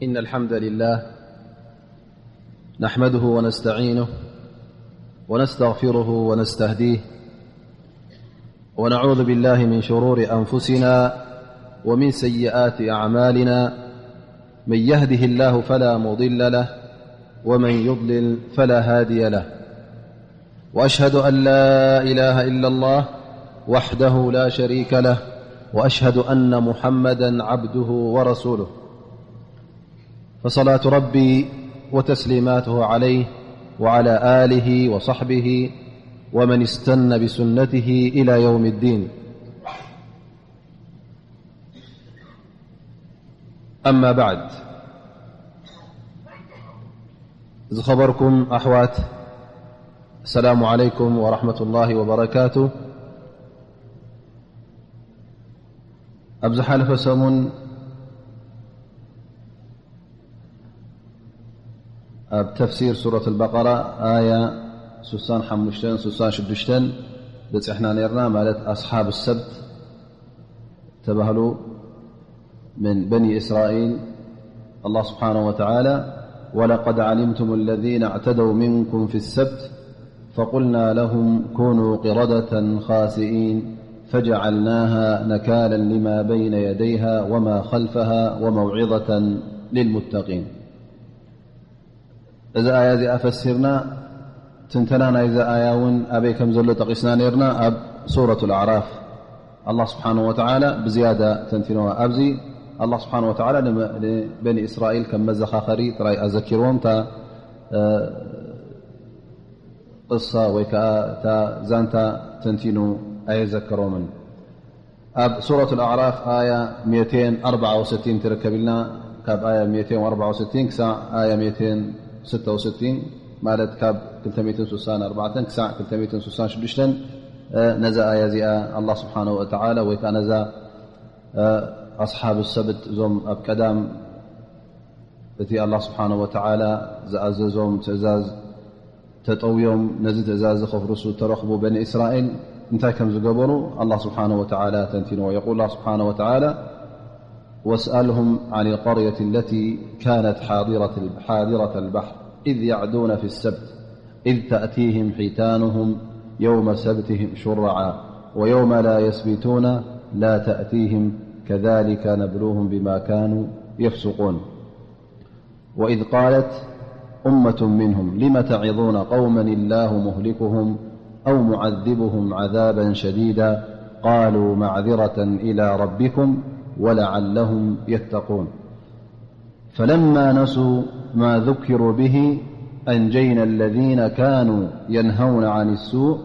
إن الحمد لله نحمده ونستعينه ونستغفره ونستهديه، ونعوذ بالله من شرور أنفسنا ومن سيئات أعمالنا. من يهده الله فلا مضل له، ومن يضلل فلا هادي له. وأشهد أن لا إله إلا الله وحده لا شريك له، وأشهد أن محمدا عبده ورسوله. فصلاة ربي وتسليماته عليه وعلى آله وصحبه ومن استن بسنته إلى يوم الدين. أما بعد، ዝኸበርኩም ኣሕዋት፣ السلام عليكم ورحمة الله وبركاته. ኣብ ዝሓለፈ ሰሙን ኣብ ተፍሲር ሱረት ኣልበቀራ ኣያ ስሳን ሓሙሽተን ስሳን ሽዱሽተን በፂሕና ነርና። ማለት ኣስሓብ ሰብት ተባህሉ ምን በኒ እስራኤል። ኣላህ ስብሓነሁ ወተዓላ፣ ولقد علمتم الذين اعتدوا منكم في السبت فقلنا لهم كونوا قردة خاسئين فجعلناها نكالا لما بين يديها وما خلفها وموعظة للمتقين. እዛ ኣያ እዚኣ ፈሲርና፣ ትንተና ናይዛ ኣያ እውን ኣበይ ከም ዘሎ ጠቒስና ነርና። ኣብ ሱረቱል ኣዕራፍ ኣላህ ስብሓነሁ ወተዓላ ብዝያዳ ተንቲንዋ። ኣብዚ ኣላህ ስብሓነሁ ወተዓላ ንመ-፣ ንበኒ እስራኤል ከም መዘኻኸሪ ጥራይ ኣዘኪርዎም፣ እታ፣ እ፣ ቅሳ ወይ ከዓ እታ ዛንታ ተንቲኑ ኣየዘከሮምን። ኣብ ሱረት ኣልኣዕራፍ ኣያ ሚእተይን ኣርባዓ ወሰቲን ትርከብ ኢልና፣ ካብ ኣያ ሚእተይን ኣርባዓ ወሰቲን ክሳዕ ኣያ ሚእተይን ስሳ ወሰቲን፣ ማለት ካብ ክልተ ሚእትን ስሳን ኣርባዕተን ክሳዕ ክልተ ሚእትን ስሳን ሽዱሽተን፣ እ፣ ነዛ ኣያ እዚኣ ኣላህ ስብሓነሁ ወተዓላ ወይ ከዓ ነዛ፣ እ፣ ኣስሓብ ሰብት፣ እዞም ኣብ ቀዳም እቲ ኣላህ ስብሓነሁ ወተዓላ ዝኣዘዞም ትእዛዝ ተጠውዮም ነዚ ትእዛዝ ከፍርሱ ተረኽቡ በኒ እስራኤል እንታይ ከም ዝገበሩ ኣላህ ስብሓነሁ ወተዓላ ተንቲንዎ። የቁል ኣላህ ስብሓነሁ ወተዓላ፣ واسألهم عن القرية التي كانت حاضرة ال-، حاضرة البحر إذ يعدون في السبت إذ تأتيهم حيتانهم يوم سبتهم شرعا ويوم لا يسبتون لا تأتيهم كذلك نبلوهم بما كانوا يفسقون. وإذ قالت أمة منهم لم تعظون قوما الله مهلكهم أو معذبهم عذابا شديدا قالوا معذرة إلى ربكم ولعلهم يتقون. فلما نسوا ما ذكروا به أنجينا الذين كانوا ينهون عن السوء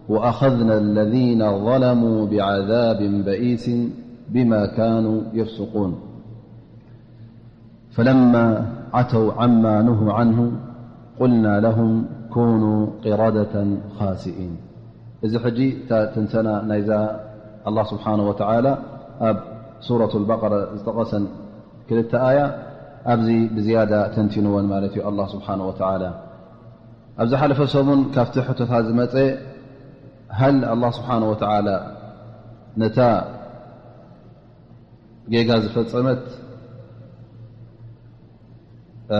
وأخذنا الذين ظلموا بعذاب بئيس بما كانوا يفسقون. فلما عتوا عما نهوا عنه قلنا لهم كونوا قردة خاسئين. እዚ ሕጂ እታ ትንተና ናይዛ ኣላህ ስብሓነሁ ወተዓላ ኣብ ሱረቱል በቀራ ዝጠቐሰን ክልተ ኣያ ኣብዚ ብዝያዳ ተንቲንወን ማለት እዩ ኣላህ ስብሓነሁ ወተዓላ። ኣብ ዝሓለፈ ሰሙን ካብቲ ሕቶታት ዝመጸ፣ ሃል ኣላህ ስብሓነሁ ወተዓላ ነታ ጌጋ ዝፈጸመት፣ እ፣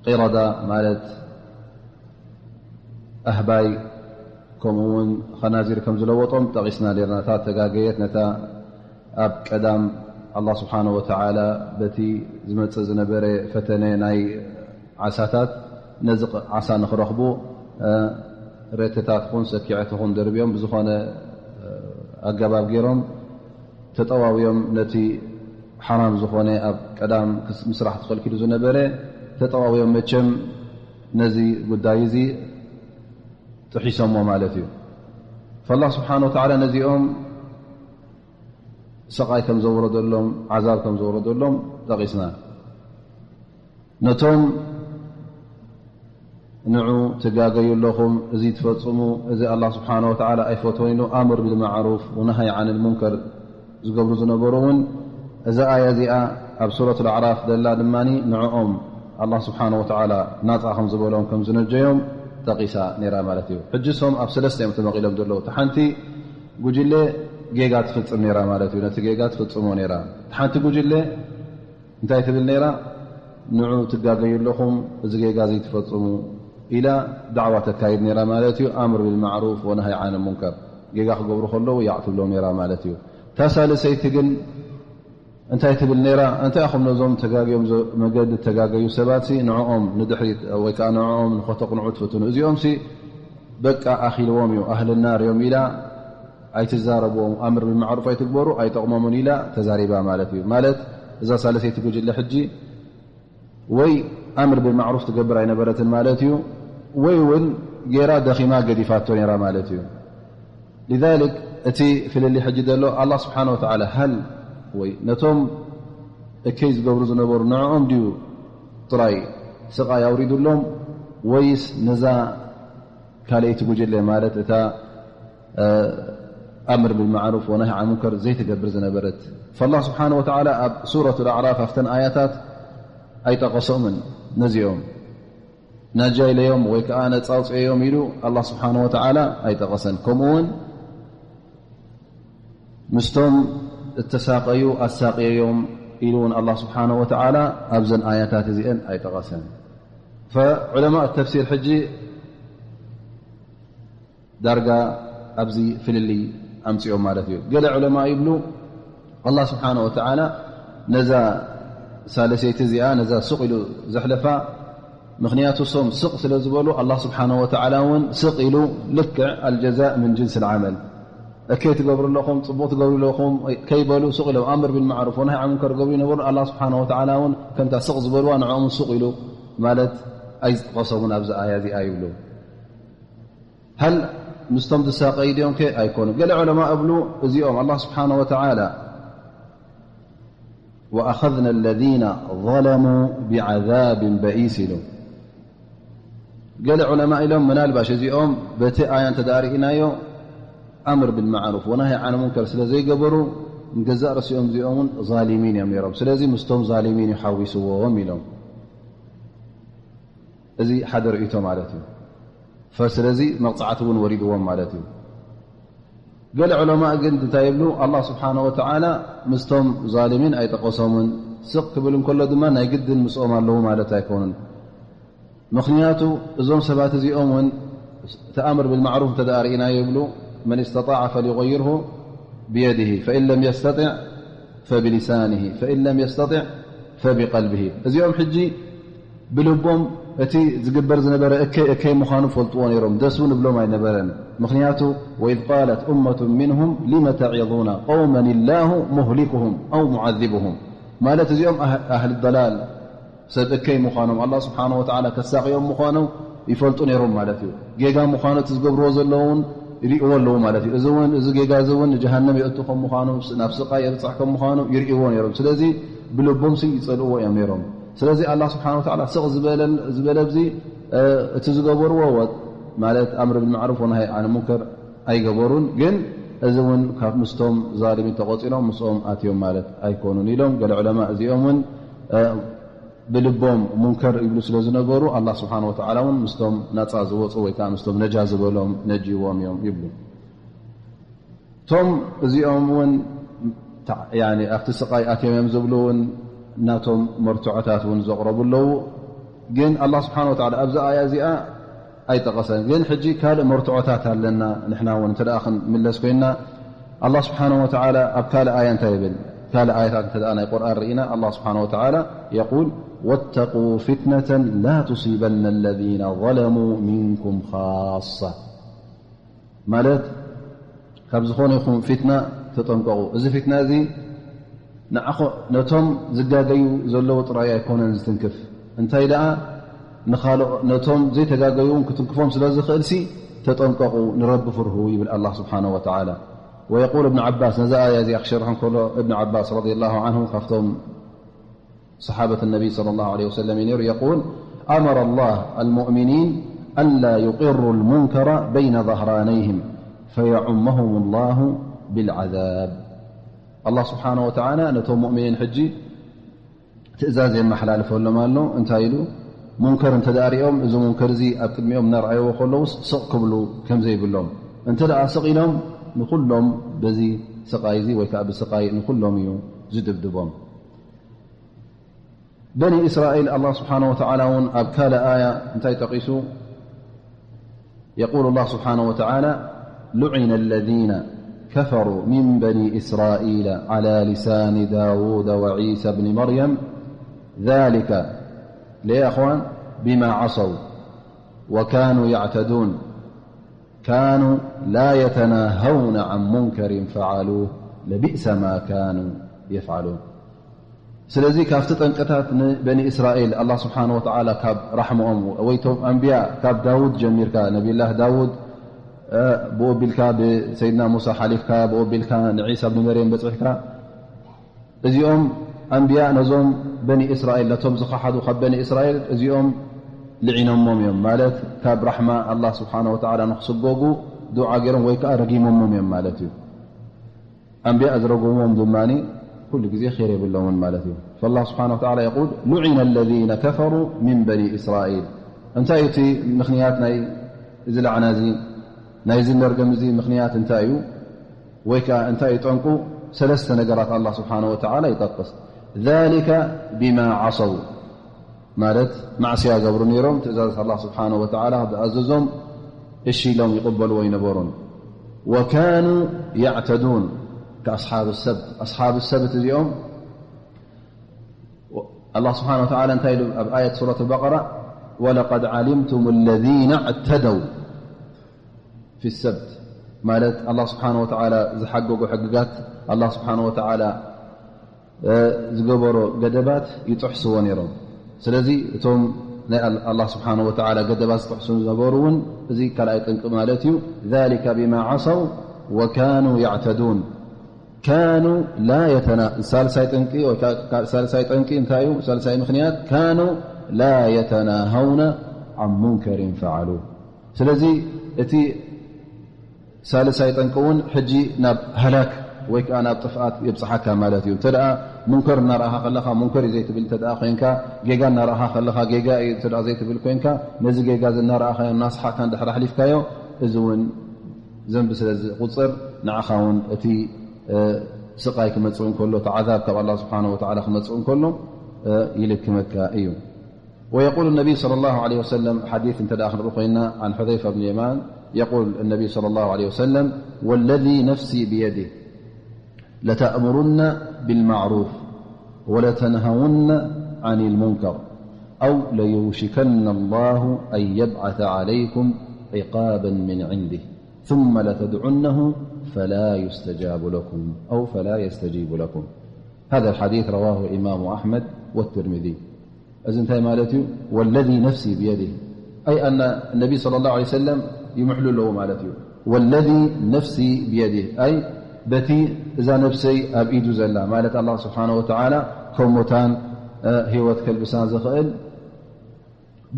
ቂረዳ ማለት ኣህባይ ከምኡ እውን ኸናዚር ከም ዝለወጦም ጠቒስና ነርና። እታ ተጋገየት ነታ ኣብ ቀዳም ኣላህ ስብሓነሁ ወተዓላ በቲ ዝመጽእ ዝነበረ ፈተነ ናይ ዓሳታት ነዚ ቕ-፣ ዓሳ ንኽረኽቡ፣ እ፣ ሬተታት ኹን ሰኪዐት ኹን ደርብዮም ብዝኾነ፣ እ፣ ኣገባብ ገይሮም ተጠዋውዮም ነቲ ሓራም ዝኾነ ኣብ ቀዳም ክስ-፣ ምስራሕ ተኸልኪሉ ዝነበረ ተጠዋውዮም መቸም ነዚ ጉዳይ እዚ ጥሒሶሞ ማለት እዩ። ፈላህ ስብሓነ ወተዓላ ነዚኦም ስቓይ ከም ዘውረደሎም፣ ዓዛብ ከም ዘውረደሎም ጠቒስና። ነቶም ንዑ ትጋገዩ ኣለኹም፣ እዚ ትፈጽሙ፣ እዚ ኣላህ ስብሓነ ወተዓላ ኣይፈትዎን ኢሉ፣ ኣምር ቢልማዕሩፍ ወነሃይ ዓንል ሙንከር ዝገብሩ ዝነበሩ እውን፣ እዛ ኣያ እዚኣ ኣብ ሱረቱል ኣዕራፍ ዘላ ድማ ንዕኦም ኣላህ ስብሓነ ወተዓላ ናጻ ከም ዝበሎም ከም ዝነጀዮም ጠቒሳ ነይራ ማለት እዩ። ሕጂ እሶም ኣብ ሰለስተ እዮም ተመቒሎም ዘለዉ። እቲ ሓንቲ ጉጅለ ጌጋ ትፍጽም ነይራ ማለት እዩ። ነቲ ጌጋ ትፍጽሞ ነይራ። እቲ ሓንቲ ጉጅለ እንታይ ትብል ነይራ? ንዑ ትጋገዩ ኣለኹም፣ እዚ ጌጋ እዚ ትፈጽሙ ኢላ ዳዕዋ ተካይድ ነይራ ማለት እዩ። ኣምር ብልማዕሩፍ ወናሃይ ዓን ሙንከር፣ ጌጋ ክገብሩ ከለዉ ያዕ ትብሎም ነይራ ማለት እዩ። እታ ሳልሰይቲ ግን እንታይ ትብል ነይራ? እንታይ ኢኹም ነዞም ተጋግዮም ዘ-፣ መገዲ ተጋገዩ ሰባት ሲ ንዕኦም ንድሕሪት ወይ ከዓ ንዕኦም ንኸተቕንዑ ትፍትኑ? እዚኦም ሲ በቃ ኣኺልዎም እዩ፣ ኣህሊ ናር እዮም ኢላ ኣይትዛረብዎም፣ ኣምር ብልማዕሩፍ ኣይትግበሩ፣ ኣይጠቕሞምን ኢላ ተዛሪባ ማለት እዩ። ማለት እዛ ሳልሰይቲ ጉጅለ ሕጂ ወይ ኣምር ብልማዕሩፍ ትገብር ኣይነበረትን ማለት እዩ፣ ወይ እውን ጌራ ደኺማ ገዲፋቶ ነይራ ማለት እዩ። ሊዛሊክ እቲ ፍልልይ ሕጂ ዘሎ ኣላህ ስብሓነ ወተዓላ ሃል ወይ ነቶም እከይ ዝገብሩ ዝነበሩ ንዕኦም ድዩ ጥራይ ስቓይ ኣውሪዱሎም ወይስ ነዛ ካልኣይቲ ጉጅለ ማለት እታ ኣምር ብልማዕሩፍ ወናሂ ዓን ሙንከር ዘይትገብር ዝነበረት። ፈላህ ስብሓነ ወተዓላ ኣብ ሱረቱ ልኣዕራፍ ኣብተን ኣያታት ኣይጠቐሶምን ነዚኦም። ናጃ ኢለዮም ወይ ከዓ ነፃ ኣውፅኤዮም ኢሉ ኣላህ ስብሓነ ወተዓላ ኣይጠቐሰን። ከምኡ እውን ምስቶም እተሳቐዩ ኣሳቕየዮም ኢሉ እውን ኣላህ ስብሓነ ወተዓላ ኣብዘን ኣያታት እዚአን ኣይጠቐሰን። ፈዑለማእ ተፍሲር ሕጂ ዳርጋ ኣብዚ ፍልልይ ኣምፅኦም ማለት እዩ። ገለ ዑለማ ይብሉ ኣላህ ስብሓነ ወተዓላ ነዛ ሳልሰይቲ እዚኣ ነዛ ስቕ ኢሉ ዘሕለፋ ምኽንያቱ እሶም ስቕ ስለ ዝበሉ ኣላህ ስብሓነ ወተዓላ እውን ስቕ ኢሉ ልክዕ ኣልጀዛእ ምን ጅንስ ልዓመል እከይ ትገብሩ ኣለኹም፣ ፅቡቕ ትገብሩ ኣለኹም ከይበሉ ስቕ ኢሎም ኣምር ቢልማዕሩፍ ወናሂ ዓን ሙንከር ገብሩ ይነበሩ። ኣላህ ስብሓነ ወተዓላ እውን ከምታ ስቕ ዝበልዋ ንዕኦም እውን ስቕ ኢሉ ማለት ኣይዝጠቐሶምን ኣብዚ ኣያ እዚኣ ይብሉ። ሃል ምስቶም ዝሳቐዩ ድዮም ከ? ኣይኮኑ። ገለ ዑለማ እብሉ እዚኦም ኣላህ ስብሓነ ወተዓላ ወኣኸዝና ለዚነ ዘለሙ ብዓዛብን በኢስ ኢሉ። ገለ ዑለማ ኢሎም ምናልባሽ እዚኦም በቲ ኣያ እንተ ደኣ ርኢናዮ ኣምር ብልማዕሩፍ ወናሂ ዓን ሙንከር ስለ ዘይገበሩ ንገዛእ ርእሲኦም እዚኦም እውን ዛሊሚን እዮም ነይሮም። ስለዚ ምስቶም ዛሊሚን እዩ ሓዊስዎም ኢሎም። እዚ ሓደ ርእይቶ ማለት እዩ። ፈ-፣ ስለዚ መቕጻዕቲ እውን ወሪድዎም ማለት እዩ። ገለ ዑለማእ ግን እንታይ ይብሉ? ኣላህ ስብሓነ ወተዓላ ምስቶም ዛሊሚን ኣይጠቐሶምን። ስቕ ክብል እንከሎ ድማ ናይ ግድን ምስኦም ኣለዉ ማለት ኣይኮኑን። ምኽንያቱ እዞም ሰባት እዚኦም እውን እቲ ኣምር ብልማዕሩፍ እንተ ደኣ ርኢናዮ ይብሉ፣ መን እስተጣዐ ፈልዩغይርሁ ብየድሂ ፈኢን ለም የስተጢዕ ፈብሊሳንሂ ፈኢን ለም የስተጢዕ ፈብቀልብሂ። እዚኦም ሕጂ ብልቦም እቲ ዝግበር ዝነበረ እከይ እከይ ምዃኑ ፈልጥዎ ነይሮም፣ ደስ እውን እብሎም ኣይነበረን። ምኽንያቱ ወኢዝ ቃለት ኡመቱ ሚንሁም ሊመ ተዒዙና ቀውመን ላሁ ሙህሊኩሁም ኣው ሙዓዚቡሁም፣ ማለት እዚኦም ኣህ-፣ ኣህሊ ደላል ሰብ እከይ ምዃኖም ኣላህ ስብሓነ ወተዓላ ከሳቕዮም ምዃኑ ይፈልጡ ነይሮም ማለት እዩ። ጌጋ ምዃኑ እቲ ዝገብርዎ ዘለዉ እውን ይርእይዎ ኣለዉ ማለት እዩ። እዚ እውን፣ እዚ ጌጋ እዚ እውን ንጀሃነም የእቱ ከም ምዃኑ፣ ናብ ስቓይ የብፅሕ ከም ምዃኑ ይርእይዎ ነይሮም። ስለዚ ብልቦምሲ ይፀልእዎ እዮም ነይሮም። ስለዚ ኣላህ ስብሓነ ወተዓላ ስቕ ዝበለ፣ ዝበለ ኣብዚ፣ እ፣ እቲ ዝገበርዎ ወ-፣ ማለት ኣምር ብልማዕሩፍ ወናሂ ዓን ሙንከር ኣይገበሩን፣ ግን እዚ እውን ካብ ምስቶም ዛሊሚን ተቖፂሮም ምስኦም ኣትዮም ማለት ኣይኮኑን ኢሎም። ገለ ዑለማ እዚኦም እውን፣ እ፣ ብልቦም ሙንከር ይብሉ ስለ ዝነበሩ ኣላህ ስብሓነ ወተዓላ እውን ምስቶም ናፃ ዝወፁ ወይ ከዓ ምስቶም ነጃ ዝበሎም ነጅይዎም እዮም ይብሉ። እቶም እዚኦም እውን ታ-፣ ያኒ ኣብቲ ስቓይ ኣትዮም እዮም ዝብሉ እውን ናቶም መርትዖታት እውን ዘቕረቡ ኣለዉ። ግን ኣላህ ስብሓነ ወተዓላ ኣብዛ ኣያ እዚኣ ኣይጠቐሰን። ግን ሕጂ ካልእ መርትዖታት ኣለና። ንሕና እውን እንተ ደኣ ክንምለስ ኮይንና ኣላህ ስብሓነ ወተዓላ ኣብ ካልእ ኣያ እንታይ ይብል? ካልእ ኣያታት እንተ ደኣ ናይ ቁርኣን ርኢና ኣላህ ስብሓነ ወተዓላ የቁል ወተቁ ፊትነተን ላ ቱሲበነ ለዚነ ዘለሙ ሚንኩም ኻሳ። ማለት ካብ ዝኾነ ይኹን ፊትና ተጠንቀቑ። እዚ ፊትና እዚ ንዓኹ-፣ ነቶም ዝጋገዩ ዘለዉ ጥራይ ኣይኮነን ዝትንክፍ፣ እንታይ ደኣ ንኻልኦ-፣ ነቶም ዘይተጋገዩ እውን ክትንክፎም ስለ ዝኽእልሲ ተጠንቀቑ፣ ንረቢ ፍርሁ ይብል ኣላህ ስብሓነሁ ወተዓላ። ወየቁል እብን ዓባስ፣ ነዛ ኣያ እዚኣ ክሸርሕ እንከሎ እብን ዓባስ ረዲየላሁ ዓንሁ ካብቶም ሰሓበት ነቢይ ሰለላሁ ዐለይሂ ወሰለም እዩ ነይሩ። የቁል፣ ኣመረ ላህ አልሙእሚኒን አላ ዩቂሩ ልሙንከረ በይነ ظهرانيهم ፈየዑመሁም ላሁ ብልዓዛብ። ኣላህ ስብሓነሁ ወተዓላ ነቶም ሙእሚኒን ሕጂ ትእዛዝ የመሓላልፈሎም ኣሎ። እንታይ ኢሉ? ሙንከር እንተ ደኣ ሪኦም፣ እዚ ሙንከር እዚ ኣብ ቅድሚኦም እናረኣይዎ ከለዉስ ስቕ ክብሉ ከም ዘይብሎም። እንተ ደኣ ስቕ ኢሎም፣ ንኹሎም በዚ ስቓይ እዚ ወይ ከዓ ብስቓይ ንኹሎም እዩ ዝድብድቦም። በኒ እስራኤል ኣላህ ስብሓነ ወተዓላ እውን ኣብ ካልእ ኣያ እንታይ ጠቒሱ? የቁል ኣላህ ስብሓነ ወተዓላ፣ ሉዒነ ለዚነ ከፈሩ ሚን በኒ እስራኢለ ዓላ ሊሳኒ ዳውደ ወዒሳ ብኒ መርየም፣ ዛሊከ፣ ለየ ኣኽዋን፣ ቢማ ዓሰው ወካኑ ያዕተዱን፣ ካኑ ላ የተናሃውነ ዓን ሙንከሪን ፈዓሉህ ለቢእሰ ማ ካኑ የፍዓሉን። ስለዚ ካብቲ ጠንቅታት ንበኒ እስራኤል ኣላህ ስብሓነ ወተዓላ ካብ ራሕምኦም ወይ ቶም ኣንብያ ካብ ዳውድ ጀሚርካ ነቢላህ ዳውድ ብኡ ኣቢልካ ብሰይድና ሙሳ ሓሊፍካ ብኡ ኣቢልካ ንዒሳ ብኒ መርየም በፂሕካ እዚኦም ኣንብያ ነዞም በኒ እስራኤል ነቶም ዝኸሓዱ ካብ በኒ እስራኤል እዚኦም ልዒኖሞም እዮም ማለት ካብ ራሕማ ኣላህ ስብሓነ ወተዓላ ንክስጎጉ ዱዓ ገይሮም ወይ ከዓ ረጊሞሞም እዮም ማለት እዩ። ኣንብያ ዝረገሞም ድማ ኩሉ ግዜ ር የብሎምን ማለት እዩ። فالله سبحانه وتعالى يقول لعن الذين كفروا من بني إسرائيل። እንታይ እቲ ምኽንያት ናይ እዚ ላዕና እዚ ናይዚ መርገም እዚ ምኽንያት እንታይ እዩ? ወይ ከዓ እንታይ እዩ ጠንቁ? ሰለስተ ነገራት ኣላህ ስብሓነ ወተዓላ ይጠቅስ። ذلك بما عصوا ማለት ማዕስያ ገብሩ ነይሮም ትእዛዛት ኣላህ ስብሓነ ወተዓላ ዝኣዘዞም እሺ ኢሎም ይቕበልዎ ኣይነበሩን። ወካኑ ያዕተዱን ከኣስሓብ ሰብት ኣስሓብ ሰብት እዚኦም ኣላህ ስብሓነ ወተዓላ እንታይ ኢሉ ኣብ ኣየት ሱረት በቀራ ወለቀድ ዓሊምቱም ለዚነ ዕተደው ፊ ሰብት ማለት ኣላህ ስብሓነ ወተዓላ ዝሓገጎ ሕግጋት ኣላህ ስብሓነ ወተዓላ ዝገበሮ ገደባት ይጥሕስዎ ነይሮም። ስለዚ እቶም ናይ ኣላህ ስብሓነ ወተዓላ ገደባት ዝጥሕሱ ዝነበሩ እውን እዚ ካልኣይ ጠንቂ ማለት እዩ። ذلك بما عصوا وكانوا يعتدون ካኑ ላ የተና ሳልሳይ ጠንቂ ወይ ሳልሳይ ጠንቂ እንታይ እዩ? ሳልሳይ ምኽንያት ካኑ ላ የተናሃውነ عن منكر فعلوه ስለዚ እቲ ሳልሳይ ጠንቂ እውን ሕጂ ናብ ሃላክ ወይ ከዓ ናብ ጥፍኣት የብፅሓካ ማለት እዩ። እንተ ደኣ ሙንከር እናረኣኻ ከለኻ ሙንከር እዩ ዘይትብል እንተ ደኣ ኮይንካ፣ ጌጋ እናረኣኻ ከለኻ ጌጋ እዩ እንተ ደኣ ዘይትብል ኮይንካ፣ ነዚ ጌጋ እዚ እናረኣኻዮ እናስሓቕካ እንድሕር ኣሕሊፍካዮ፣ እዚ እውን ዘንቢ ስለ ዝቁፅር ንዓኻ እውን እቲ ስቃይ ክመፅእ እንከሎ፣ እቲ ዓዛብ ካብ ኣላህ ስብሓነሁ ወተዓላ ክመፅእ እንከሎ ይልክመካ እዩ። ويقول النبي صلى الله عليه وسلم، حديث انت داخل رخينا عن حذيفة بن يمان، يقول النبي صلى الله عليه وسلم: والذي نفسي بيده لتأمرن بالمعروف ولتنهون عن المنكر أو ليوشكن الله أن يبعث عليكم عقابا من عنده ثم لتدعنه فلا يستجاب لكم أو فلا يستجيب لكم. هذا الحديث رواه إمام أحمد والترمذي. እዚ እንታይ ማለት እዩ? والذي نفسي بيده، أي أن النبي صلى الله عليه وسلم ይምሕሉ ኣለዉ ማለት እዩ። والذي نفسي بيده، أي በቲ እዛ ነፍሰይ ኣብ ኢዱ ዘላ ማለት ኣላህ ስብሓነሁ ወተዓላ ከሞታን ህይወት ከልብሳን ዝኽእል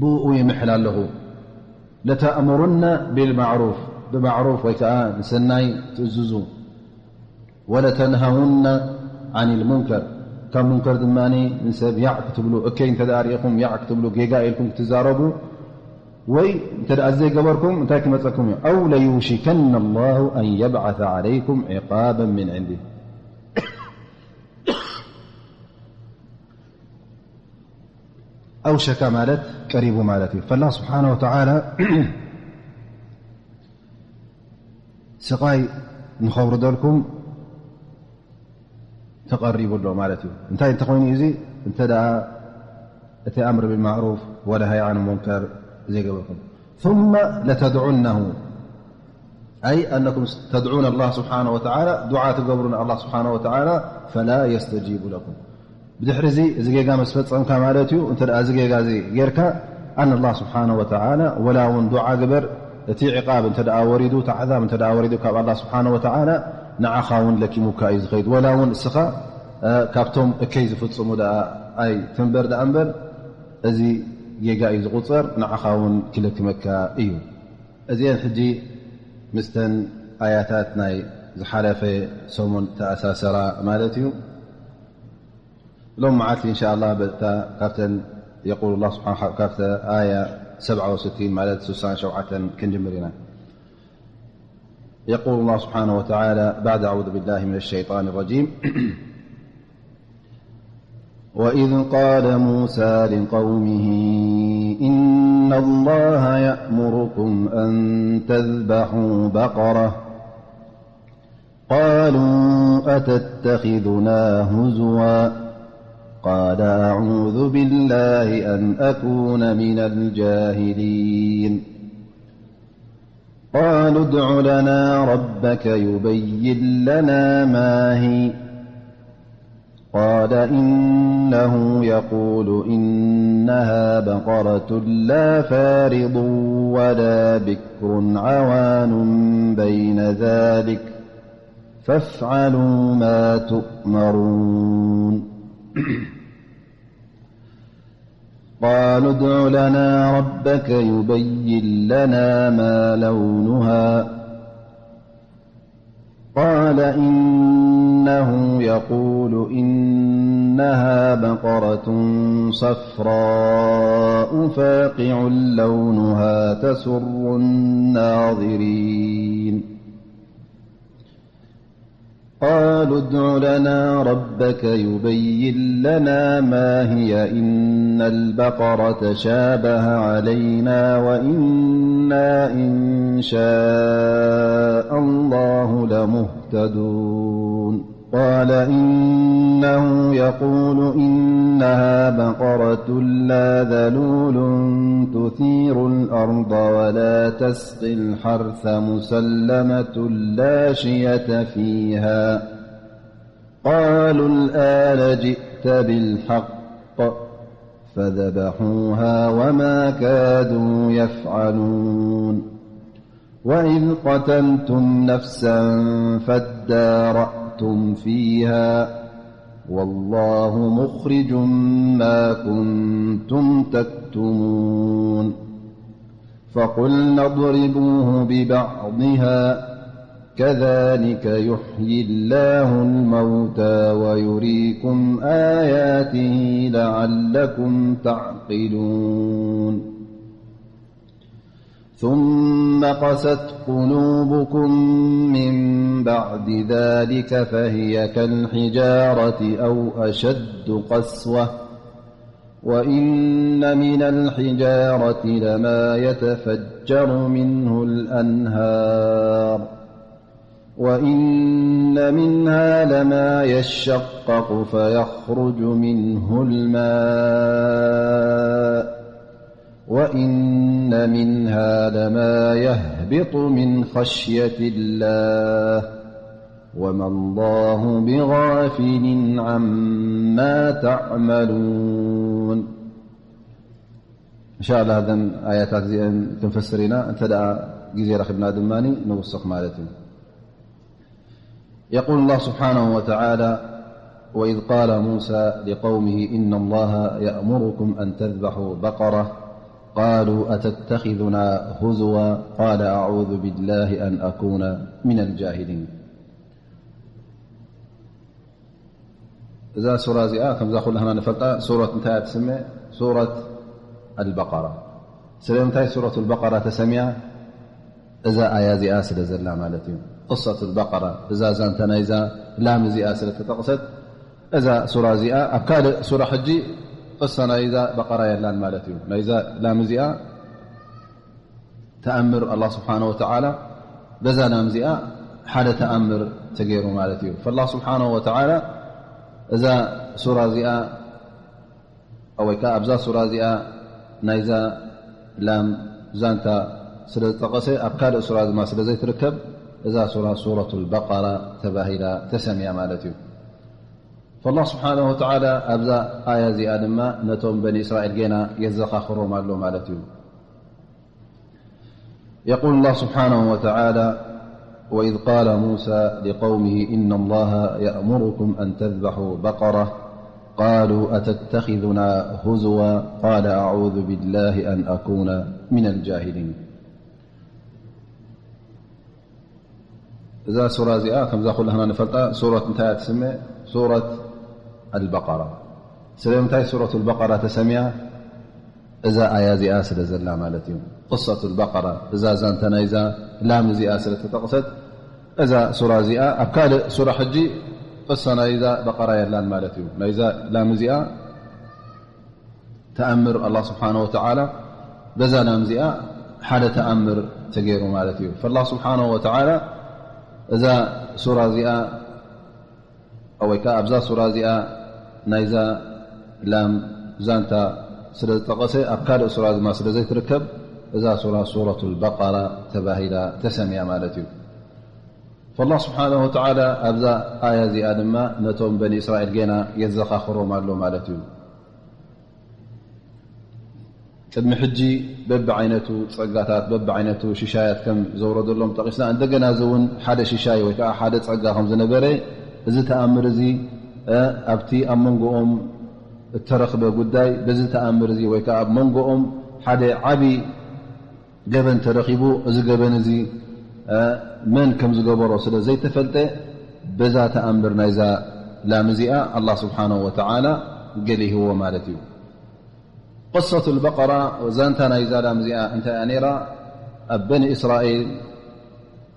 ብኡ ይምሕል ኣለኹ። لتأمرن بالمعروف، ብማዕሩፍ ወይ ከዓ ንሰናይ ትእዝዙ። ولتنهون عن المنكر، ካብ ሙንከር ድማ ንሰብ ያዕ ክትብሉ፣ እከይ እንተ ደኣ ርኢኹም ያዕ ክትብሉ፣ ጌጋ ኢልኩም ክትዛረቡ፣ ወይ እንተ ደኣ ዘይገበርኩም እንታይ ክመጸኩም እዩ? أو ليوشكن الله أن يبعث عليكم عقابا من عنده. أوشك ማለት ቀሪቡ ማለት እዩ። فالله سبحانه وتعالى ስቓይ ንኸውርደልኩም ተቐሪቡ ኣሎ ማለት እዩ። እንታይ እንተኾይኑ እዚ እንተ ደኣ እቲ ኣምር ብልማዕሩፍ ወነሃይ ዓን ሙንከር ዘይገበርኩም ثم لتدعنه أي أنكم تدعون الله سبحانه وتعالى ዱዓ ትገብሩ ንኣላህ ስብሓነሁ ወተዓላ فلا يستجيب لكم ብድሕሪ እዚ እዚ ጌጋ ምስ ፈጸምካ ማለት እዩ። እንተ ደኣ እዚ ጌጋ እዚ ጌርካ ኣን ኣላህ ስብሓነሁ ወተዓላ ወላ እውን ዱዓ ግበር እቲ ዕቃብ እንተ ደኣ ወሪዱ እቲ ዓዛብ እንተ ደኣ ወሪዱ ካብ ኣላህ ስብሓነሁ ወተዓላ ንዓኻ እውን ለኪሙካ እዩ ዝኸይድ። ወላ እውን እስኻ ካብቶም እከይ ዝፍጽሙ ደኣ ኣይ ትንበር ደኣ እምበር እዚ ጌጋ እዩ ዝቑጸር ንዓኻ እውን ክለክመካ እዩ። እዚአን ሕጂ ምስተን ኣያታት ናይ ዝሓለፈ ሰሙን ተኣሳሰራ ማለት እዩ። ሎም መዓልቲ እንሻ ኣላህ በታ ካብተን የቁል ላ ስብሓን ካብተ ኣያ ሰብዓ ወስቲን ማለት ስሳን ሸውዓተን ክንጅምር ኢና። يقول الله سبحانه وتعالى بعد أعوذ بالله من الشيطان الرجيم وإذ قال موسى لقومه إن الله يأمركم أن تذبحوا بقرة، قالوا أتتخذنا هزوا، قال أعوذ بالله أن أكون من الجاهلين. قالوا ادع لنا ربك يبين لنا ما هي، قال إنه يقول إنها بقرة لا فارض ولا بكر عوان بين ذلك فافعلوا ما تؤمرون. قالوا ادع لنا ربك يبين لنا ما لونها، قال إنه يقول إنها بقرة صفراء فاقع لونها تسر الناظرين. قالوا ادع لنا ربك يبين لنا ما هي إن البقرة شابه علينا وإنا إن شاء الله لمهتدون. قال إنه يقول إنها بقرة لا ذلول تثير الأرض ولا تسقي الحرث مسلمة لا شية فيها. قالوا الآن جئت بالحق فذبحوها وما كادوا يفعلون. وإذ قتلتم نفسا فادارأتم فيها والله مخرج ما كنتم تكتمون. فقلنا اضربوه ببعضها كذلك يحيي الله الموتى ويريكم آياته لعلكم تعقلون. ثم قست قلوبكم من بعد ذلك فهي كالحجارة أو أشد قسوة، وإن من الحجارة لما يتفجر منه الأنهار، وإن منها لما يشقق فيخرج منه الماء، وإن منها لما يهبط من خشية الله، وما الله بغافل عما تعملون. إن شاء الله እዘን ኣያታት እዚአን ክንፈስር ኢና። እንተ ደኣ ግዜ ረኺብና ድማ ንውስኽ ማለት እዩ። يقول الله سبحانه وتعالى: وإذ قال موسى لقومه إن الله يأمركم أن تذبحوا بقرة قالوا أتتخذنا هزوا قال أعوذ بالله أن أكون من الجاهلين. እዛ ሱራ እዚኣ ከምዛ ኩላህና ንፈልጣ ሱረት እንታይ እያ ትስመ? ሱረት ኣልበቀራ። ስለምንታይ ሱረት ኣልበቀራ ተሰሚያ? እዛ ኣያ እዚኣ ስለ ዘላ ማለት እዩ። ቅሰት ኣልበቀራ፣ እዛ ዛንታ ናይዛ ላም እዚኣ ስለ ተጠቕሰት፣ እዛ ሱራ እዚኣ ኣብ ካልእ ሱራ ሕጂ ቅሳ ናይዛ በቀራ የላን ማለት እዩ። ናይዛ ላም እዚኣ ተኣምር ኣላህ ስብሓነ ወተዓላ በዛ ላም እዚኣ ሓደ ተኣምር ተገይሩ ማለት እዩ። ፈላህ ስብሓነ ወተዓላ እዛ ሱራ እዚኣ ወይ ከዓ ኣብዛ ሱራ እዚኣ ናይዛ ላም ዛንታ ስለ ዝጠቐሰ ኣብ ካልእ ሱራ ድማ ስለ ዘይትርከብ እዛ ሱራ ሱረቱ ልበቀራ ተባሂላ ተሰምያ ማለት እዩ። ፈላህ ስብሓነ ወተዓላ ኣብዛ ኣያ እዚኣ ድማ ነቶም በኒ እስራኤል ጌና የዘኻኽሮም ኣሎ ማለት እዩ። يقول الله سبحانه وتعالى: وإذ قال موسى لقومه إن الله يأمركم أن تذبحوا بقرة قالوا أتتخذنا هزوا قال أعوذ بالله أن أكون من الجاهلين. እዛ ሱራ እዚኣ ከምዛ ኩላህና ንፈልጣ ሱረት እንታይ እያ ትስመ? ሱረት ኣልበቀራ። ስለምንታይ ሱረት ኣልበቀራ ተሰምያ? እዛ ኣያ እዚኣ ስለ ዘላ ማለት እዩ። ቅሰት ኣልበቀራ፣ እዛ ዛንታ ናይዛ ላም እዚኣ ስለ ተጠቕሰት እዛ ሱራ እዚኣ ኣብ ካልእ ሱራ ሕጂ ቅሳ ናይዛ በቀራ የላን ማለት እዩ። ናይዛ ላም እዚኣ ተኣምር ኣላህ ስብሓነ ወተዓላ በዛ ላም እዚኣ ሓደ ተኣምር ተገይሩ ማለት እዩ። ፈላህ ስብሓነ ወተዓላ እዛ ሱራ እዚኣ ወይ ከዓ ኣብዛ ሱራ እዚኣ ናይዛ ላም ዛንታ ስለ ዝጠቐሰ ኣብ ካልእ ሱራ ድማ ስለ ዘይትርከብ እዛ ሱራ ሱረቱል በቀራ ተባሂላ ተሰምያ ማለት እዩ። ፈላህ ስብሓነ ወተዓላ ኣብዛ ኣያ እዚኣ ድማ ነቶም በኒ እስራኤል ጌና የዘኻኽሮም ኣሎ ማለት እዩ። ቅድሚ ሕጂ በብዓይነቱ ጸጋታት በብዓይነቱ ሽሻያት ከም ዘውረደሎም ጠቒስና፣ እንደገና እዚ እውን ሓደ ሽሻይ ወይ ከዓ ሓደ ጸጋ ከም ዝነበረ እዚ ተኣምር እዚ ኣብቲ ኣብ መንጎኦም እተረኽበ ጉዳይ በዚ ተኣምር እዚ ወይ ከዓ ኣብ መንጎኦም ሓደ ዓቢ ገበን ተረኺቡ፣ እዚ ገበን እዚ መን ከም ዝገበሮ ስለ ዘይተፈልጠ በዛ ተኣምር ናይዛ ላም እዚኣ ኣላህ ስብሓነሁ ወተዓላ ገሊህዎ ማለት እዩ። ቅሰቱ ልበቀራ ዛንታ ናይዛ ላም እዚኣ እንታይ እያ ነይራ? ኣብ በኒ እስራኤል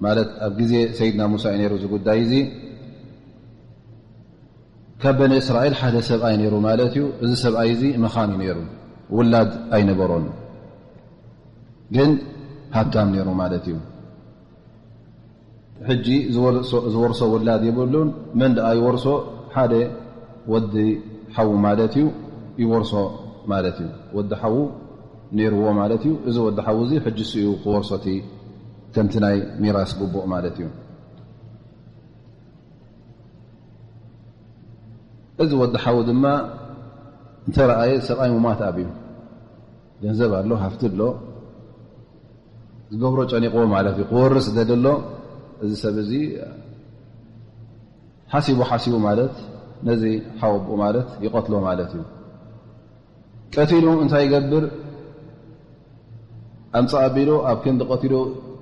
ማለት ኣብ ግዜ ሰይድና ሙሳ እዩ ነይሩ እዚ ጉዳይ እዚ። ካብ በኒ እስራኤል ሓደ ሰብኣይ ነይሩ ማለት እዩ። እዚ ሰብኣይ እዚ መኻን እዩ ነይሩ፣ ውላድ ኣይነበሮን፣ ግን ሃብታም ነይሩ ማለት እዩ። ሕጂ ዝወርሶ ውላድ የብሉን። መን ደኣ ይወርሶ? ሓደ ወዲ ሓዉ ማለት እዩ ይወርሶ ማለት እዩ። ወዲ ሓዉ ነይርዎ ማለት እዩ። እዚ ወዲ ሓዉ እዚ ሕጂ እሱ እዩ ክወርሶ እቲ ከምቲ ናይ ሚራስ ግቡእ ማለት እዩ። እዚ ወዲ ሓዉ ድማ እንተረኣየ ሰብኣይ ሙማት ኣብዩ፣ ገንዘብ ኣሎ፣ ሃፍቲ ኣሎ፣ ዝገብሮ ጨኒቕዎ ማለት እዩ። ክወርስ ደሊ ኣሎ። እዚ ሰብ እዚ ሓሲቡ ሓሲቡ ማለት ነዚ ሓወቦኡ ማለት ይቐትሎ ማለት እዩ። ቀቲሉ እንታይ ይገብር? ኣምጻእ ኣቢሉ ኣብ ክንዲ ቀቲሉ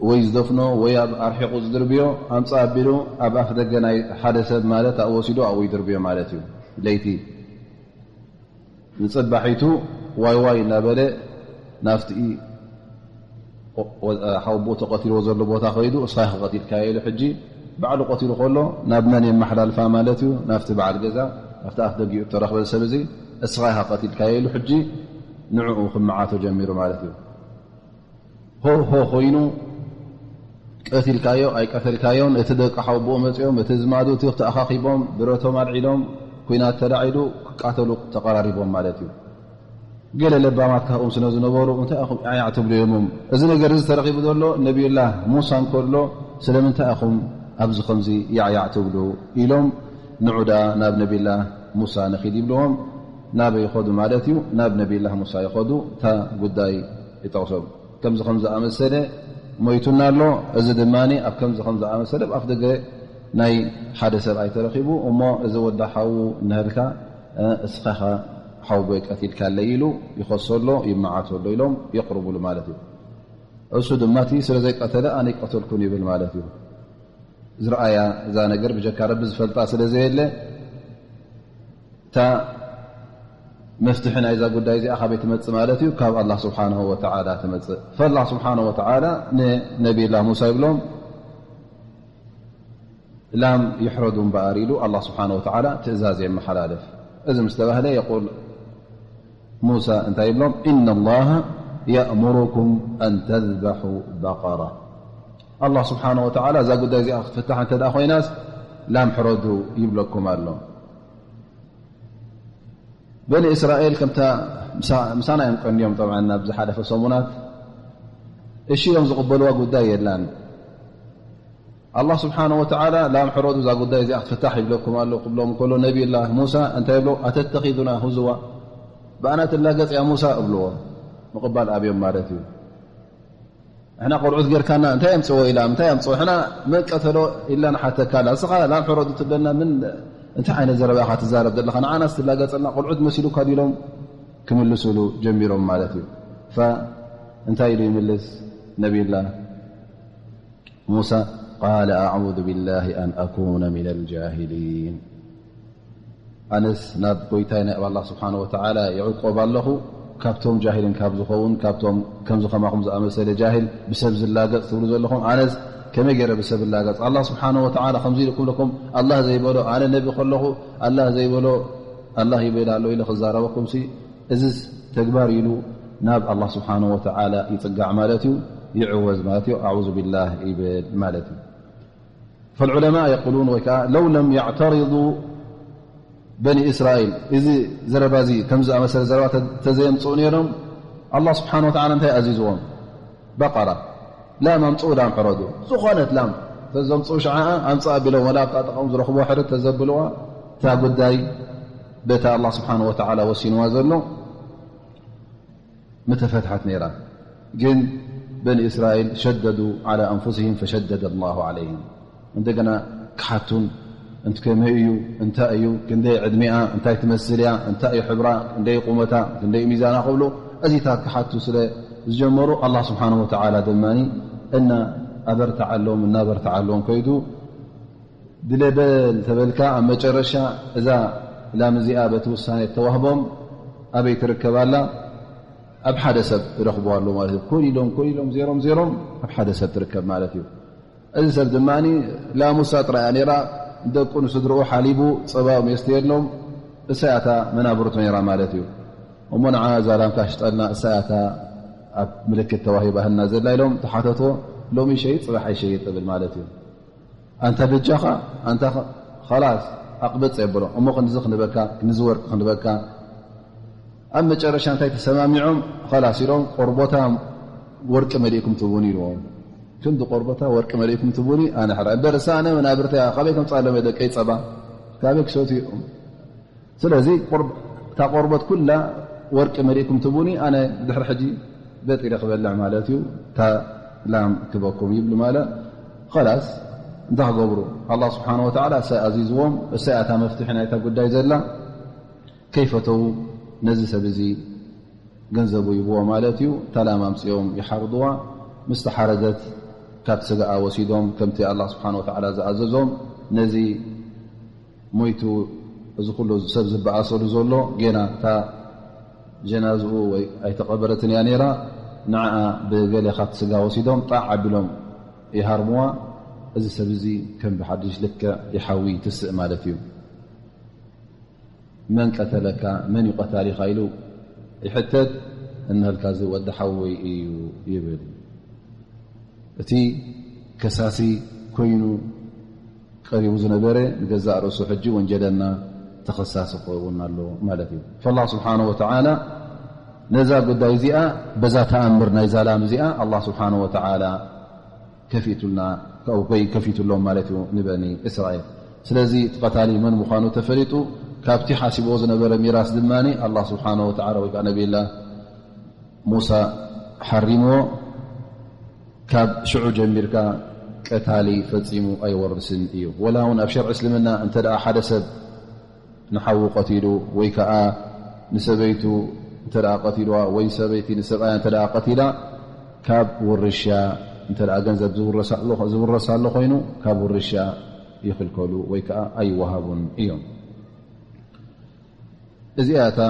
ወይ ዝደፍኖ ወይ ኣብ ኣርሒቑ ዝድርብዮ፣ ኣምጻእ ኣቢሉ ኣብ ኣፍ ደገ ናይ ሓደ ሰብ ማለት ኣብኡ ወሲዱ ኣብኡ ይድርብዮ ማለት እዩ። ለይቲ ንጽባሒቱ ዋይ ዋይ እናበለ ናፍቲ ሓወቦኡ ተቐቲልዎ ዘሎ ቦታ ከይዱ፣ እስኻ ኢኻ ቀቲልካዮ ኢሉ ሕጂ ባዕሉ ቀቲሉ ከሎ ናብ መን የመሓላልፋ ማለት እዩ? ናፍቲ በዓል ገዛ፣ ናፍቲ ኣፍ ደጊኡ እተረኽበ ሰብ እዚ እስኻ ኢኻ ቀቲልካዮ ኢሉ ሕጂ ንዕኡ ክመዓቶ ጀሚሩ ማለት እዩ። ሆ ሆ ኮይኑ ቀቲልካዮ ኣይቀተልካዮን፣ እቲ ደቂ ሓወቦኡ መጺኦም፣ እቲ ዝማዱ እቲ ተኣኻኺቦም፣ ብረቶም ኣልዒሎም፣ ኲናት ተላዒሉ፣ ክቃተሉ ተቐራሪቦም ማለት እዩ። ገለ ለባማት ካብኦም ስለ ዝነበሩ፣ እንታይ ኢኹም ያዕያዕ ትብሉ? ኢሎሞም። እዚ ነገር እዚ ተረኺቡ ዘሎ ነቢዩላህ ሙሳ እንከሎ፣ ስለምንታይ ኢኹም ኣብዚ ከምዚ ያዕያዕ ትብሉ? ኢሎም፣ ንዑ ደኣ ናብ ነቢዩላህ ሙሳ ንኺድ ይብልዎም። ናበይ ይኸዱ ማለት እዩ? ናብ ነቢዩላህ ሙሳ ይኸዱ። እታ ጉዳይ ይጠቕሶም። ከምዚ ከም ዝኣመሰለ ሞይቱና ኣሎ። እዚ ድማ ኣብ ከምዚ ከም ዝኣመሰለ ኣብ ኣፍ ደገ ናይ ሓደ ሰብኣይ ተረኺቡ፣ እሞ እዚ ወዲ ሓዉ እናሃልካ፣ እ፣ እስኻ ኢኻ ሓውቦይ ቀቲልካለይ ኢሉ ይኸሶ ኣሎ፣ ይመዓቶ ኣሎ ኢሎም የቕርቡሉ ማለት እዩ። እሱ ድማ እቲ ስለ ዘይቀተለ ኣነ ይቀተልኩን ይብል ማለት እዩ። ዝረኣያ እዛ ነገር ብጀካ ረቢ ዝፈልጣ ስለ ዘየለ፣ እታ መፍትሒ ናይዛ ጉዳይ እዚኣ ካበይ ትመጽእ ማለት እዩ? ካብ ኣላህ ስብሓንሁ ወተዓላ ትመጽእ። ፈላህ ስብሓንሁ ወተዓላ ንነቢይላህ ሙሳ ይብሎም፣ ላም ይሕረዱ እምበኣር ኢሉ ኣላህ ስብሓንሁ ወተዓላ ትእዛዝ የመሓላልፍ። እዚ ምስ ተባህለ የቁል ሙሳ እንታይ ይብሎም? "ኢነ ላሃ የእሙሩኩም ኣን ተዝበሑ በቀራ." ኣላህ ስብሓንሁ ወተዓላ እዛ ጉዳይ እዚኣ ክትፍታሕ እንተ ደኣ ኮይናስ ላም ሕረዱ ይብለኩም ኣሎ። በኒ እስራኤል ከምታ ምሳ-፣ ምሳና እዮም ቀንዮም። ጠብዓን ናብ ዝሓለፈ ሰሙናት እሺ እዮም ዝቕበልዋ ጉዳይ የላን። ኣላህ ስብሓንሁ ወተዓላ ላም ሕረዱ እዛ ጉዳይ እዚኣ ክትፍታሕ ይብለኩም ኣሎ ክብሎም ከሎ ነቢዩላህ ሙሳ እንታይ ይብሎ? "ኣተተኺዙና ሁዝዋ?" ብኣና ትላገጽ እያ ሙሳ እብልዎ። ምቕባል ኣብዮም ማለት እዩ። ንሕና ቆልዑት ጌርካና እንታይ የምጽዎ ኢላ፣ እንታይ የምጽዎ? ሕና መን ቀተሎ ኢልና ንሓተካ ኣላ። እስኻ ላም ሕረዱ ትብለና ምን፣ እንታይ ዓይነት ዘረባ ኢኻ ትዛረብ ዘለኻ? ንዓናስ ትላገጸልና ቆልዑት መሲሉካ ዲሎም ክምልሱሉ ጀሚሮም ማለት እዩ። ፈ-፣ እንታይ ኢሉ ይምልስ ነቢዩላህ ሙሳ? ቃለ ኣዕዙ ቢላሂ ኣን ኣኩነ ሚነል ጃሂሊን። ኣነስ ናብ ጎይታይ ናብ ኣላህ ስብሓንሁ ወተዓላ ይዕቆብ ኣለኹ፣ ካብቶም ጃሂልን ካብ ዝኸውን፣ ካብቶም ከምዚ ከማኹም ዝኣመሰለ ጃሂል ብሰብ ዝላገጽ ትብሉ ዘለኹም፣ ኣነስ ከመይ ገይረ ብሰብ እላገጽ? ኣላህ ስብሓንሁ ወተዓላ ከምዚ ኢሉ ክብለኩም፣ ኣላህ ዘይበሎ፣ ኣነ ነቢ ከለኹ ኣላህ ዘይበሎ ኣላህ ይበል ኣሎ ኢለ ክዛረበኩምሲ፣ እዝስ ተግባር ኢሉ ናብ ኣላህ ስብሓንሁ ወተዓላ ይጽጋዕ ማለት እዩ፣ ይዕወዝ ማለት እዩ፣ ኣዑዙ ቢላህ ይብል ማለት እዩ። ፈልዑለማእ የቁሉን፣ ወይ ከዓ ለው ለም ያዕተሪዱ በኒ እስራኤል፣ እዚ ዘረባ እዚ ከም ዝኣመሰለ ዘረባ ተ-፣ ተዘየምፅኡ ነይሮም፣ ኣላህ ስብሓንሁ ወተዓላ እንታይ ኣዚዝዎም? በቐራ፣ ላም ኣምፅኡ፣ ላም ሕረዱ። ዝኾነት ላም ተዘምፅኡ፣ ሸዓኣ ኣምፅኣ ቢሎም፣ ወላ ኣብታ ጠቐም ዝረኽቦ ሕርድ ተዘብልዋ፣ እታ ጉዳይ በታ ኣላህ ስብሓንሁ ወተዓላ ወሲንዋ ዘሎ ምተፈትሐት ነይራ። ግን በኒ እስራኤል ሸደዱ ዓላ ኣንፉሲሂም ፈሸደደ ላሁ ዓለይሂም። እንደገና ክሓቱን፣ እንከመይ እዩ፣ እንታይ እዩ፣ ክንደይ ዕድሚኣ፣ እንታይ ትመስል እያ፣ እንታይ እዩ ሕብራ፣ ክንደይ ቁመታ፣ ክንደይ ሚዛና ክብሉ እዚታት ክሓቱ ስለ ዝጀመሩ፣ ኣላህ ስብሓንሁ ወተዓላ ድማ እና ኣበርተዓሎም፣ እናበርተዓሎም ከይዱ፣ ድለ በል ተበልካ፣ ኣብ መጨረሻ እዛ ላም እዚኣ በቲ ውሳኔ ተዋህቦም ኣበይ ትርከብ ኣላ? ኣብ ሓደ ሰብ ይረኽብዋ ኣለዉ ማለት እዩ። ኮን ኢሎም፣ ኮን ኢሎም፣ ዜሮም፣ ዜሮም፣ ኣብ ሓደ ሰብ ትርከብ ማለት እዩ። እዚ ሰብ ድማ ላሙሳ ጥራይ እያ ነይራ፣ ደቁ ንስድርኡ ሓሊቡ፣ ጸባኦም የስተየሎም፣ እሳ እያ እታ መናብርቱ ነይራ ማለት እዩ። እሞ ንዓ እዛ ላምካ ሽጠልና፣ እሳ እያ እታ ኣብ ምልክት ተዋሂባህልና ዘላ ኢሎም ተሓተቶ። ሎሚ ይሸይጥ፣ ጽባሕ ኣይሸይጥ እብል ማለት እዩ። ኣንታ በጃኻ፣ ኣንታ ኸ-፣ ኸላስ ኣቕብጽ የብሎ። እሞ ክንዚ ክንበካ፣ ክንዚ ወርቂ ክንበካ። ኣብ መጨረሻ እንታይ ተሰማሚዖም? ኸላስ ኢሎም፣ ቆርቦታ ወርቂ መሊእኩም ትቡኒ ኢልዎም። ክንዲ ቆርቦታ ወርቂ መሊእኩም ትቡኒ፣ ኣነ ሕራይ። እምበር እሳ ኣነ መናብርተያ፣ ካበይ ከምጻሎም ደቀይ ጸባ? ካበይ ክሰትዩ? ስለዚ ቆርብ-፣ እታ ቆርበት ኩላ ወርቂ መሊእኩም ትቡኒ፣ ኣነ ድሕሪ ሕጂ በጢረ ክበልዕ ማለት እዩ፣ እታ ላም ክበኩም ይብሉ ማለት። ኸላስ እንታይ ክገብሩ? ኣላህ ስብሓነ ወተዓላ እሳይ ኣዚዝዎም፣ እሳይ ኣታ መፍትሒ ናይታ ጉዳይ ዘላ። ከይፈተዉ ነዚ ሰብ እዚ ገንዘቡ ይብዎ ማለት እዩ። እታ ላም ኣምፅኦም ይሓርድዋ። ምስ ተሓረደት ካብ ስጋኣ ወሲዶም ከምቲ ኣላህ ስብሓነ ወተዓላ ዝኣዘዞም ነዚ ሞይቱ፣ እዚ ኩሉ ሰብ ዝበኣሰሉ ዘሎ፣ ጌና እታ ጀናዝኡ ወይ ኣይተቐበረትን እያ ነይራ። ንዓኣ ብገለ ካብቲ ስጋ ወሲዶም ጣዕ ኣቢሎም ይሃርምዋ። እዚ ሰብ እዚ ከም ብሓድሽ ልክዕ ይሓዊ ትስእ ማለት እዩ። መን ቀተለካ፣ መን እዩ ቀታሊኻ ኢሉ ይሕተት። እንሀልካ እዚ ወዲ ሓወይ እዩ ይብል። እቲ ከሳሲ ኮይኑ ቀሪቡ ዝነበረ ንገዛእ ርእሱ ሕጂ ወንጀለና ተኸሳሲ ክኸውን ኣሎ ማለት እዩ። ፈላህ ስብሓነ ወተዓላ ነዛ ጉዳይ እዚኣ፣ በዛ ተኣምር ናይ ዛላም እዚኣ ኣላህ ስብሓነ ወተዓላ ከፊቱልና፣ ወይ ከፊቱሎም ማለት እዩ ንበኒ እስራኤል። ስለዚ እቲ ቀታሊ መን ምዃኑ ተፈሊጡ፣ ካብቲ ሓሲብዎ ዝነበረ ሚራስ ድማ ኣላህ ስብሓነ ወተዓላ ወይ ከዓ ነቢላ ሙሳ ሓሪምዎ። ካብ ሽዑ ጀሚርካ ቀታሊ ፈጺሙ ኣይወርስን እዩ። ወላ እውን ኣብ ሸርዒ እስልምና እንተ ደኣ ሓደ ሰብ ንሓዉ ቀቲሉ ወይ ከዓ ንሰበይቱ እንተ ደኣ ቀቲልዋ ወይ ሰበይቲ ንሰብኣያ እንተ ደኣ ቀቲላ፣ ካብ ውርሻ እንተ ደኣ ገንዘብ ዝውረሳ ኣሎ፣ ዝውረሳ ኣሎ ኮይኑ፣ ካብ ውርሻ ይኽልከሉ ወይ ከዓ ኣይወሃቡን እዮም። እዚኣ እታ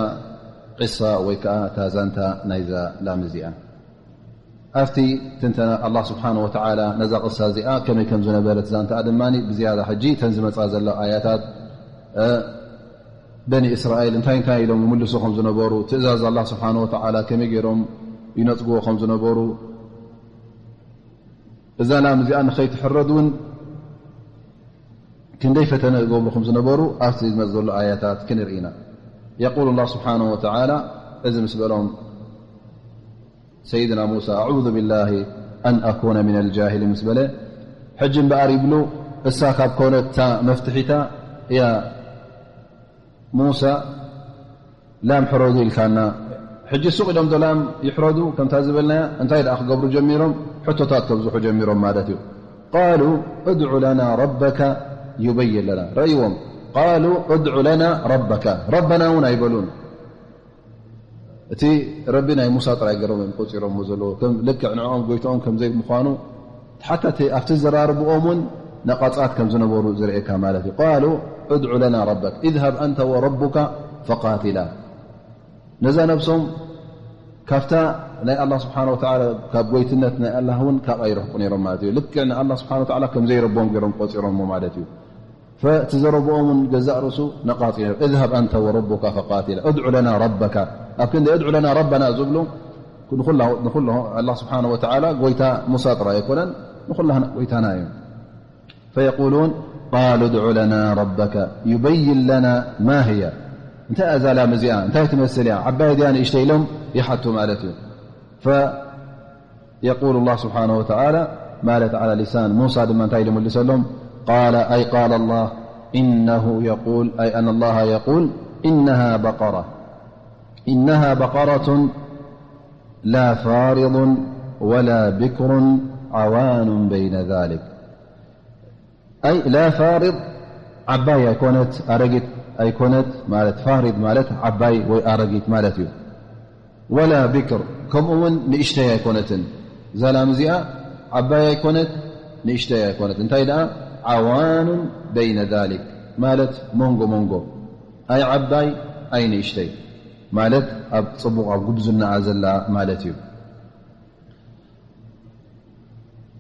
ቂሳ ወይ ከዓ እታ ዛንታ ናይዛ ላም እዚኣ። ኣብቲ ትንተና ኣላህ ስብሓነ ወተዓላ ነዛ ቂሳ እዚኣ ከመይ ከም ዝነበረት ዛንታኣ ድማ ብዝያዳ ሕጂ እተን ዝመፃ ዘለዋ ኣያታት፣ እ፣ በኒ እስራኤል እንታይ እንታይ ኢሎም ይምልሱ ከም ዝነበሩ፣ ትእዛዝ ኣላህ ስብሓነ ወተዓላ ከመይ ገይሮም ይነፅግዎ ከም ዝነበሩ፣ እዛ ላም እዚኣ ንኸይትሕረድ እውን ክንደይ ፈተነ ይገብሩ ከም ዝነበሩ ኣብቲ ዝመጽእ ዘሎ ኣያታት ክንርኢ ኢና። የቁል ኣላህ ስብሓነሁ ወተዓላ፣ እዚ ምስ በሎም ሰይድና ሙሳ፣ ኣዑዙ ቢላሂ ኣን ኣኩነ ሚነል ጃሂሊን ምስ በለ፣ ሕጂ እምበኣር ይብሉ፣ እሳ ካብ ኮነት እታ መፍትሒታ እያ ሙሳ፣ ላም ሕረዱ ኢልካና፣ ሕጂ ሱቕ ኢሎም ዶ ላም ይሕረዱ? ከምታ ዝበልናያ እንታይ ደኣ ክገብሩ ጀሚሮም? ሕቶታት ከብዝሑ ጀሚሮም ማለት እዩ። ቃሉ እድዑ ለና ረበካ ዩበይን ለና። ረእይዎም። ቃሉ እድዑ ለና ረበካ፣ ረበና እውን ኣይበሉን። እቲ ረቢ ናይ ሙሳ ጥራይ ገይሮም እዮም ቆጺሮምዎ ዘለዉ። ከም ልክዕ ንዕኦም ጎይትኦም ከም ዘይምዃኑ፣ ሓታ እቲ ኣብቲ ዘራርብኦም እውን ነቓጻት ከም ዝነበሩ ዝርእየካ ማለት እዩ። ቃሉ እድዑ ለና ረበክ፣ ኢዝሃብ ኣንተ ወረቡካ ፈቃቲላ። ነዛ ነብሶም ካብታ ናይ ኣላህ ስብሓነ ወተዓላ፣ ካብ ጎይትነት ናይ ኣላህ እውን ካብኣ ይርሕቁ ነይሮም ማለት እዩ። ልክዕ ንኣላህ ስብሓነ ወተዓላ ከም ዘይረቦም ገይሮም ቆጺሮምዎ ማለት እዩ። ፈ-፣ እቲ ዘረብኦም እውን ገዛእ ርእሱ ነቓጺ ነይሩ። እዝሃብ ኣንተ ወረቡካ ፈቃቲላ፣ እድዑ ለና ረበካ። ኣብ ክንዲ ادع لنا ربنا ዝብሉ ንኹላ ንኹላ ኣላህ ስብሓነሁ ወተዓላ ጎይታ ሙሳ ጥራይ ኣይኮነን፣ ንኹላህና ጎይታና እዩ። فيقولون قالوا ادع لنا ربك يبين لنا ما هي، እንታይ እያ እዛ ላም እዚኣ፣ እንታይ ትመስል እያ፣ ዓባይ ድያ ንእሽተይ ኢሎም ይሓቱ ማለት እዩ። فيقول الله سبحانه وتعالى ማለት على لسان موسى ድማ እንታይ ኢሉ መልሰሎም؟ قال أي قال الله إنه يقول أي أن الله يقول إنها بقرة إنها بقرة لا فارض ولا بكر عوان بين ذلك أي لا فارض ዓባይ ኣይኮነት ኣረጊት ኣይኮነት ማለት ፋሪድ ማለት ዓባይ ወይ ኣረጊት ማለት እዩ። ولا بكر ከምኡ እውን ንእሽተይ ኣይኮነትን። እዛ ላም እዚኣ ዓባይ ኣይኮነት ንእሽተይ ኣይኮነት። እንታይ ደኣ عوان بين ذلك ማለት መንጎ መንጎ ኣይ ዓባይ ኣይ ንእሽተይ ማለት ኣብ ጽቡቕ ኣብ ጉብዝናኣ ዘላ ማለት እዩ።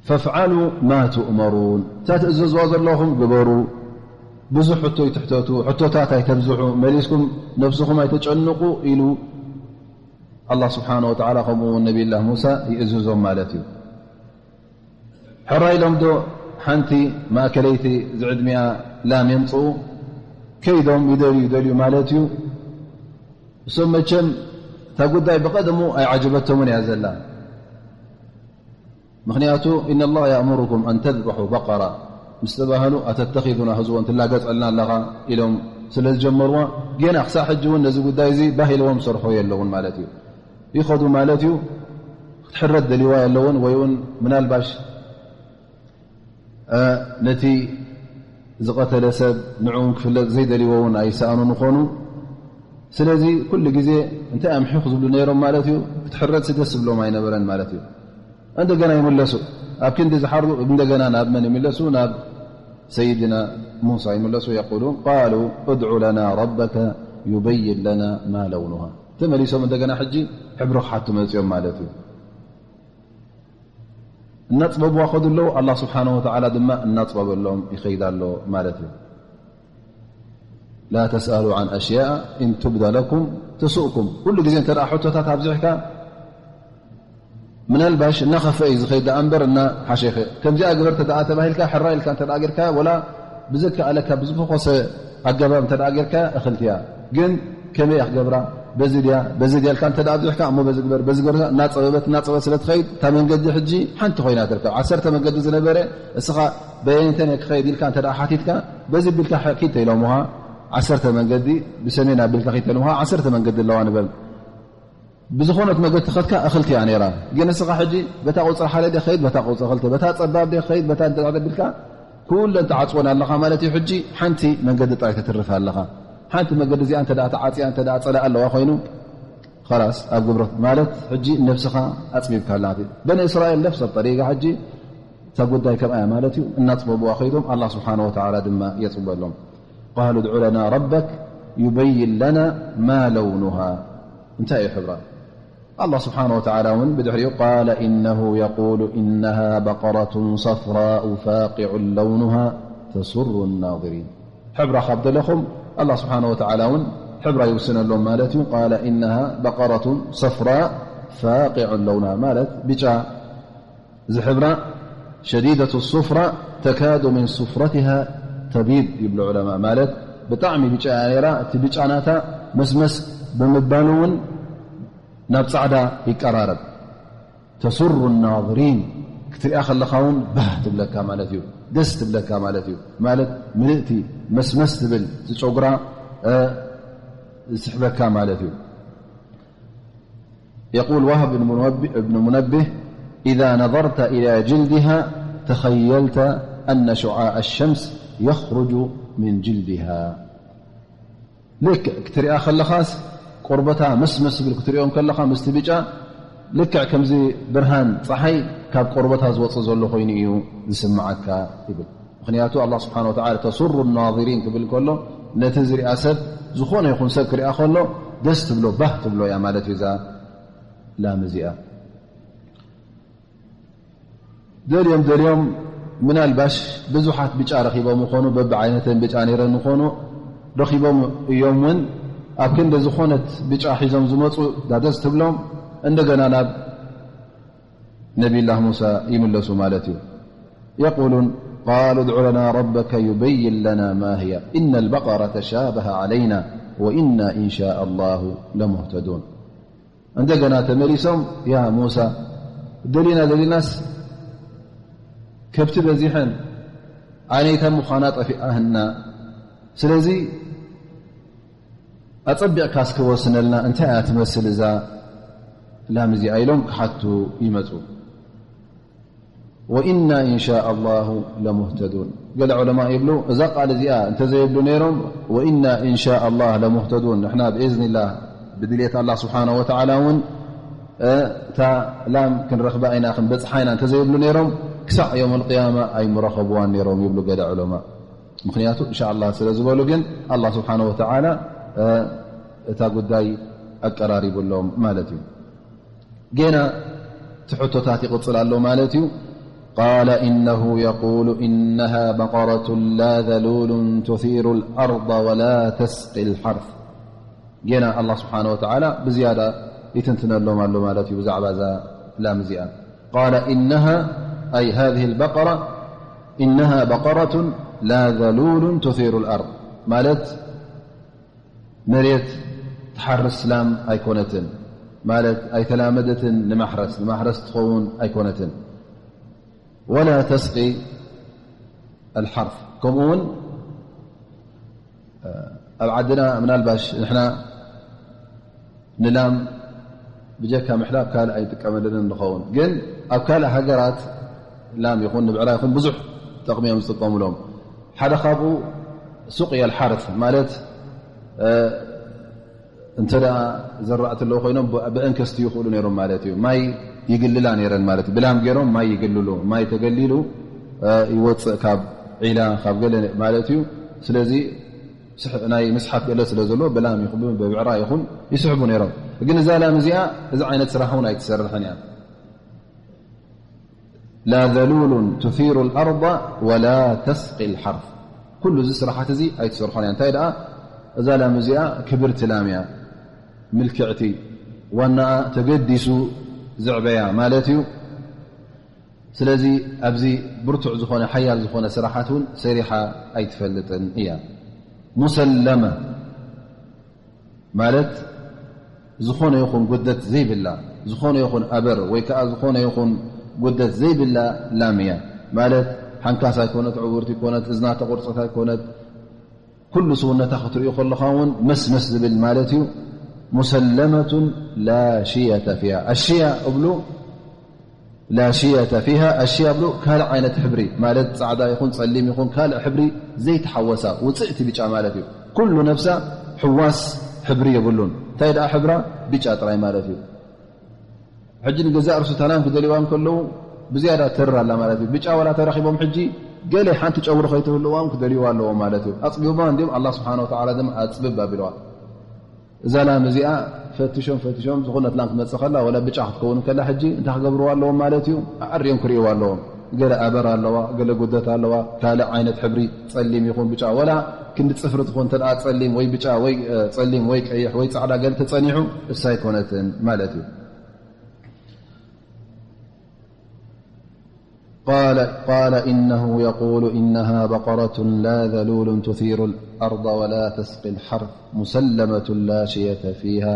فافعلوا ما تؤمرون እታ ትእዘዝዋ ዘለኹም ግበሩ። ብዙሕ ሕቶ ኣይትሕተቱ፣ ሕቶታት ኣይተብዝሑ፣ መሊስኩም ነብስኹም ኣይተጨንቑ ኢሉ ኣላህ ስብሓነ ወተዓላ ከምኡ እውን ነቢይላህ ሙሳ ይእዝዞም ማለት እዩ። ሕራይ ኢሎም ዶ ሓንቲ ማእከለይቲ ዝዕድሚኣ ላም የምፅኡ? ከይዶም ይደልዩ ይደልዩ ማለት እዩ። እሶም መቸም እታ ጉዳይ ብቐደሙ ኣይዓጀበቶምን እያ ዘላ። ምኽንያቱ إن الله يأمركم أن تذبحوا بقرة ምስ ተባህሉ أتتخذنا هزوا ትላገጸልና ኣለኻ ኢሎም ስለ ዝጀመርዋ ጌና ክሳዕ ሕጂ እውን ነዚ ጉዳይ እዚ ባህ ኢልዎም ዝሰርሖ የለውን ማለት እዩ። ይኸዱ ማለት እዩ። ክትሕረድ ደልይዋ የለውን ወይ እውን ምናልባሽ ነቲ ዝቐተለ ሰብ ንዕኡን ክፍለጥ ዘይደልይዎ እውን ኣይሰኣኑን ይኾኑ። ስለዚ ኩሉ ግዜ እንታይ ኣምሒኹ ዝብሉ ነይሮም ማለት እዩ። ክትሕረድሲ ደስ ዝብሎም ኣይነበረን ማለት እዩ። እንደገና ይምለሱ። ኣብ ክንዲ ዝሓርዱ እንደገና ናብ መን ይምለሱ? ናብ ሰይድና ሙሳ ይምለሱ። يقولون قالوا ادع لنا ربك يبين لنا ما لونها ተመሊሶም እንደገና ሕጂ ሕብሪ ክሓቱ መፅኦም ማለት እዩ። እናፅበብዋ ከዱ ኣለዉ ኣላህ ስብሓን ወተዓላ ድማ እናፅበበሎም ይኸይድ ኣሎ ማለት እዩ። لا تسألوا عن أشياء إن تبد لكم تسؤكم ኩሉ ግዜ እንተ ሕቶታት ኣብዚሕካ ምናልባሽ እናኸፍአ እዩ ዝኸይድ ደኣ እምበር እናሓሸ ይኸ ከምዚኣ ግበር ተደኣ ተባሂልካ ሕራ ኢልካ እንተ ጌርካ ወላ ብዘከኣለካ ብዝፈኾሰ ኣገባብ እንተ ጌርካ እኽልቲ እያ። ግን ከመይ እያ ክገብራ በዚ ድያ በዚ ድያ ኢልካ እንተ ኣብዚሕካ እሞ በዚ ግበር በዚ ግበር እናፀበበት እናፀበበት ስለ ትኸይድ እታ መንገዲ ሕጂ ሓንቲ ኮይና ትርከብ። ዓሰርተ መንገዲ ዝነበረ እስኻ በየነተን እየ ክኸይድ ኢልካ እንተ ሓቲትካ በዚ ቢልካ ኪድ ተኢሎምኻ ዓሰርተ መንገዲ ብሰሜን ኣቢልካ ኪድ ተኢሎምኻ ዓሰርተ መንገዲ ኣለዋ ንበል። ብዝኾነት መገዲ ከድካ እኽልቲ እያ ነይራ። ግን እስኻ ሕጂ በታ ቁፅሪ ሓደ ደ ኸይድ በታ ቁፅሪ ክልተ በታ ፀባብ ደ ኸይድ በታ እንተ ቢልካ ኩለን ተዓፅወን ኣለኻ ማለት እዩ። ሕጂ ሓንቲ መንገዲ ጥራይ ተትርፍ ኣለኻ። ሓንቲ መንገዲ እዚኣ እንተ ተዓፅያ እንተ ፀላእ ኣለዋ ኮይኑ ኸላስ ኣብ ግብረ ማለት ሕጂ ነብስኻ ኣፅቢብካ ኣለኻ። በኒ እስራኤል ነፍሰ ጠሪጋ ሕጂ እታ ጉዳይ ከምኣ እያ ማለት እዩ። እናፅበብዋ ኸይዶም ኣላህ ስብሓነ ወተዓላ ድማ የፅበሎም። قالوا ادع لنا ربك يبين لنا ما لونها እንታይ እዩ ሕብራ? ኣላህ ስብሓነ ወተዓላ እውን ብድሕሪኡ قال إنه يقول إنها بقرة صفراء فاقع لونها تسر الناظرين ሕብራ ካብ ደለኹም ኣላህ ስብሓነ ወተዓላ እውን ሕብራ ይውስነሎም ማለት እዩ። قال إنها بقرة صفراء فاقع لونها ማለት ብጫ ዝሕብራ شديدة الصفرة تكاد من صفرتها تبيض ይብሉ ዑለማ። ማለት ብጣዕሚ ብጫ እያ ነይራ። እቲ ብጫ ናታ መስመስ ብምባሉ እውን ናብ ፃዕዳ ይቀራረብ። تسر الناظرين ክትሪኣ ከለኻ እውን ባህ ትብለካ ማለት እዩ። ደስ ትብለካ ማለት እዩ። ማለት ምልእቲ መስመስ ትብል እቲ ጨጉራ እ፣ ዝስሕበካ ማለት እዩ። يقول وهب بن منبه، بن منبه: إذا نظرت إلى جلدها تخيلت أن شعاع الشمس يخرج من جلدها ልክዕ ክትሪኣ ከለኻስ ቆርበታ መስመስ ዝብል ክትሪኦም ከለኻ ምስቲ ብጫ ልክዕ ከምዚ ብርሃን ፀሓይ ካብ ቆርበታ ዝወፅእ ዘሎ ኮይኑ እዩ ዝስምዓካ ይብል። ምኽንያቱ ኣላህ ስብሓን ወተዓላ ተሱሩ ናዚሪን ክብል ከሎ ነቲ ዝሪኣ ሰብ ዝኾነ ይኹን ሰብ ክሪኣ ከሎ ደስ ትብሎ ባህ ትብሎ እያ ማለት እዩ እዛ ላም እዚኣ። ደልዮም ደልዮም ምናልባሽ ብዙሓት ብጫ ረኺቦም ይኾኑ፣ በብዓይነተን ብጫ ነይረን ይኾኑ ረኺቦም እዮም እውን ኣብ ክንዲ ዝኾነት ብጫ ሒዞም ዝመፁ ዳደስ ትብሎም፣ እንደገና ናብ ነቢላህ ሙሳ ይምለሱ ማለት እዩ። يقولون قالوا ادع لنا ربك يبين لنا ما هي إن البقرة تشابه علينا وإنا إن شاء الله لمهتدون። እንደገና ተመሊሶም ያ ሙሳ፣ ደሊና ደሊናስ ከብቲ በዚሐን፣ ዓይነይታ ምዃና ጠፊኣህና። ስለዚ ኣጸቢቕካ እስኪ ወስነልና፣ እንታይ እያ ትመስል እዛ ላም እዚኣ ኢሎም ክሓቱ ይመጹ። ወኢና ኢንሻ ኣላሁ ለሙህተዱን። ገለ ዑለማ ይብሉ፣ እዛ ቃል እዚኣ እንተዘይብሉ ነይሮም፣ ወኢና ኢንሻ ኣላህ ለሙህተዱን፣ ንሕና ብኢዝኒላህ፣ ብድልየት ኣላህ ስብሓነሁ ወተዓላ እውን፣ እ፣ እታ ላም ክንረኽባ ኢና፣ ክንበጽሓ ኢና እንተዘይብሉ ነይሮም፣ ክሳዕ የውመል ቅያማ ኣይምረኸብዋን ነይሮም ይብሉ ገለ ዑለማ። ምኽንያቱ ኢንሻ ኣላህ ስለ ዝበሉ፣ ግን ኣላህ ስብሓነሁ ወተዓላ፣ እ፣ እታ ጉዳይ ኣቀራሪቡሎም ማለት እዩ። ጌና እቲ ሕቶታት ይቕጽል ኣሎ ማለት እዩ። قال إنه يقول إنها بقرة لا ذلول تثير الأرض ولا تسقي الحرث። ጌና ኣላህ ስብሓነሁ ወተዓላ ብዝያዳ ይትንትነሎም ኣሎ ማለት እዩ ብዛዕባ እዛ ላም እዚኣ። قال إنها، أي هذه البقرة، إنها بقرة لا ذلول تثير الأرض ማለት መሬት ትሓርስ ላም ኣይኮነትን፣ ማለት ኣይተላመደትን ንማሕረስ፣ ንማሕረስ ትኸውን ኣይኮነትን። ولا تسقي الحرث። ከምኡ እውን ኣብ ዓድና ምናልባሽ ንሕና ንላም ብጀካ ምሕላብ ካልእ ኣይንጥቀመለንን ንኸውን፣ ግን ኣብ ካልእ ሃገራት ላም ይኹን ንብዕራ ይኹን ብዙሕ ጠቕሚ እዮም ዝጥቀሙሎም። ሓደ ካብኡ ሱቅያ ልሓርት ማለት፣ እ፣ እንተ ደኣ ዘራእቲ ኣለዉ ኮይኖም ብ-፣ ብእንከስቲ ይኽእሉ ነይሮም ማለት እዩ። ማይ ይግልላ ነይረን ማለት እዩ። ብላም ገይሮም ማይ ይግልሉ። ማይ ተገሊሉ፣ እ፣ ይወፅእ ካብ ዒላ፣ ካብ ገለ ማለት እዩ። ስለዚ ስሕ-፣ ናይ ምስሓብ ገለ ስለ ዘሎ ብላም ይኹን ብብዕራ ይኹን ይስሕቡ ነይሮም። ግን እዛ ላም እዚኣ እዚ ዓይነት ስራሕ እውን ኣይትሰርሕን እያ። لا ذلول تثير الأرض ولا تسقي الحرث። ኩሉ እዚ ስራሓት እዚ ኣይትሰርሖን እያ። እንታይ ደኣ እዛ ላም እዚኣ ክብርቲ ላም እያ፣ ምልክዕቲ፣ ዋናኣ ተገዲሱ ዝዕበያ ማለት እዩ። ስለዚ ኣብዚ ብርቱዕ ዝኾነ ሓያል ዝኾነ ስራሓት እውን ሰሪሓ ኣይትፈልጥን እያ። ሙሰለመ ማለት ዝኾነ ይኹን ጉደት ዘይብላ፣ ዝኾነ ይኹን ኣበር ወይ ከዓ ዝኾነ ይኹን ጉደት ዘይብላ ላም እያ። ማለት ሓንካስ ኣይኮነት፣ ዕውርቲ ኣይኮነት፣ እዝና ተቆርፀት ኣይኮነት፣ ኩሉ ስውነታ ክትርእዩ ከለኻ እውን መስመስ ዝብል ማለት እዩ። ሙሰለመቱን ላ ሽየተ ፊሃ። ኣሽያ እብሉ ላ ሽየተ ፊሃ፣ ኣሽያ ብሉ ካልእ ዓይነት ሕብሪ ማለት ጻዕዳ ይኹን ጸሊም ይኹን ካልእ ሕብሪ ዘይተሓወሳ ውጽእቲ ብጫ ማለት እዩ። ኩሉ ነብሳ ሕዋስ ሕብሪ የብሉን። እንታይ ደኣ ሕብራ? ብጫ ጥራይ ማለት እዩ። ሕጂ ንገዛእ ርእሱ ታላም ክደልይዋ እንከለዉ ብዝያዳ ተር ኣላ ማለት እዩ። ብጫ ዋላ ተረኺቦም ሕጂ ገለ ሓንቲ ጨጉሪ ከይትህልዎም ክደልይዋ ኣለዎም ማለት እዩ። ኣጽቢቦማ እንዲም ኣላህ ስብሓነ ወተዓላ ድማ ኣጽብብ ኣቢልዋ። እዛ ላም እዚኣ ፈትሾም ፈትሾም ዝኾነት ላም ክትመጽእ ከላ ወላ ብጫ ክትከውን ከላ ሕጂ እንታይ ክገብርዋ ኣለዎም ማለት እዩ? ኣዐርዮም ክርእይዋ ኣለዎም። ገለ ኣበር ኣለዋ፣ ገለ ጉደት ኣለዋ፣ ካልእ ዓይነት ሕብሪ ጸሊም ይኹን ብጫ ወላ ክንዲ ጽፍሪ ትኹን እንተ ደኣ ጸሊም ወይ ብጫ ወይ፣ እ፣ ጸሊም ወይ ቀይሕ ወይ ጻዕዳ ገለ ተጸኒሑ እሳ ኣይኮነትን ማለት እዩ። قال، قال إنه يقول إنها بقرة لا ذلول تثير الأرض ولا تسقي الحرث مسلمة لا شية فيها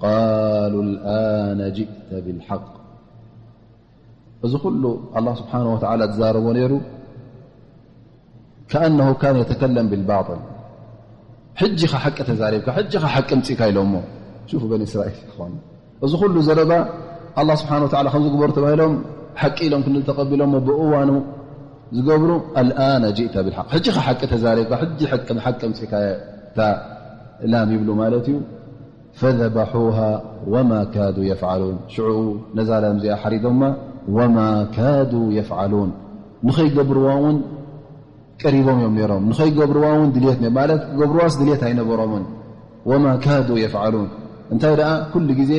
قالوا الآن جئت بالحق. እዚ ኩሉ ኣላህ ስብሓነሁ ወተዓላ ዝዛረቦ ነይሩ كأنه كان يتكلم بالباطل። ሕጂ ኻ ሓቂ ተዛሪብካ፣ ሕጂ ኻ ሓቂ ምጺእካ ኢሎሞ። ሹፉ በኒ እስራኤል ይኾን። እዚ ኩሉ ዘረባ ኣላህ ስብሓነሁ ወተዓላ ከም ዝግበሩ ተባሂሎም ሓቂ ኢሎም ክንዲ ተቐቢሎሞ ብእዋኑ ዝገብሩ፣ الآن جئت بالحق። ሕጂ ኻ ሓቂ ተዛሪብካ፣ ሕጂ ሓቂ፣ ሓቂ ምጺእካ እታ ላም ይብሉ ማለት እዩ። فذبحوها وما كادوا يفعلون። ሽዑ ነዛ ላም እዚኣ ሓሪዶማ፣ وما كادوا يفعلون። ንኸይገብርዋ እውን ቀሪቦም እዮም ነይሮም። ንኸይገብርዋ እውን ድልየት ነ-፣ ማለት ክገብርዋስ ድልየት ኣይነበሮምን። وما كادوا يفعلون። እንታይ ደኣ ኩሉ ግዜ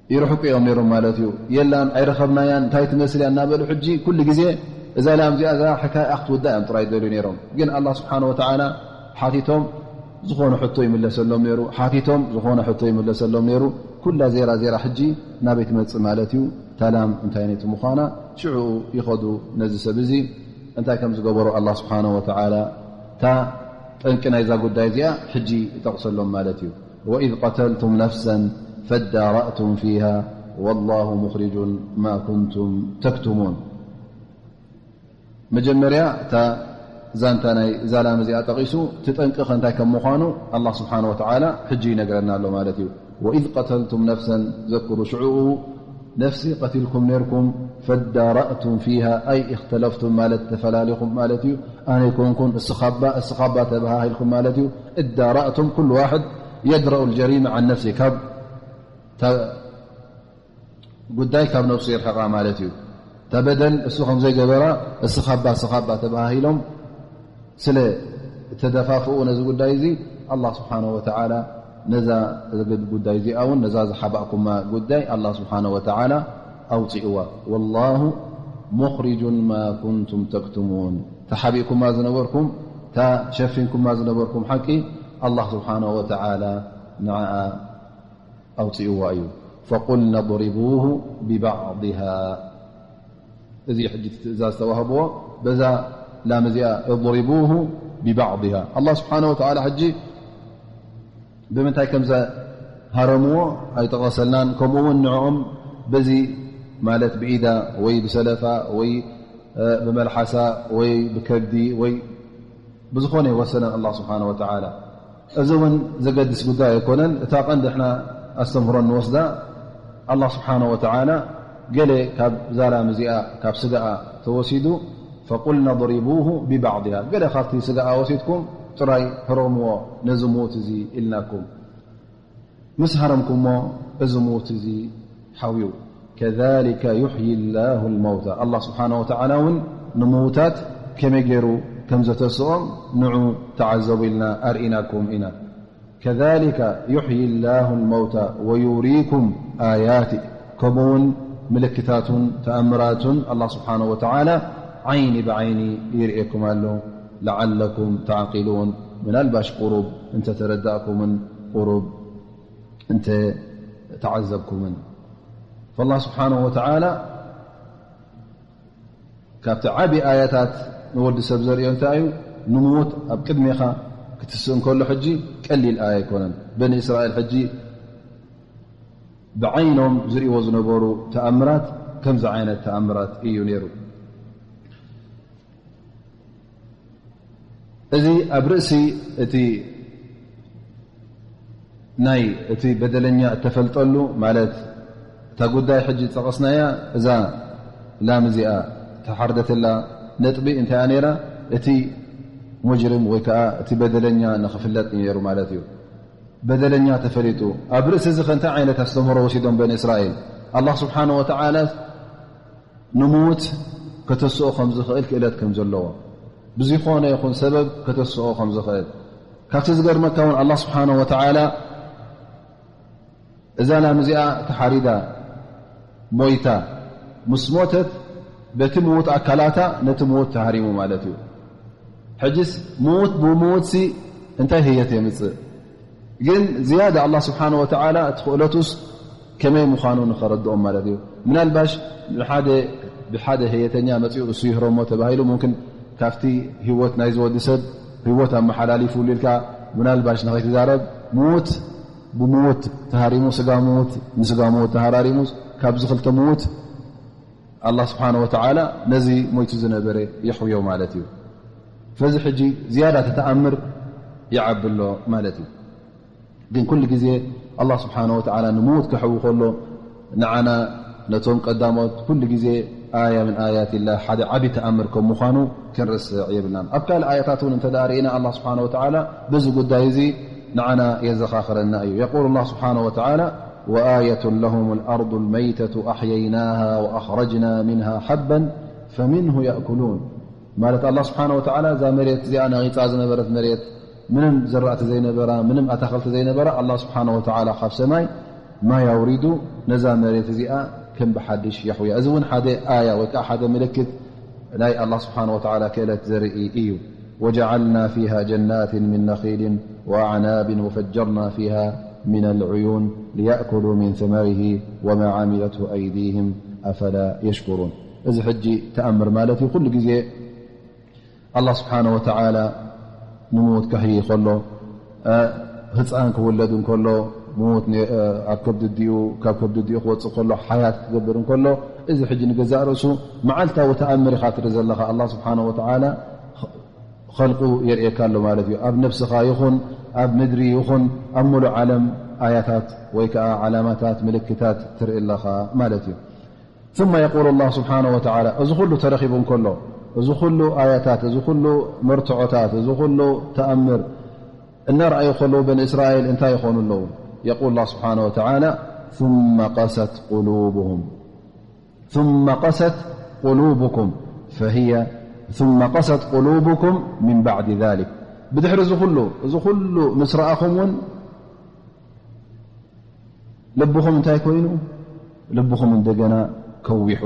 ይርሕቁ እዮም ነይሮም ማለት እዩ። የላን ኣይረኸብናያን፣ እንታይ ትመስል እያ እናበሉ ሕጂ ኩሉ ግዜ እዛ ላም እዚኣ እዛ ሕካያ ክትውዳእ እዮም ጥራይ ደልዩ ነይሮም። ግን ኣላህ ስብሓነ ወተዓላ ሓቲቶም ዝኾነ ሕቶ ይምለሰሎም ነይሩ፣ ሓቲቶም ዝኾነ ሕቶ ይምለሰሎም ነይሩ። ኩላ ዜራ ዜራ ሕጂ ናበይ ትመጽእ ማለት እዩ? ታላም እንታይ ነቲ ምዃና ሽዑኡ ይኸዱ ነዚ ሰብ እዚ እንታይ ከም ዝገበሮ ኣላህ ስብሓነሁ ወተዓላ እታ ጠንቂ ናይዛ ጉዳይ እዚኣ ሕጂ ይጠቕሰሎም ማለት እዩ። وإذ قتلتم نفسا فادارأتم فيها والله مخرج ما كنتم تكتمون። መጀመርያ እታ ዛንታ ናይ ዛላም እዚኣ ጠቒሱ፣ እቲ ጠንቂ ከ እንታይ ከም ምዃኑ ኣላህ ስብሓነ ወተዓላ ሕጂ ይነግረና ኣሎ ማለት እዩ። وإذ قتلتم نفسا ዘክሩ፣ ሽዑኡ ነፍሲ ቀቲልኩም ነርኩም፣ فادارأتم فيها أي اختلفتم ማለት ተፈላሊኹም ማለት እዩ። ኣነ ይኮንኩን እስኻባ እስኻባ ተበሃሂልኩም ማለት እዩ። ادارأتم ኩሉ ዋሕድ يدرأ الجريمة عن نفسه ካብ ጉዳይ ካብ ነፍሱ የርሕቓ ማለት እዩ። እታ በደል እሱ ከም ዘይገበራ እስኻባ እስኻባ ተባሂሎም ስለ እተደፋፍኡ ነዚ ጉዳይ እዚ ኣላህ ስብሓነ ወተዓላ ነዛ ጉዳይ እዚኣ እውን ነዛ ዝሓባእኩማ ጉዳይ ኣላህ ስብሓነ ወተዓላ ኣውፅእዋ። ወላሁ ሙኽሪጁን ማ ኩንቱም ተክትሙን። ተሓቢእኩማ ዝነበርኩም እታ ሸፊንኩማ ዝነበርኩም ሓቂ ኣላህ ስብሓነ ወተዓላ ንዓኣ ኣውፅእዋ እዩ። ፈቁልነ ضربوه ببعضها እዚ ሕጂ ትእዛዝ ተዋህብዎ በዛ ላም እዚኣ اضربوه ببعضها ኣላህ ስብሓነ ወተዓላ ሕጂ ብምንታይ ከም ዘሃረምዎ ኣይጠቐሰልናን። ከምኡ እውን ንዕኦም በዚ ማለት ብኢዳ ወይ ብሰለፋ ወይ ብመልሓሳ ወይ ብከብዲ ወይ ብዝኾነ ይወሰነን ኣላህ ስብሓነ ወተዓላ። እዚ እውን ዘገድስ ጉዳይ ኣይኮነን። እታ ቀንዲ ንሕና ኣስተምህሮ እንወስዳ ኣላህ ስብሓነ ወተዓላ ገለ ካብ ዛላም እዚኣ ካብ ስጋኣ ተወሲዱ ፈቁልነ ضربوه ببعضها ገለ ካብቲ ስጋኣ ወሲድኩም ጥራይ ህረምዎ ነዚ ምዉት እዚ ኢልናኩም። ምስ ሃረምኩሞ እዚ ምዉት እዚ ሓውዩ። ከذلك يحيي الله الموتى ኣላህ ስብሓነ ወተዓላ እውን ንምዉታት ከመይ ገይሩ ከም ዘተስኦም ንዑ ተዓዘቡ ኢልና ኣርኢናኩም ኢና። كذلك يحيي الله الموتى ويريكم آياته ከምኡ እውን ምልክታቱን ተኣምራቱን ኣላህ ስብሓነ ወተዓላ ዓይኒ ብዓይኒ ይርእየኩም ኣሎ። لعلكم تعقلون ምናልባሽ ቁሩብ እንተተረዳእኩምን ቁሩብ እንተ ተዓዘብኩምን። ፈላህ ስብሓንሁ ወተዓላ ካብቲ ዓቢ ኣያታት ንወዲ ሰብ ዘርእዮ እንታይ እዩ? ንምዉት ኣብ ቅድሜኻ ክትስእ እንከሎ ሕጂ ቀሊል ኣያ ኣይኮነን። በኒ እስራኤል ሕጂ ብዓይኖም ዝርእይዎ ዝነበሩ ተኣምራት ከምዚ ዓይነት ተኣምራት እዩ ነይሩ። እዚ ኣብ ርእሲ እቲ ናይ እቲ በደለኛ እተፈልጠሉ ማለት እታ ጉዳይ ሕጂ ዝጠቐስናያ እዛ ላም እዚኣ ተሓርደትላ ነጥቢ እንታይ እያ ነይራ? እቲ ሙጅርም ወይ ከዓ እቲ በደለኛ ንኽፍለጥ እዩ ነይሩ ማለት እዩ። በደለኛ ተፈሊጡ። ኣብ ርእሲ እዚ ከ እንታይ ዓይነት ኣስተምህሮ ወሲዶም በኒ እስራኤል? ኣላህ ስብሓነ ወተዓላ ንምዉት ከተስኦ ከም ዝኽእል ክእለት ከም ዘለዎ ብዝኾነ ይኹን ሰበብ ከተስኦ ከም ዝኽእል። ካብቲ ዝገርመካ እውን ኣላህ ስብሓነ ወተዓላ እዛ ላም እዚኣ ተሓሪዳ ሞይታ ምስ ሞተት በቲ ምዉት ኣካላታ ነቲ ምዉት ተሃሪሙ ማለት እዩ። ሕጅስ ምዉት ብምዉትሲ እንታይ ህየት የምጽእ? ግን ዝያዳ ኣላህ ስብሓነ ወተዓላ እቲ ክእለቱስ ከመይ ምዃኑ ንኸረድኦም ማለት እዩ። ምናልባሽ ንሓደ ብሓደ ህየተኛ መጺኡ እሱ ይህረሞ ተባሂሉ ሙምክን ካብቲ ህይወት ናይዚ ወዲ ሰብ ህይወት ኣመሓላሊፉሉ ኢልካ ምናልባሽ ንኸይትዛረብ ምዉት ብምዉት ተሃሪሙ ስጋ ምዉት ንስጋ ምዉት ተሃራሪሙስ ካብዚ ክልተ ምዉት ኣላህ ስብሓነ ወተዓላ ነዚ ሞይቱ ዝነበረ የሕውዮ ማለት እዩ። ፈዚ ሕጂ ዝያዳ ተተኣምር ይዓቢ ኣሎ ማለት እዩ። ግን ኩሉ ግዜ ኣላህ ስብሓነ ወተዓላ ንምዉት ከሕዊ ከሎ ንዓና ነቶም ቀዳሞት ኩሉ ግዜ ኣያ ምን ኣያት ላህ ሓደ ዓቢ ተኣምር ከም ምዃኑ ክንርስዕ የብልናን። ኣብ ካልእ ኣያታት እውን እንተ ደኣ ርኢና ኣላህ ስብሓነ ወተዓላ በዚ ጉዳይ እዚ ንዓና የዘኻኽረና እዩ። የቁል ኣላህ ስብሓነ ወተዓላ وآية لهم الأرض الميتة أحييناها وأخرجنا منها حبا فمنه يأكلون ማለት ኣላህ ስብሓነ ወተዓላ እዛ መሬት እዚኣ ነቒጻ ዝነበረት መሬት ምንም ዝራእቲ ዘይነበራ ምንም ኣታኽልቲ ዘይነበራ ኣላህ ስብሓነ ወተዓላ ካብ ሰማይ ማይ ኣውሪዱ ነዛ መሬት እዚኣ ከም ብሓድሽ የሕውያ። እዚ እውን ሓደ ኣያ ወይ ከዓ ሓደ ምልክት ናይ ኣላህ ስብሓነ ወተዓላ ክእለት ዘርኢ እዩ። وجعلنا فيها جنات من نخيل وأعناب وفجرنا فيها من العيون ليأكلوا من ثمره وما عملته أيديهم أفلا يشكرون። እዚ ሕጂ ተኣምር ማለት እዩ። ኩሉ ግዜ ኣላህ ስብሓነ ወተዓላ ንምዉት ከሕይይ ከሎ፣ ህፃን ክውለድ እንከሎ፣ ምዉት ኣብ ከብዲ ኣዲኡ፣ ካብ ከብዲ ኣዲኡ ክወፅእ ከሎ፣ ሓያት ክገብር እንከሎ፣ እዚ ሕጂ ንገዛእ ርእሱ መዓልታዊ ተኣምር ኢኻ ትርኢ ዘለኻ። ኣላህ ስብሓነ ወተዓላ ኸልቁ የርእየካ ኣሎ ማለት እዩ። ኣብ ነብስኻ ይኹን ኣብ ምድሪ ይኹን ኣብ ሙሉእ ዓለም ኣያታት ወይ ከዓ ዓላማታት፣ ምልክታት ትርኢ ኣለኻ ማለት እዩ። ثم يقول الله سبحانه وتعالى، እዚ ኩሉ ተረኺቡ እንከሎ፣ እዚ ኩሉ ኣያታት፣ እዚ ኩሉ መርትዖታት፣ እዚ ኩሉ ተኣምር እናረኣዩ ከለዉ፣ በኒ እስራኤል እንታይ ይኾኑ ኣለዉ? يقول الله سبحانه وتعالى، ثم قست قلوبهم ثم قست قلوبكم فهي ثم قست قلوبكم من بعد ذلك። ብድሕሪ እዚ ኩሉ፣ እዚ ኩሉ ምስ ረኣኹም እውን ልብኹም እንታይ ኮይኑ? ልብኹም እንደገና ከዊሑ፣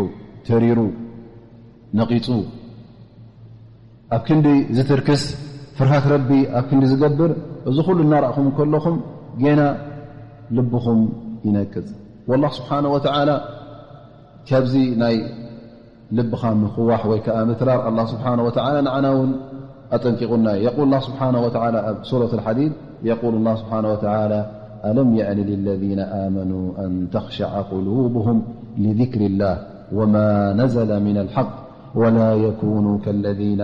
ተሪሩ፣ ነቒጹ፣ ኣብ ክንዲ ዝትርክስ፣ ፍርሃት ረቢ ኣብ ክንዲ ዝገብር፣ እዚ ኩሉ እናረእኹም ከለኹም ጌና ልብኹም ይነቅጽ። ወላህ ስብሓነ ወተዓላ ካብዚ ናይ ልብኻ ምኽዋሕ ወይ ከኣ ምትራር ኣላህ ስብሓነ ወተዓላ ንዓና እውን ኣጠንቂቑና እዩ። የቁል ኣላህ ስብሓነ ወተዓላ ኣብ ሱረት ኣልሓዲድ፣ የቁል ኣላህ ስብሓነ ወተዓላ፣ ألم يأن للذين آمنوا أن تخشع قلوبهم لذكر الله وما نزل من الحق ولا يكونوا كالذين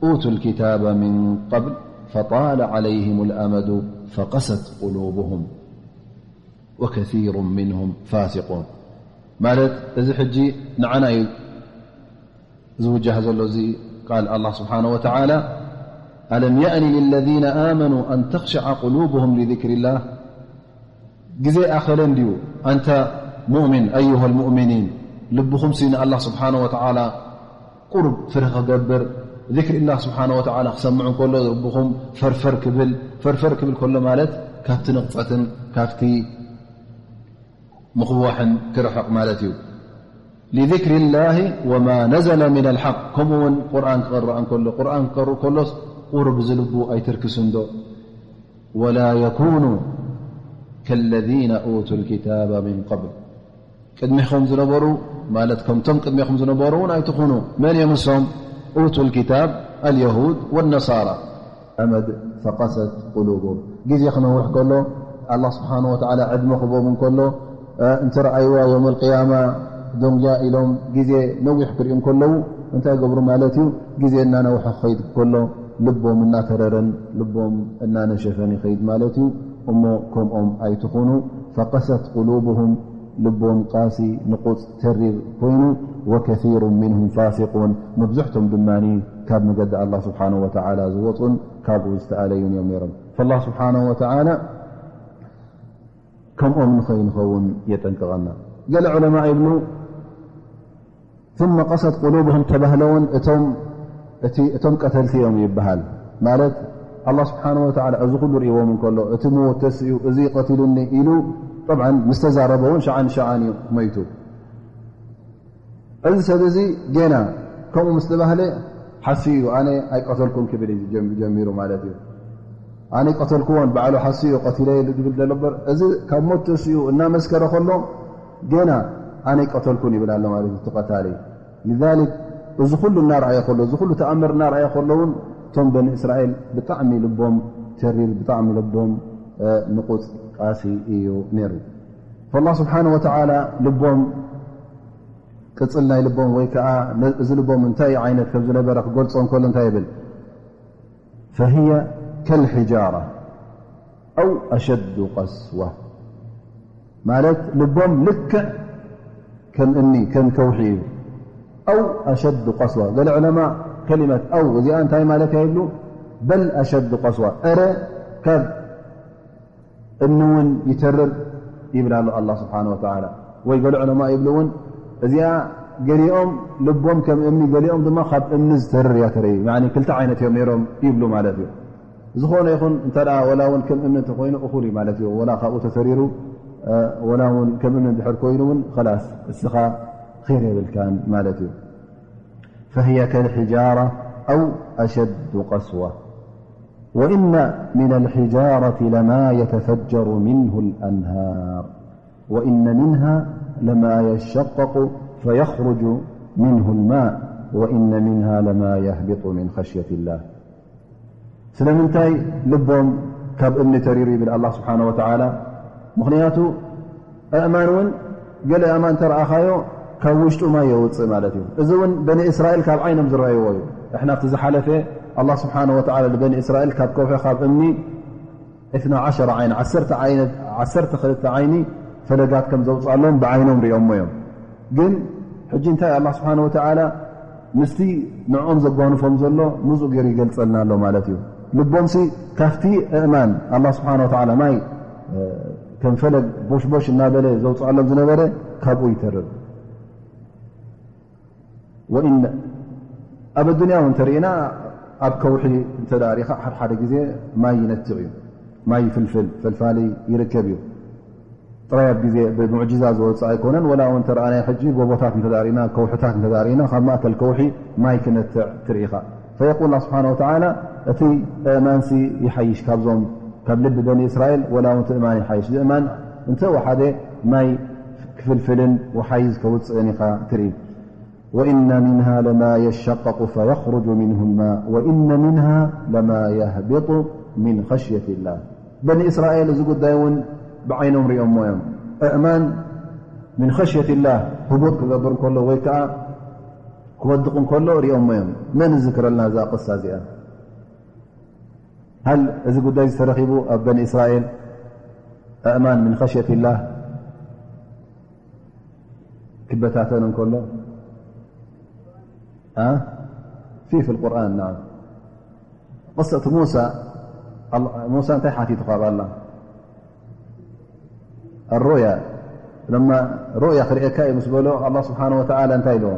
أوتوا الكتاب من قبل فطال عليهم الأمد فقست قلوبهم وكثير منهم فاسقون። ማለት እዚ ሕጂ ንዓና እዩ ዝውጃህ ዘሎ እዚ ቃል ኣላህ ስብሓነ ወተዓላ፣ ألم يأن للذين آمنوا أن تخشع قلوبهم لذكر الله؟ ግዜ ኣኸለ እንድዩ ኣንታ ሙእሚን፣ أيها المؤمنين፣ ልብኹምሲ ንኣላህ ስብሓነ ወተዓላ ቁሩብ ፍርህ ክገብር፣ ዚክሪ ኣላህ ስብሓነ ወተዓላ ክሰምዕ እንከሎ ልብኹም ፈርፈር ክብል፣ ፈርፈር ክብል ከሎ ማለት ካብቲ ንቕጸትን ካብቲ ምኽዋሕን ክርሕቕ ማለት እዩ። لذكر الله وما نزل من الحق። ከምኡ እውን ቁርኣን ክቕራእ እንከሎ፣ ቁርኣን ክቀርእ ከሎስ ቁሩብ እዚ ልቡ ኣይትርክስን ዶ? ولا يكونوا كالذين أوتوا الكتاب من قبل። ቅድሚኹም ዝነበሩ ማለት ከምቶም ቅድሚኹም ዝነበሩ እውን ኣይትኹኑ። መን እዮም እሶም? أوتوا الكتاب اليهود والنصارى። أمد فقست قلوبهم። ግዜ ክነውሕ ከሎ ኣላህ ስብሓነ ወተዓላ ዕድመ ክቦም እንከሎ፣ እ፣ እንትረኣይዋ የውመል ቅያማ ደንጉያ ኢሎም ግዜ ነዊሕ ክርእዩ እንከለዉ እንታይ ይገብሩ ማለት እዩ? ግዜ እናነውሐ ክኸይድ ከሎ ልቦም እናተረረን ልቦም እናነሸፈን ይኸይድ ማለት እዩ። እሞ ከምኦም ኣይትኹኑ። فقست قلوبهم ልቦም ቃሲ ንቑጽ ተሪር ኮይኑ፣ وكثير منهم فاسقون መብዝሕቶም ድማ ካብ መገዲ ኣላህ ስብሓነ ወተዓላ ዝወፁን ካብኡ ዝተኣለዩን እዮም ነይሮም። فالله سبحانه وتعالى ከምኦም ንኸይንኸውን የጠንቅቐና። ገለ ዑለማ ይብሉ ثم قست قلوبهم ተባህለ እውን እቶም እቲ እቶም ቀተልቲ እዮም ይበሃል። ማለት ኣላህ ስብሓነ ወተዓላ እዚ ኩሉ ርእይዎም እንከሎ እቲ ምዉት ተስኡ እዚ ቀቲሉኒ ኢሉ ጠብዓን ምስ ተዛረበ እውን ሸዓን ሸዓን እዩ መይቱ። እዚ ሰብ እዚ ጌና ከምኡ ምስ ተባህለ ሓስዩ እዩ ኣነ ኣይቀተልኩን ክብል እዩ ጀም- ጀሚሩ ማለት እዩ። ኣነ ቀተልክዎን ባዕሉ ሓስዮ ቀቲለየ ዝብል ዘሎ እምበር፣ እዚ ካብ ሞት ተስኡ እናመስከረ ከሎ ገና ኣነ ቀተልኩን ይብል ኣሎ ማለት እዩ እቲ ቀታሊ። لذلك እዚ ኩሉ እናረኣየ ከሎ፣ እዚ ኩሉ ተኣምር እናረኣየ ከሎ እውን እቶም በኒ እስራኤል ብጣዕሚ ልቦም ተሪር፣ ብጣዕሚ ልቦም፣ እ፣ ንቑጽ ቃሲ እዩ ነይሩ። فالله سبحانه وتعالى ልቦም ቅጽል ናይ ልቦም ወይ ከኣ ነ-፣ እዚ ልቦም እንታይ ዓይነት ከም ዝነበረ ክገልጾ እንከሎ እንታይ ይብል? فهي كالحجارة أو أشد قسوة ማለት ልቦም ልክዕ ከም እምኒ ከም ከውሒ እዩ። أو أشد قسوة ገለ ዑለማ ከሊመት أو እዚኣ እንታይ ማለት እያ ይብሉ? بل أشد قسوة እረ ካብ እምኒ እውን ይተርር ይብል ኣሎ ኣላህ ስብሓነ ወተዓላ። ወይ ገለ ዑለማ ይብሉ እውን እዚኣ ገሊኦም ልቦም ከም እምኒ ገሊኦም ድማ ካብ እምኒ ዝተርር እያ ተርኢ። ያኒ ክልተ ዓይነት እዮም ነይሮም ይብሉ ማለት እዩ። ዝኾነ ይኹን እንተ ደኣ ወላ እውን ከም እምኒ እንተኮይኑ እኹል እዩ ማለት እዩ። ወላ ካብኡ ተተሪሩ፣ እ፣ ወላ እውን ከም እምኒ እንድሕር ኮይኑ እውን ኸላስ እስኻ ኸይር የብልካን ማለት እዩ። فهي كالحجارة أو أشد قسوة. وإن من الحجارة لما يتفجر منه الأنهار وإن منها لما يشقق فيخرج منه الماء وإن منها لما يهبط من خشية الله. ስለምንታይ ልቦም ካብ እምኒ ተሪሩ ይብል ኣላህ ስብሓነ ወተዓላ። ምኽንያቱ ኣእማን እውን ገለ ኣእማን ተረኣኻዮ ካብ ውሽጡ ማይ የውፅእ ማለት እዩ። እዚ እውን በኒ እስራኤል ካብ ዓይኖም ዝረኣይዎ እዩ። ንሕና ኣብቲ ዝሓለፈ ኣላህ ስብሓነ ወተዓላ ንበኒ እስራኤል ካብ ከውሒ ካብ እምኒ ኢስና ዓሸረ ዓይን፣ ዓሰርተ ዓይነት፣ ዓሰርተ ክልተ ዓይኒ ፈለጋት ከም ዘውፅኣሎም ብዓይኖም ሪኦሞ እዮም። ግን ሕጂ እንታይ ኣላህ ስብሓነ ወተዓላ ምስቲ ንዕኦም ዘጓንፎም ዘሎ ምዙ ገይሩ ይገልፀልና ኣሎ ማለት እዩ። ልቦምሲ ካብቲ እእማን ኣላህ ስብሓነ ወተዓላ ማይ ከም ፈለግ ቦሽቦሽ እናበለ ዘውፅኣሎም ዝነበረ ካብኡ ይተርር። ወኢን ኣብ ኣዱንያ እውን እንተርኢና ኣብ ከውሒ እንተ ደኣ ርኢኻ ሓደ ሓደ ግዜ ማይ ይነትቕ እዩ። ማይ ይፍልፍል፣ ፈልፋሊ ይርከብ እዩ። ጥራይ ኣብ ግዜ ብሙዕጂዛ ዝወፅእ ኣይኮነን። ወላ እውን እንተ ረኣናዮ ሕጂ ጎቦታት እንተ ደኣ ርኢና፣ ከውሕታት እንተ ደኣ ርኢና፣ ካብ ማእከል ከውሒ ማይ ክነትዕ ትርኢ ኢኻ። ፈየቁል ኣላህ ስብሓነ ወተዓላ፣ እቲ እእማንሲ ይሓይሽ ካብዞም ካብ ልቢ በኒ እስራኤል፣ ወላ እውን እቲ እእማን ይሓይሽ። ዝእማን እንተ ወሓደ ማይ ክፍልፍልን ወሓይዝ ከውፅእን ኢኻ ትርኢ። وإن منها لما يشقق فيخرج منه الماء وإن منها لما يهبط من خشية الله. በኒ እስራኤል እዚ ጉዳይ እውን ብዓይኖም ሪኦሞ እዮም። እእማን ምን ኸሽየት ላህ ህቡጥ ክገብር እንከሎ ወይ ከዓ ክወድቕ እንከሎ ሪኦሞ እዮም። መን ዝዝክረልና እዛ ቅሳ እዚኣ? ሃል እዚ ጉዳይ ዝተረኺቡ ኣብ በኒ እስራኤል ኣእማን ምን ኸሽየት ላህ ክበታተን እንከሎ ኣ ፊ ፊ ልቁርኣን ና ቅሰት ሙሳ ሙሳ እንታይ ሓቲቱ ካብ ኣላ ኣሩእያ ለማ ሩእያ ክርእየካ እዩ ምስ በሎ ኣላ ስብሓን ወተዓላ እንታይ ኢልዎ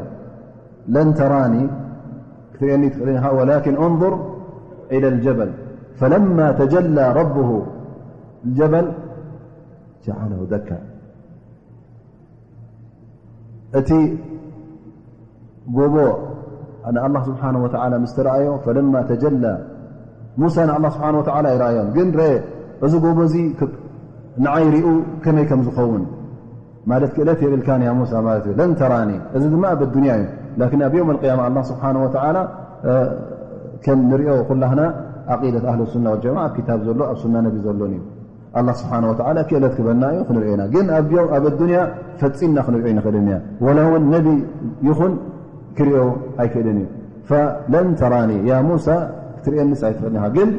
ለን ተራኒ ክትርእየኒ ትኽእል ኢኻ ወላኪን እንظር ኢለ ልጀበል ፈለማ ተጀላ ረብሁ ልጀበል ጀዓለሁ ደካ እቲ ጎቦ ንኣላህ ስብሓን ወተዓላ ምስ ተረኣዮ ፈለማ ተጀላ ሙሳ ንኣላህ ስብሓን ወተዓላ ይረኣዮም ግን ረ እዚ ጎቦ እዚ ንዓይ ሪኡ ከመይ ከም ዝኸውን ማለት ክእለት የብልካን ያ ሙሳ ማለት እዩ ለን ተራኒ እዚ ድማ ኣብ ኣዱንያ እዩ ላኪን ኣብ የውም ኣልቅያማ ኣላህ ስብሓን ወተዓላ ከም ንሪኦ ኩላህና ዓቂደት ኣህል ሱና ወልጀማ ኣብ ክታብ ዘሎ ኣብ ሱና ነቢ ዘሎን እዩ ኣላ ስብሓን ወተዓላ ክእለት ክበና እዩ ክንሪኦ ኢና ግን ኣብዮም ኣብ ኣዱንያ ፈፂምና ክንሪኦ ይንኽእልን እያ ወላ እውን ነቢ ይኹን ክሪኦ ኣይክእልን እዩ ፈለን ተራኒ ያ ሙሳ ክትርእየኒስ ኣይትኽእልን ኢኻ ግን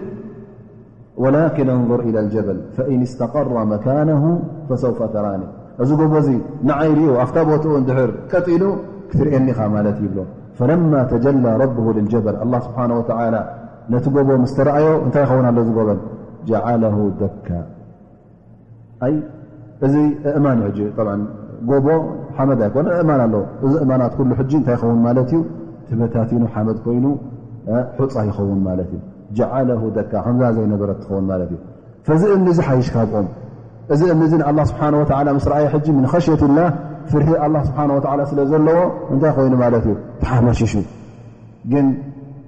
ወላኪን እንظር ኢላ ልጀበል ፈኢን እስተቀረ መካነሁ ፈሰውፈ ተራኒ እዚ ጎቦ እዚ ንዓይ ሪኦ ኣብታ ቦትኡ እንድሕር ቀጢሉ ክትርእየኒ ኢኻ ማለት ይብሎ ፈለማ ተጀላ ረብሁ ልልጀበል ኣላ ስብሓን ወተዓላ ነቲ ጎቦ ምስ ተረኣዮ እንታይ ይኸውን ኣሎ እዚ ጎበል ጀዓለሁ ደካ ኣይ እዚ እእማን እዩ ሕጂ ጠብዓ ጎቦ ሓመድ ኣይኮነ እእማን ኣሎ እዚ እእማናት ኩሉ ሕጂ እንታይ ይኸውን ማለት እዩ ተበታቲኑ ሓመድ ኮይኑ ሑፃ ይኸውን ማለት እዩ ጀዓለሁ ደካ ከምዛ ዘይነበረት ትኸውን ማለት እዩ ፈዚ እምኒ እዚ ሓይሽ ካብኦም እዚ እምኒ እዚ ንኣላ ስብሓን ወተዓላ ምስ ረኣየ ሕጂ ምን ኸሽየት ላህ ፍርሒ ኣላ ስብሓን ወተዓላ ስለ ዘለዎ እንታይ ኮይኑ ማለት እዩ ተሓመሽሹ ግን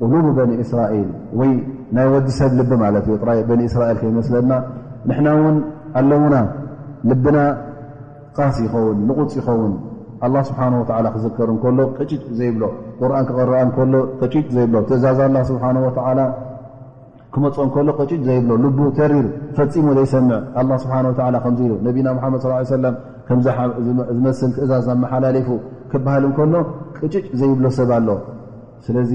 ቁሉቡ በኒ እስራኤል ወይ ናይ ወዲ ሰብ ልቢ ማለት እዩ ጥራይ በኒ እስራኤል ከይመስለና ንሕና እውን ኣለውና ልብና ቃስ ይኸውን ንቁፅ ይኸውን ኣላ ስብሓን ወተዓላ ክዝከር እንከሎ ቅጭጭ ዘይብሎ ቁርኣን ክቐረኣ እንከሎ ቅጭጭ ዘይብሎ ትእዛዝ ኣላ ስብሓን ወተዓላ ክመፅኦ እንከሎ ቅጭጭ ዘይብሎ ልቡ ተሪር ፈፂሙ ዘይሰምዕ ኣላ ስብሓን ወተዓላ ከምዚ ኢሉ ነቢና ሙሓመድ ስ ሰለም ከምዚ ዝመስል ትእዛዝ ኣመሓላሊፉ ክበሃል እንከሎ ቅጭጭ ዘይብሎ ሰብ ኣሎ ስለዚ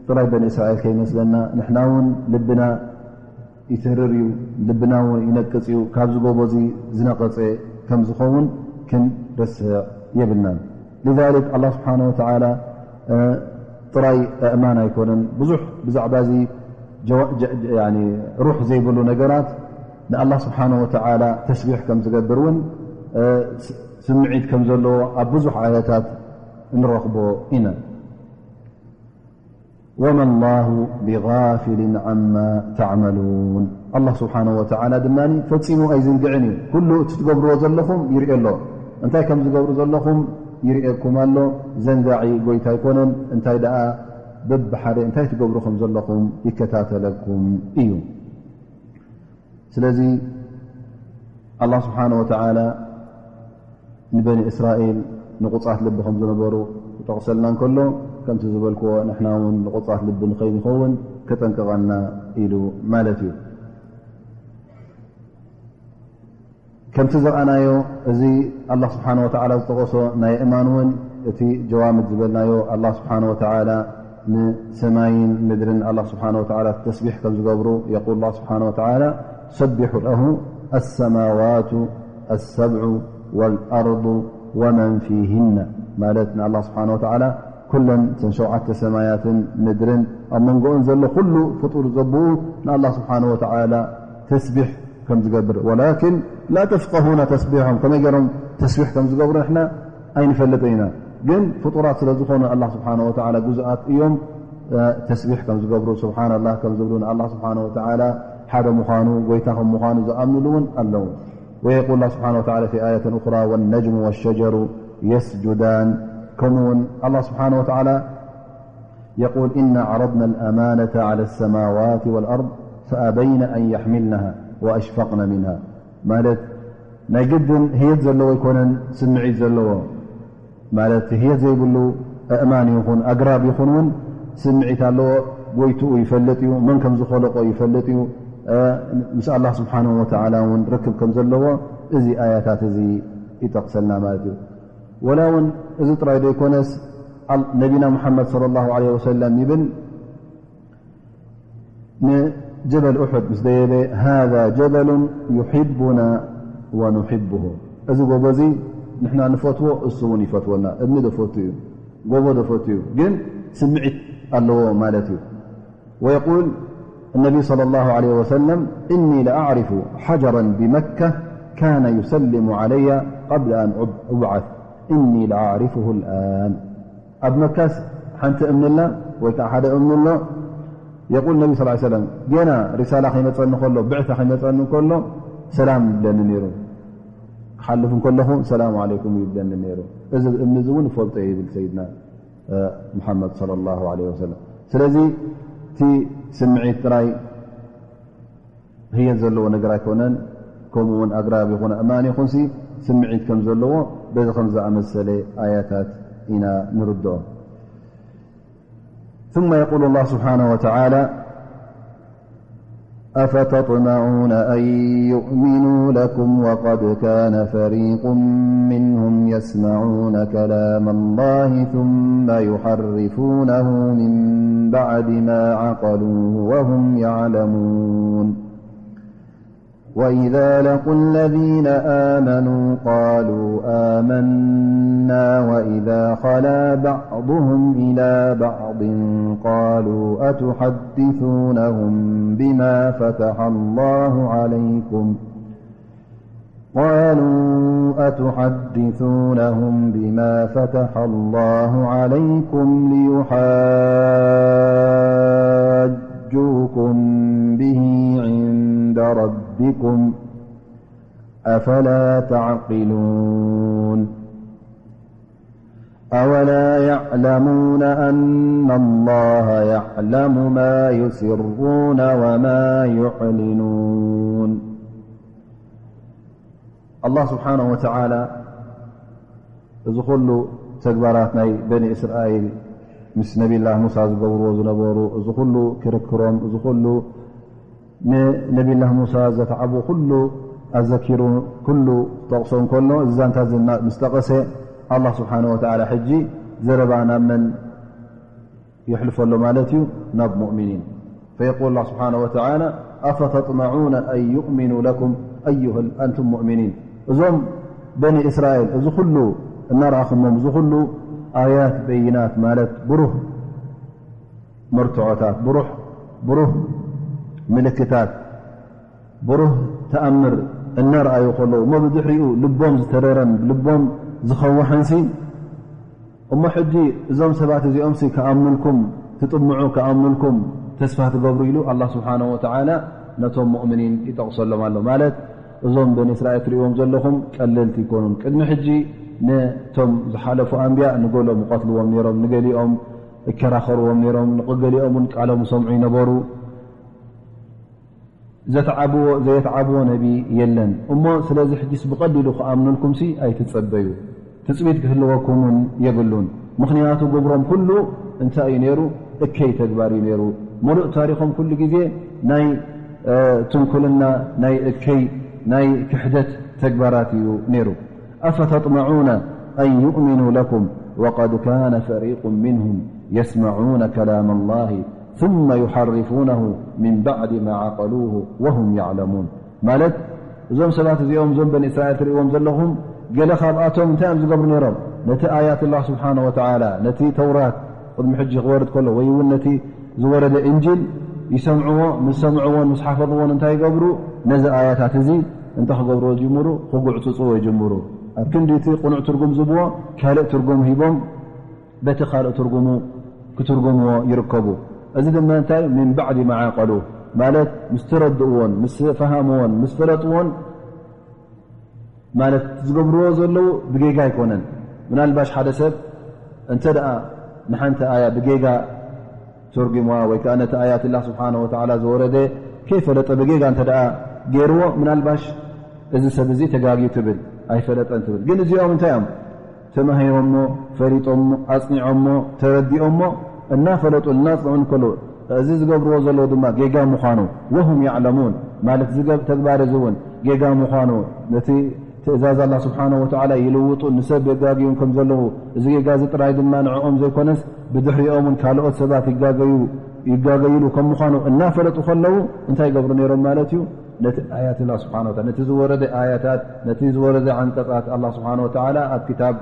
ጥራይ በኒ እስራኤል ከይመስለና ንሕና እውን ልብና ይተርር እዩ ልብና እውን ይነቅፅ እዩ ካብዚ ጎቦ እዚ ዝነቐፀ ከም ዝኸውን ክንርስዕ የብልናን لذلك ኣላ ስብሓን ወተዓላ ጥራይ ኣእማን ኣይኮነን ብዙሕ ብዛዕባ እዚ ሩሕ ዘይብሉ ነገራት ንኣላ ስብሓን ወተዓላ ተስቢሕ ከም ዝገብር እውን ስምዒት ከም ዘለዎ ኣብ ብዙሕ ኣያታት ንረኽቦ ኢና وما الله بغافل عما تعملون ኣላ ስብሓን ወተዓላ ድማ ፈፂሙ ኣይዝንግዕን እዩ ኩሉ እቲ ትገብርዎ ዘለኹም ይርኢ ኣሎ እንታይ ከም ዝገብሩ ዘለኹም ይርእየኩም ኣሎ ዘንጋዒ ጎይታ ኣይኮነን እንታይ ደኣ በብሓደ እንታይ ትገብሩ ከም ዘለኹም ይከታተለኩም እዩ። ስለዚ ኣላህ ስብሓነ ወተዓላ ንበኒ እስራኤል ንቑጻት ልቢ ከም ዝነበሩ ክጠቕሰልና እንከሎ፣ ከምቲ ዝበልክዎ ንሕና እውን ንቑጻት ልቢ ንኸይንኸውን ከጠንቅቐና ኢሉ ማለት እዩ። ከምቲ ዝረኣናዮ፣ እዚ ኣላህ ስብሓነ ወተዓላ ዝጠቐሶ ናይ እማን እውን፣ እቲ ጀዋምድ ዝበልናዮ፣ ኣላህ ስብሓነ ወተዓላ ንሰማይን ምድርን ኣላህ ስብሓነ ወተዓላ ተስቢሕ ከም ዝገብሩ፣ የቁል ኣላህ ስብሓነ ወተዓላ፣ ሰቢሑ ለሁ ኣሰማዋቱ ኣሰብዑ ወልኣርዱ ወመን ፊሂነ፣ ማለት ንኣላህ ስብሓነ ወተዓላ ኩለን እተን ሸውዓተ ሰማያትን ምድርን ኣብ መንጎኦን ዘሎ ኩሉ ፍጡር ዘብኡ ንኣላህ ስብሓነ ወተዓላ ተስቢሕ ከም ዝገብር፣ ወላኪን ላ ተፍቀሁነ ተስቢሖም፣ ከመይ ገይሮም ተስቢሕ ከም ዝገብሩ ንሕና ኣይንፈልጥን ኢና። ግን ፍጡራት ስለ ዝኾኑ ኣላህ ስብሓነ ወተዓላ ግዙኣት እዮም፣ እ፣ ተስቢሕ ከም ዝገብሩ፣ ስብሓነላህ ከም ዝብሉ፣ ንኣላህ ስብሓነ ወተዓላ ሓደ ምዃኑ፣ ጎይታ ከም ምዃኑ ዝኣምኑሉ እውን ኣለዉ። ويقول الله سبحانه وتعالى في آية أخرى: والنجم والشجر يسجدان. ከምኡ እውን ኣላህ ስብሓነ ወተዓላ يقول: إنا عرضنا الأمانة على السماوات والأرض فأبين أن يحملنها وأشفقن منها። ማለት ናይ ግድን ህየት ዘለዎ ኣይኮነን፣ ስምዒት ዘለዎ ማለት ህየት ዘይብሉ ኣእማን ይኹን ኣግራብ ይኹን እውን ስምዒት ኣለዎ። ጎይትኡ ይፈልጥ እዩ፣ መን ከም ዝኸለቆ ይፈልጥ እዩ። እ፣ ምስ ኣላህ ስብሓንሁ ወተዓላ እውን ርክብ ከም ዘለዎ እዚ ኣያታት እዚ ይጠቕሰልና ማለት እዩ። ወላ እውን እዚ ጥራይ ዘይኮነስ፣ ኣል-፣ ነቢና ሙሓመድ ሰለላሁ ዐለይሂ ወሰለም ይብል፣ ንጀበል ኡሑድ ምስ ደየበ፣ ሃዛ ጀበሉን ዩሒቡና ወኑሒቡሁ፣ እዚ ጎቦ እዚ ንሕና ንፈትዎ፣ እሱ እውን ይፈትወና። እምኒ ደፈቱ እዩ፣ ጎቦ ደፈቱ እዩ፣ ግን ስምዒት ኣለዎ ማለት እዩ። ويقول النبي صلى الله عليه وسلم: إني لأعرف حجرا بمكة كان يسلم علي قبل أن أبعث، إني لأعرفه الآن. ኣብ መካስ ሓንቲ እምኒ ኣላ ወይ ከዓ ሓደ እምኒ ኣሎ። የቁል ነቢ ስ ሰለም፣ ገና ሪሳላ ከይመፀኒ ከሎ፣ ብዕታ ከይመፀኒ ከሎ ሰላም ይብለኒ ነይሩ። ክሓልፍ እንከለኹ ሰላም ዓለይኩም ይብለኒ ነይሩ። እዚ እምኒ እዚ እውን እፈልጦ እየ ይብል ሰይድና፣ እ፣ ሙሓመድ ሰለላሁ ዐለይሂ ወሰለም። ስለዚ እቲ ስምዒት ጥራይ ህየት ዘለዎ ነገር ኣይኮነን። ከምኡ እውን ኣግራብ ይኹን ኣእማን ይኹንሲ ስምዒት ከም ዘለዎ በዚ ከም ዝኣመሰለ ኣያታት ኢና ንርድኦ። ثم يقول الله سبحانه وتعالى: أفتطمعون أن يؤمنوا لكم وقد كان فريق منهم يسمعون كلام الله ثم يحرفونه من بعد ما عقلوه وهم يعلمون. وإذا لقوا الذين آمنوا قالوا آمنا وإذا خلا بعضهم إلى بعض قالوا أتحدثونهم بما فتح الله عليكم، قالوا أتحدثونهم بما فتح الله عليكم ليحاجوكم به عند ربكم، أفلا تعقلون؟ أولا يعلمون أن الله يعلم ما يسرون وما يعلنون. ኣላህ ስብሓነሁ ወተዓላ እዚ ኩሉ ተግባራት ናይ በኒ እስራኤል ምስ ነቢላህ ሙሳ ዝገብርዎ ዝነበሩ፣ እዚ ኩሉ ክርክሮም፣ እዚ ኩሉ ንነቢላህ ሙሳ ዘተዓቡ ኩሉ ኣዘኪሩ፣ ኩሉ ክጠቕሶ እንከሎ፣ እዚ ዛንታ እዚ ምስ ጠቐሰ፣ ኣላህ ስብሓነሁ ወተዓላ ሕጂ ዘረባ ናብ መን የሕልፎ ኣሎ ማለት እዩ? ናብ ሙእሚኒን። فيقول الله سبحانه وتعالى: أفتطمعون أن يؤمنوا لكم أيها أنتم مؤمنين؟ እዞም በኒ እስራኤል እዚ ኩሉ እናረኣኹሞም፣ እዚ ኩሉ ኣያት በይናት ማለት ብሩህ መርትዖታት፣ ብሩህ፣ ብሩህ ምልክታት፣ ብሩህ ተኣምር እናረኣዩ ከለዉ፣ እሞ ብድሕሪኡ ልቦም ዝተረረን ልቦም ዝኸወሐንሲ፣ እሞ ሕጂ እዞም ሰባት እዚኦምሲ ክኣምኑልኩም ትጥምዑ፣ ክኣምኑልኩም ተስፋ ትገብሩ ኢሉ ኣላህ ስብሓነሁ ወተዓላ ነቶም ሙእምኒን ይጠቕሰሎም ኣሎ። ማለት እዞም በኒ እስራኤል ትርእይዎም ዘለኹም ቀለልቲ ይኮኑን። ቅድሚ ሕጂ ነቶም ዝሓለፉ ኣንብያ ንገሎም ይቐትልዎም ነይሮም፣ ንገሊኦም ይከራኸርዎም ነይሮም። ንቕገሊኦም እውን ቃሎም ይሰምዑ ይነበሩ። ዘተዓብዎ ዘየተዓብዎ ነቢ የለን። እሞ ስለዚ ሕጂስ ብቐሊሉ ክኣምኑልኩምሲ ኣይትጸበዩ። ትጽቢት ክህልወኩም እውን የብሉን። ምኽንያቱ ግብሮም ኩሉ እንታይ እዩ ነይሩ? እከይ ተግባር እዩ ነይሩ። ሙሉእ ታሪኾም ኩሉ ግዜ ናይ ትንኩልና፣ ናይ እከይ፣ ናይ ክሕደት ተግባራት እዩ ነይሩ። أفتطمعون أن يؤمنوا لكم وقد كان فريق منهم يسمعون كلام الله ثم يحرفونه من بعد ما عقلوه وهم يعلمون. ማለት እዞም ሰባት እዚኦም እዞም በኒ እስራኤል ትርእዎም ዘለኹም ገለ ካብኣቶም እንታይ እዮም ዝገብሩ ነይሮም? ነቲ ኣያት ኣላህ ስብሓነ ወተዓላ ነቲ ተውራት ቅድሚ ሕጂ ክወርድ ከሎ ወይ እውን ነቲ ዝወረደ እንጂል ይሰምዕዎ፣ ምስ ሰምዕዎን ምስ ሓፈظዎን እንታይ ይገብሩ? ነዚ ኣያታት እዚ እንታይ ክገብርዎ ይጅምሩ? ክጉዕጽጽዎ ይጅምሩ። ኣብ ክንዲ እቲ ቅኑዕ ትርጉም ዝብዎ ካልእ ትርጉም ሂቦም በቲ ካልእ ትርጉሙ ክትርጉምዎ ይርከቡ። እዚ ድማ እንታይ? من بعد ما عقلوه ማለት ምስ ተረድእዎን ምስ ፈሃምዎን ምስ ፈለጥዎን ማለት ዝገብርዎ ዘለዉ ብጌጋ ኣይኮነን። ምናልባሽ ሓደ ሰብ እንተ ደኣ ንሓንቲ ኣያ ብጌጋ ተርጉምዋ ወይ ከኣ ነቲ ኣያት ኣላህ ስብሓነ ወተዓላ ዝወረደ ከይፈለጠ ብጌጋ እንተ ደኣ ገይርዎ ምናልባሽ እዚ ሰብ እዚ ተጋግዩ ትብል ኣይፈለጠን ትብል። ግን እዚኦም እንታይ እዮም? ተማሂሮሞ፣ ፈሊጦሞ፣ ኣጽኒዖሞ፣ ተረዲኦሞ እናፈለጡ እናጽንዑ እንከለዉ እዚ ዝገብርዎ ዘለዉ ድማ ጌጋ ምዃኑ وهم يعلمون ማለት እዚ ገብ-፣ ተግባር እዚ እውን ጌጋ ምዃኑ ነቲ ትእዛዝ ኣላህ ስብሓነሁ ወተዓላ ይልውጡን ንሰብ የጋግዩን ከም ዘለዉ፣ እዚ ጌጋ እዚ ጥራይ ድማ ንዕኦም ዘይኮነስ ብድሕሪኦም እውን ካልኦት ሰባት ይጋገዩ፣ ይጋገይሉ ከም ምዃኑ እናፈለጡ ከለዉ እንታይ ይገብሩ ነይሮም ማለት እዩ? ነቲ ኣያት ኣላህ ስብሓነሁ ወተዓላ፣ ነቲ ዝወረደ ኣያታት፣ ነቲ ዝወረደ ዓንቀጻት ኣላህ ስብሓነሁ ወተዓላ ኣብ ክታብ፣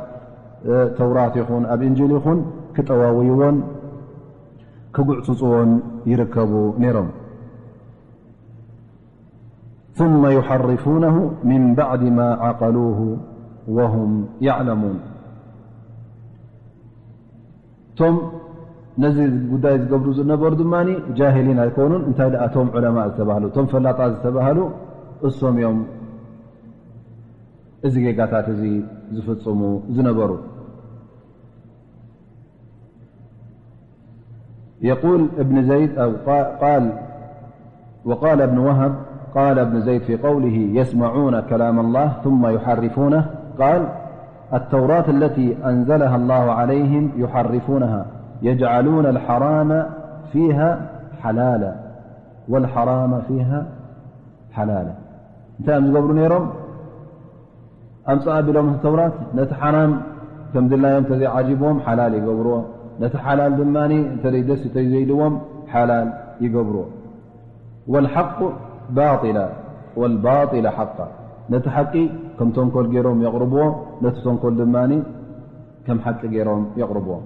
እ፣ ተውራት ይኹን ኣብ እንጂል ይኹን ክጠዋውይዎን ክጉዕጽጽዎን ይርከቡ ነይሮም። ثم يحرفونه من بعد ما عقلوه وهم يعلمون። እቶም ነዚ ጉዳይ ዝገብሩ ዝነበሩ ድማ ጃሂሊን ኣይኮኑን፣ እንታይ ደኣ እቶም ዑለማ ዝተባህሉ፣ እቶም ፈላጣት ዝተባህሉ እሶም እዮም እዚ ጌጋታት እዚ ዝፍጽሙ ዝነበሩ። يقول ابن زيد، أو قا-، قال، وقال ابن وهب، قال ابن زيد في قوله: "يسمعون كلام الله ثم يحرفونه"، قال: "التوراة التي أنزلها الله عليهم يحرفونها، يجعلون الحرام فيها حلالا، والحرام فيها حلالا". እንታይ እዮም ዝገብሩ ነይሮም? ኣምጽእ ኣቢሎም እቲ ተውራት ነቲ ሓራም ከም ድላዮም እንተዘይዓጂብዎም ሓላል ይገብርዎ፣ ነቲ ሓላል ድማ እንተዘይደስ እንተዘይልዎም ሓላል ይገብርዎ። والحق باطلا والباطل حقا ነቲ ሓቂ ከም ተንኮል ገይሮም የቕርብዎ፣ ነቲ ተንኮል ድማ ከም ሓቂ ገይሮም የቕርብዎ።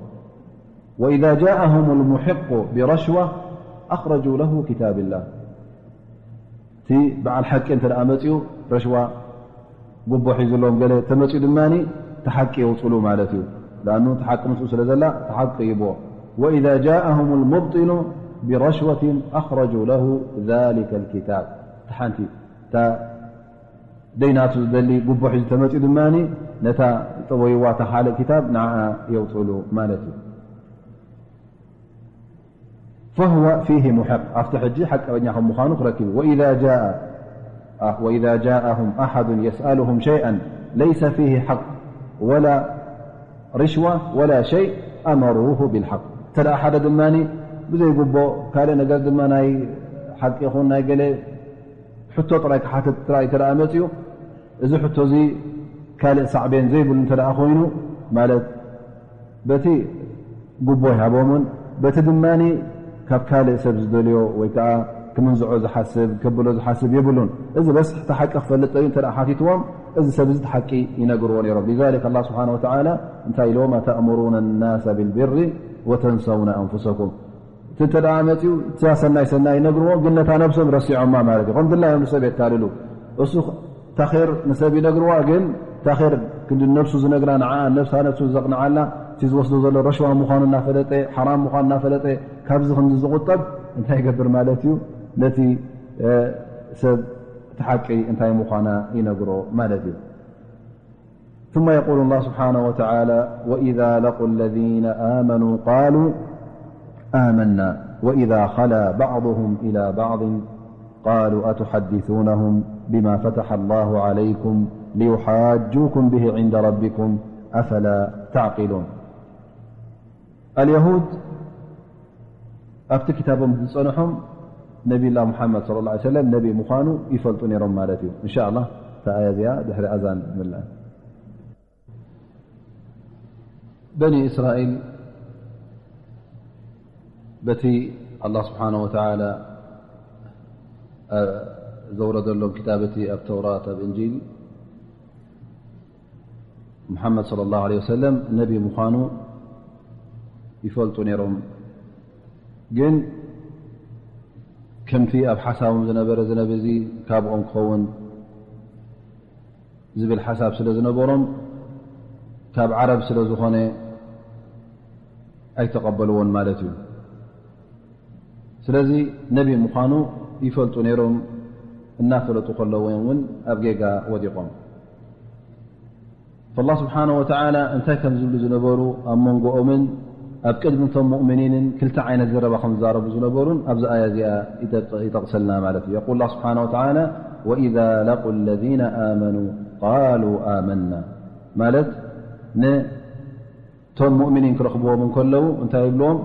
وإذا جاءهم المحق برشوة أخرجوا له كتاب الله እቲ በዓል ሓቂ እንተ ደኣ መጺኡ ረሽዋ ጉቦ ሒዙሎም ገለ ተመጺኡ ድማ እቲ ሓቂ የውፅሉ ማለት እዩ። ለኣኑ እቲ ሓቂ ምስኡ ስለ ዘላ እቲ ሓቂ ይቦ። وإذا جاءهم المبطل برشوة أخرجوا له ذلك الكتاب እታ ሓንቲ እታ ደይናቱ ዝደሊ ጉቦ ሒዙ ተመጺኡ ድማ ነታ ጠወይዋ እታ ካልእ ክታብ ንዓ የውፅሉ ማለት እዩ። فهو فيه محق ኣብቲ ሕጂ ሓቀኛ ከም ምዃኑ ክረክብ እዩ። وإذا جاء، آه، وإذا جاءهم أحد يسألهم شيئا ليس فيه حق ولا رشوة ولا شيء أمروه بالحق እንተ ደኣ ሓደ ድማ ብዘይ ጉቦ ካልእ ነገር ድማ ናይ ሓቂ ይኹን ናይ ገለ ሕቶ ጥራይ ክሓትት ጥራይ እንተ ደኣ መጺኡ እዚ ሕቶ እዚ ካልእ ሳዕቤን ዘይብሉ እንተ ደኣ ኮይኑ ማለት በቲ ጉቦ ይሃቦምን በቲ ድማ ካብ ካልእ ሰብ ዝደልዮ ወይ ከዓ ክምንዝዖ ዝሓስብ ከብሎ ዝሓስብ የብሉን። እዚ በስ እቲ ሓቂ ክፈልጥ እዩ እንተ ደኣ ሓቲትዎም እዚ ሰብ እዚ እቲ ሓቂ ይነግርዎ ነይሮም። لذلك الله سبحانه وتعالى እንታይ ኢልዎም؟ أتأمرون الناس بالبر وتنسون أنفسكم እቲ እንተ ደኣ መጺኡ እታ ሰናይ ሰናይ ይነግርዎ ግን ነታ ነብሶም ረሲዖማ ማለት እዩ። ከም ድላዮም ንሰብ የታልሉ። እሱ ታኼር ንሰብ ይነግርዋ ግን ታኼር ክንዲ ነብሱ ዝነግራ ንዓ ነብሳ ነብሱ ዘቕንዓላ እቲ ዝወስዶ ዘሎ ረሽዋ ምዃኑ እናፈለጠ ሓራም ምዃኑ እናፈለጠ ካብዚ ክንዲ ዝቑጠብ እንታይ ይገብር ማለት እዩ? ነቲ ሰብ እቲ ሓቂ እንታይ ምዃና ይነግሮ ማለት እዩ። ثم يقول الله سبحانه وتعالى: وإذا لقوا الذين آمنوا قالوا آمنا وإذا خلا بعضهم إلى بعض قالوا أتحدثونهم بما فتح الله عليكم ليحاجوكم به عند ربكم أفلا تعقلون. اليهود ኣብቲ ክታቦም ዝጸንሖም ነቢላ ሙሓመድ صلى الله عليه وسلم ነቢ ምዃኑ ይፈልጡ ነይሮም ማለት እዩ። إن شاء الله እታ ኣያ እዚኣ ድሕሪ ኣዛን ምላእ። በኒ እስራኤል በቲ ኣላህ ስብሓነ ወተዓላ ዘውረደሎም ክታብ፣ እቲ ኣብ ተውራት፣ ኣብ እንጂል፣ ሙሓመድ ሰለላሁ ዐለይሂ ወሰለም ነቢ ምዃኑ ይፈልጡ ነይሮም። ግን ከምቲ ኣብ ሓሳቦም ዝነበረ፣ እዚ ነቢ እዚ ካብኦም ክኸውን ዝብል ሓሳብ ስለ ዝነበሮም፣ ካብ ዓረብ ስለ ዝኾነ ኣይተቐበልዎን ማለት እዩ። ስለዚ ነቢ ምዃኑ ይፈልጡ ነይሮም። እናፈለጡ ከለዉ እውን ኣብ ጌጋ ወዲቖም። ፈላህ ስብሓነ ወተዓላ እንታይ ከም ዝብሉ ዝነበሩ ኣብ መንጎኦምን ኣብ ቅድሚ እቶም ሙእሚኒንን ክልተ ዓይነት ዘረባ ከም ዝዛረቡ ዝነበሩን ኣብዚ ኣያ እዚኣ ይጠቅ-፣ ይጠቕሰልና ማለት እዩ። የቁል ላህ ስብሓነ ወተዓላ፣ "ወኢዛ ለቁ ለዚነ ኣመኑ ቃሉ ኣመና" ማለት፣ ንእቶም ሙእሚኒን ክረኽብዎም እንከለዉ እንታይ ይብልዎም?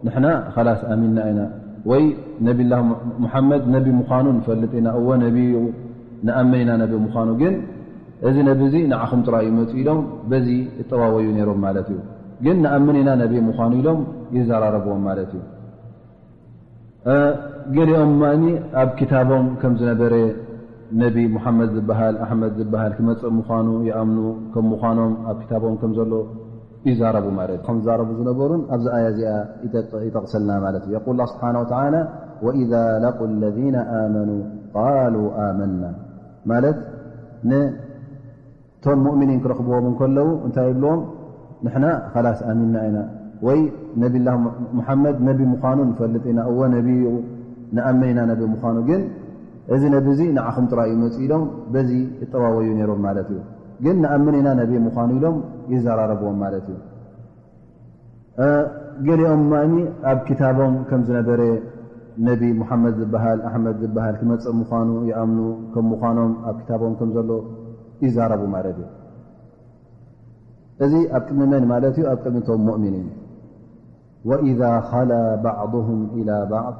"ንሕና ኸላስ ኣሚንና ኢና" ወይ "ነቢላህ ሙሓመድ ነቢ ምዃኑ ንፈልጥ ኢና፣ እወ ነቢ እዩ፣ ንኣምን ኢና ነቢ ምዃኑ፣ ግን እዚ ነቢ እዚ ንዓኹም ጥራይ እዩ መጽኡ" ኢሎም በዚ እጠዋወዩ ነይሮም ማለት እዩ። ግን "ንኣምን ኢና ነቢ ምዃኑ" ኢሎም ይዘራረብዎም ማለት እዩ። እ፣ ገሊኦም ማኒ ኣብ ክታቦም ከም ዝነበረ ነቢ ሙሓመድ ዝበሃል፣ ኣሕመድ ዝበሃል ክመጽእ ምዃኑ ይኣምኑ፣ ከም ምዃኖም ኣብ ክታቦም ከም ዘሎ ይዛረቡ ማለት እዩ። ከም ዝዛረቡ ዝነበሩን ኣብዚ ኣያ እዚኣ ይጠቅ-፣ ይጠቕሰልና ማለት እዩ። የቁል ላህ ስብሓነ ወተዓላ፣ "ወኢዛ ለቁ ለዚነ ኣመኑ ቃሉ ኣመና" ማለት ን እቶም ሙእሚኒን ክረኽብዎም እንከለዉ እንታይ ይብልዎም? "ንሕና ኸላስ ኣሚንና ኢና" ወይ "ነቢላህ ሙሓመድ ነቢ ምዃኑ ንፈልጥ ኢና፣ እወ ነቢ እዩ፣ ንኣምን ኢና ነቢ ምዃኑ፣ ግን እዚ ነቢ እዚ ንዓኹም ጥራይ እዩ መጽኡ" ኢሎም በዚ እጠዋወዩ ነይሮም ማለት እዩ። ግን "ንኣምን ኢና ነቢ ምዃኑ" ኢሎም ይዘራረብዎም ማለት እዩ። እ፣ ገሊኦም ማኒ ኣብ ክታቦም ከም ዝነበረ ነቢ ሙሓመድ ዝበሃል፣ ኣሕመድ ዝበሃል ክመጽእ ምዃኑ ይኣምኑ፣ ከም ምዃኖም ኣብ ክታቦም ከም ዘሎ ይዛረቡ ማለት እዩ። እዚ ኣብ ቅድሚ መን ማለት እዩ? ኣብ ቅድሚ እቶም ሙእሚኒን። "ወኢዛ ኸላ ባዕዱሁም ኢላ ባዕድ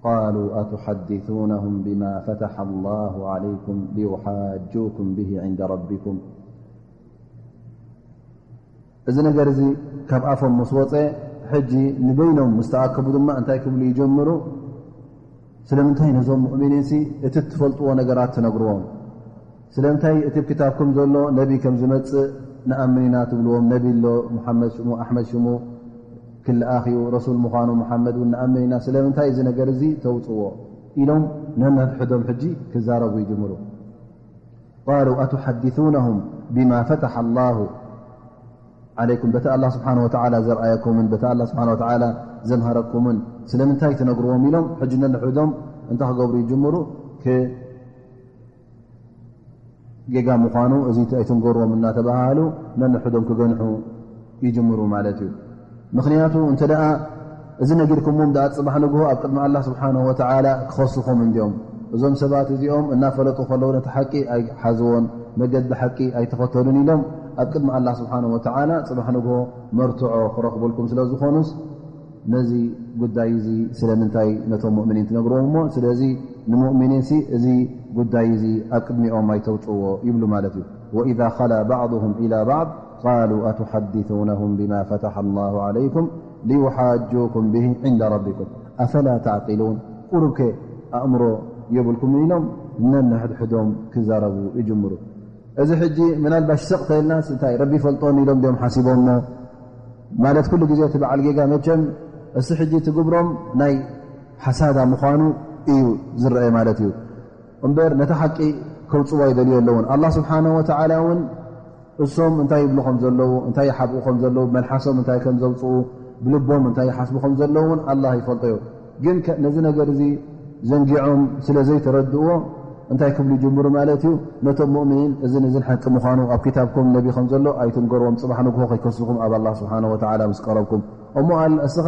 ቃሉ ኣቱሐዲሱነሁም ቢማ ፈተሐ ላሁ ዐለይኩም ሊዩሓጁኩም ብሂ ዒንደ ረቢኩም" እዚ ነገር እዚ ካብ ኣፎም ምስ ወጸ፣ ሕጂ ንበይኖም ምስ ተኣከቡ ድማ እንታይ ክብሉ ይጀምሩ? ስለምንታይ ነዞም ሙእሚኒንሲ እቲ እትፈልጥዎ ነገራት ትነግርዎም? ስለምንታይ እቲ ኣብ ክታብኩም ዘሎ ነቢ ከም ዝመጽእ ንኣምን ኢና ትብልዎም? ነቢ ኣሎ፣ ሙሓመድ ሽሙ፣ ኣሕመድ ሽሙ ክልኣኽ እዩ፣ ረሱል ምዃኑ ሙሓመድ እውን ንኣምን ኢና፣ ስለምንታይ እዚ ነገር እዚ ተውጽዎ? ኢሎም ነንሕድሕዶም ሕጂ ክዛረቡ ይጅምሩ። ቃሉ ኣቱሐዲሱነሁም ቢማ ፈተሐ ላሁ ዐለይኩም፣ በቲ ኣላህ ስብሓነ ወተዓላ ዘርኣየኩምን በቲ ኣላህ ስብሓነ ወተዓላ ዘምሃረኩምን ስለምንታይ ትነግርዎም? ኢሎም ሕጂ ነንሕድሕዶም እንታይ ክገብሩ ይጅምሩ? ክ-፣ ጌጋ ምዃኑ፣ እዚ ኣይትንገርዎም እናተባሃሉ ነንሕዶም ክገንሑ ይጅምሩ ማለት እዩ። ምኽንያቱ እንተ ደኣ እዚ ነጊርኩሞም ደኣ ጽባሕ ንግሆ ኣብ ቅድሚ ኣላህ ስብሓነሁ ወተዓላ ክኸሱኹም እንድዮም። እዞም ሰባት እዚኦም እናፈለጡ ከለዉ ነቲ ሓቂ ኣይሓዝዎን፣ መገዲ ሓቂ ኣይተኸተሉን ኢሎም ኣብ ቅድሚ ኣላህ ስብሓነሁ ወተዓላ ጽባሕ ንግሆ መርትዖ ክረኽቡልኩም ስለ ዝኾኑስ ነዚ ጉዳይ እዚ ስለምንታይ ነቶም ሙእሚኒን ትነግርዎም እሞ፣ ስለዚ ንሙእሚኒንሲ እዚ ጉዳይ እዚ ኣብ ቅድሚኦም ኣይተውጽእዎ ይብሉ ማለት እዩ። ወኢዛ ኸላ ባዕዱሁም ኢላ ባዕድ ቃሉ ኣቱሐዲሱነሁም ቢማ ፈተሐ ላሁ ዐለይኩም ሊዩሓጁኩም ብሂ ዒንደ ረቢኩም ኣፈላ ተዕቂሉን፣ ቁሩብከ ኣእምሮ የብልኩምን ኢሎም ነንሕድሕዶም ክዛረቡ ይጅምሩ። እዚ ሕጂ ምናልባሽ ስቕ ተኢልናስ እንታይ ረቢ ይፈልጦን ኢሎም ድዮም ሓሲቦሞ? ማለት ኩሉ ግዜ እቲ በዓል ጌጋ መቸም እሱ ሕጂ እቲ ግብሮም ናይ ሓሳዳ ምዃኑ እዩ ዝረአ ማለት እዩ። እምበር ነቲ ሓቂ ከውጽዎ ኣይደልዩ ኣለውን። ኣላህ ስብሓነሁ ወተዓላ እውን እሶም እንታይ ይብሉ ከም ዘለዉ፣ እንታይ ይሓብኡ ከም ዘለዉ፣ ብመልሓሶም እንታይ ከም ዘውጽኡ፣ ብልቦም እንታይ ይሓስቡ ከም ዘለዉ እውን ኣላህ ይፈልጦ እዩ። ግን ከ-፣ ነዚ ነገር እዚ ዘንጊዖም ስለ ዘይተረድእዎ እንታይ ክብሉ ይጅምሩ ማለት እዩ? ነቶም ሙእሚኒን እዝን እዝን ሓቂ ምዃኑ ኣብ ክታብኩም ነቢ ከም ዘሎ ኣይትንገርዎም፣ ጽባሕ ንግሆ ከይከስኹም ኣብ ኣላህ ስብሓነ ወተዓላ ምስ ቀረብኩም። እሞ ኣል-፣ እስኻ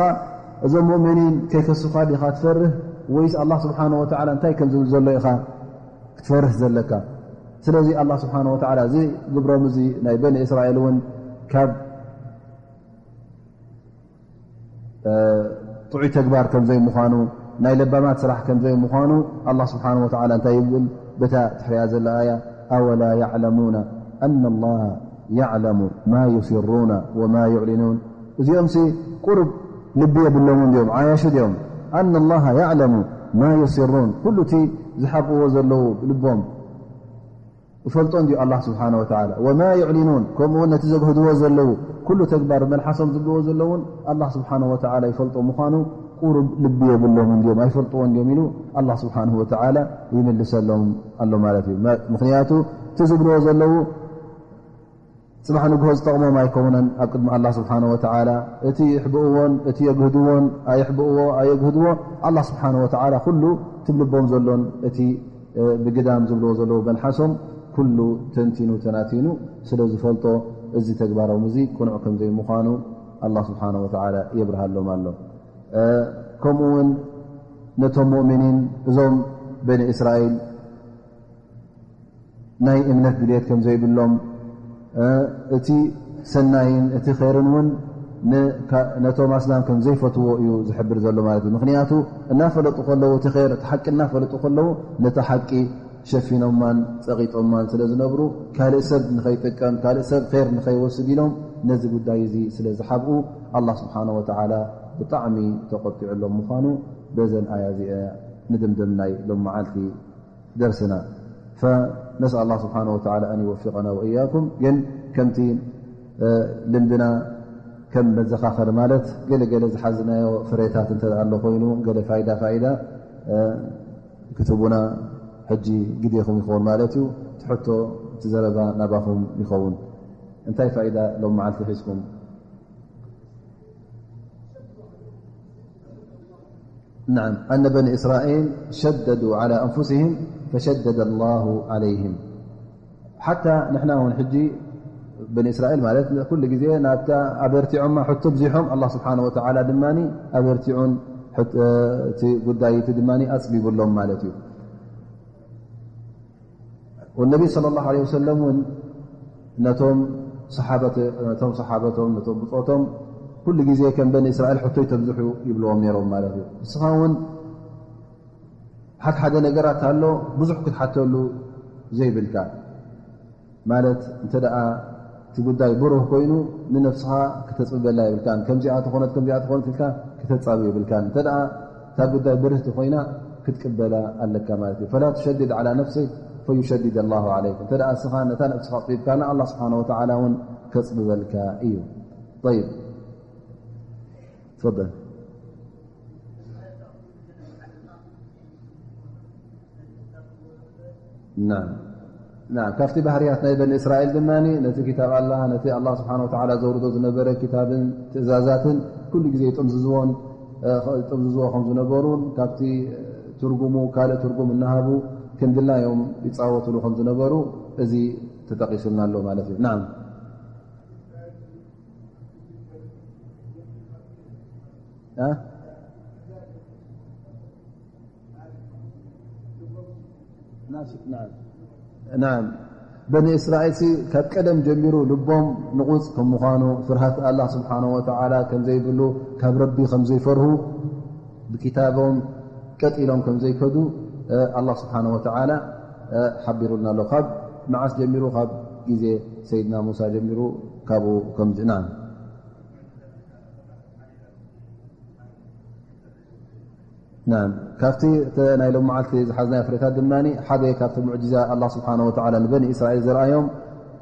እዞም ሙእሚኒን ከይከስኻ ዲኻ ትፈርህ ወይስ ኣላህ ስብሓነ ወተዓላ እንታይ ከም ዝብል ዘሎ ኢኻ ክትፈርህ ዘለካ? ስለዚ ኣላህ ስብሓነ ወተዓላ እዚ ግብሮም እዚ ናይ በኒ እስራኤል እውን ካብ ጥዑይ ተግባር ከም ዘይምዃኑ፣ ናይ ለባማት ስራሕ ከም ዘይምዃኑ ኣላህ ስብሓነሁ ወተዓላ እንታይ ይብል? በታ ትሕሪያ ዘላ ኣያ፣ "ኣወላ ያዕለሙና ኣነ ላሃ ያዕለሙ ማ ዩሲሩና ወማ ዩዕሊኑን?" እዚኦምሲ ቁሩብ ልቢ የብሎምን ድዮም? ዓያሹ ድዮም? "ኣነ ላሃ ያዕለሙ ማ ዩሲሩን"፣ ኩሉ እቲ ዝሓብእዎ ዘለዉ ልቦም እፈልጦ እንድዩ ኣላህ ስብሓነ ወተዓላ። "ወማ ዩዕሊኑን"፣ ከምኡ እውን ነቲ ዘግህድዎ ዘለዉ ኩሉ ተግባር መልሓሶም ዝብልዎ ዘለዉን ኣላህ ስብሓነ ወተዓላ ይፈልጦ ምዃኑ ቁሩብ ልቢ የብሎምን ድዮም? ኣይፈልጥዎን ድዮም? ኢሉ ኣላህ ስብሓነሁ ወተዓላ ይምልሰሎም ኣሎ ማለት እዩ። መ-፣ ምኽንያቱ እቲ ዝብልዎ ዘለዉ ጽባሕ ንግሆ ዝጠቕሞም ኣይኮነን ኣብ ቅድሚ ኣላህ ስብሓነ ወተዓላ። እቲ ይሕብእዎን እቲ የግህድዎን ኣየሕብእዎ ኣየግህድዎ ኣላህ ስብሓነ ወተዓላ ኩሉ እቲ ልቦም ዘሎን እቲ ብግዳም ዝብልዎ ዘለዉ መልሓሶም ኩሉ ተንቲኑ ተናቲኑ ስለ ዝፈልጦ፣ እዚ ተግባሮም እዚ ቅኑዕ ከም ዘይምዃኑ ኣላህ ስብሓነ ወተዓላ የብርሃሎም ኣሎ። ከምኡ እውን ነቶም ሙእሚኒን፣ እዞም በኒ እስራኤል ናይ እምነት ድልየት ከም ዘይብሎም፣ እቲ ሰናይን እቲ ኸይርን እውን ን-፣ ካ-፣ ነቶም ኣስላም ከም ዘይፈትዎ እዩ ዝሕብር ዘሎ ማለት እዩ። ምኽንያቱ እናፈለጡ ከለዉ፣ እቲ ኸይር፣ እቲ ሓቂ እናፈለጡ ከለዉ፣ ነቲ ሓቂ ሸፊኖማን ጸቒጦማን ስለ ዝነብሩ፣ ካልእ ሰብ ንኸይጥቀም፣ ካልእ ሰብ ኸይር ንኸይወስድ ኢሎም ነዚ ጉዳይ እዚ ስለ ዝሓብኡ፣ ኣላህ ስብሓነ ወተዓላ ብጣዕሚ ተቖጢዑሎም ምዃኑ በዘን ኣያ እዚኣ ንድምድም ናይ ሎም መዓልቲ ደርስና። فنسأل الله سبحانه وتعالى أن يوفقنا وإياكم። ግን ከምቲ ልምድና ከም መዘኻኸሪ ማለት ገለ ገለ ዝሓዝናዮ ፍሬታት እንተ ኣሎ ኮይኑ፣ ገለ ፋይዳ ፋይዳ ክትቡና ሕጂ ግዜኹም ይኸውን ማለት እዩ። እቲ ሕቶ፣ እቲ ዘረባ ናባኹም ይኸውን። እንታይ ፋይዳ ሎም መዓልቲ ሒዝኩም? نعم، أن بني إسرائيل شددوا على أنفسهم فشدد الله عليهم. ሓታ ንሕና እውን ሕጂ በኒ እስራኤል ማለት ኩሉ ግዜ ናብታ ኣበርቲዖማ ሕቶ ኣብዚሖም፣ ኣላህ ስብሓነ ወተዓላ ድማ ኣበርቲዑን ሕት-፣ እቲ ጉዳይ እቲ ድማ ኣጽቢብሎም ማለት እዩ። ወነቢ ሰለላሁ ዐለይሂ ወሰለም እውን ነቶም ሰሓበት-፣ ነቶም ሰሓበቶም፣ ነቶም ብጾቶም ኩሉ ግዜ ከም በኒ እስራኤል ሕቶ ይተብዝሑ ይብልዎም ነይሮም ማለት እዩ። ንስኻ እውን ሓደ ሓደ ነገራት ኣሎ፣ ብዙሕ ክትሓተሉ ዘይብልካ። ማለት እንተ ደኣ እቲ ጉዳይ ብሩህ ኮይኑ ንነፍስኻ ክተጽብበላ የብልካን። ከምዚኣ ተኾነት፣ ከምዚኣ ተኾነት ኢልካ ክተጻብብ የብልካን። እንተ ደኣ እታ ጉዳይ ብርህቲ ኮይና ክትቅበላ ኣለካ ማለት እዩ። ፈላ ትሸድድ ዓላ ነፍሲክ ፈዩሸድድ ኣላሁ ዓለይክ። እንተ ደኣ እስኻ ነታ ነፍስኻ ኣጽቢብካ፣ ንኣላህ ስብሓነ ወተዓላ እውን ከጽብበልካ እዩ። ጠይብ። ትፈደል። ናም። ናም። ካብቲ ባህርያት ናይ በኒ እስራኤል ድማ ነቲ ኪታብ ኣላህ፣ ነቲ ኣላህ ስብሓነ ወተዓላ ዘውርዶ ዝነበረ ኪታብን ትእዛዛትን ኩሉ ግዜ ይጥምዝዝዎን፣ እ፣ ይጥምዝዝዎ ከም ዝነበሩን ካብቲ ትርጉሙ ካልእ ትርጉም እናሃቡ ክንድላዮም ይጻወትሉ ከም ዝነበሩ እዚ ተጠቒሱልና ኣሎ ማለት እዩ። ናም። እ? ናም። በኒ እስራኤልሲ ካብ ቀደም ጀሚሩ ልቦም ንቑጽ ከም ምዃኑ፣ ፍርሃት ኣላህ ስብሓነሁ ወተዓላ ከም ዘይብሉ፣ ካብ ረቢ ከም ዘይፈርሁ፣ ብኪታቦም ቀጥ ኢሎም ከም ዘይከዱ፣ እ፣ ኣላህ ስብሓነሁ ወተዓላ፣ እ፣ ሓቢሩልና ኣሎ። ካብ መዓስ ጀሚሩ? ካብ ግዜ ሰይድና ሙሳ ጀሚሩ ካብኡ ከም ዝ-፣ ናም። ናም። ካብቲ እተ ናይ ሎም መዓልቲ ዝሓዝናዮ ፍሬታት ድማ ሓደ ካብቲ ሙዕጂዛ ኣላህ ስብሓነሁ ወተዓላ ንበኒ እስራኤል ዘርኣዮም፣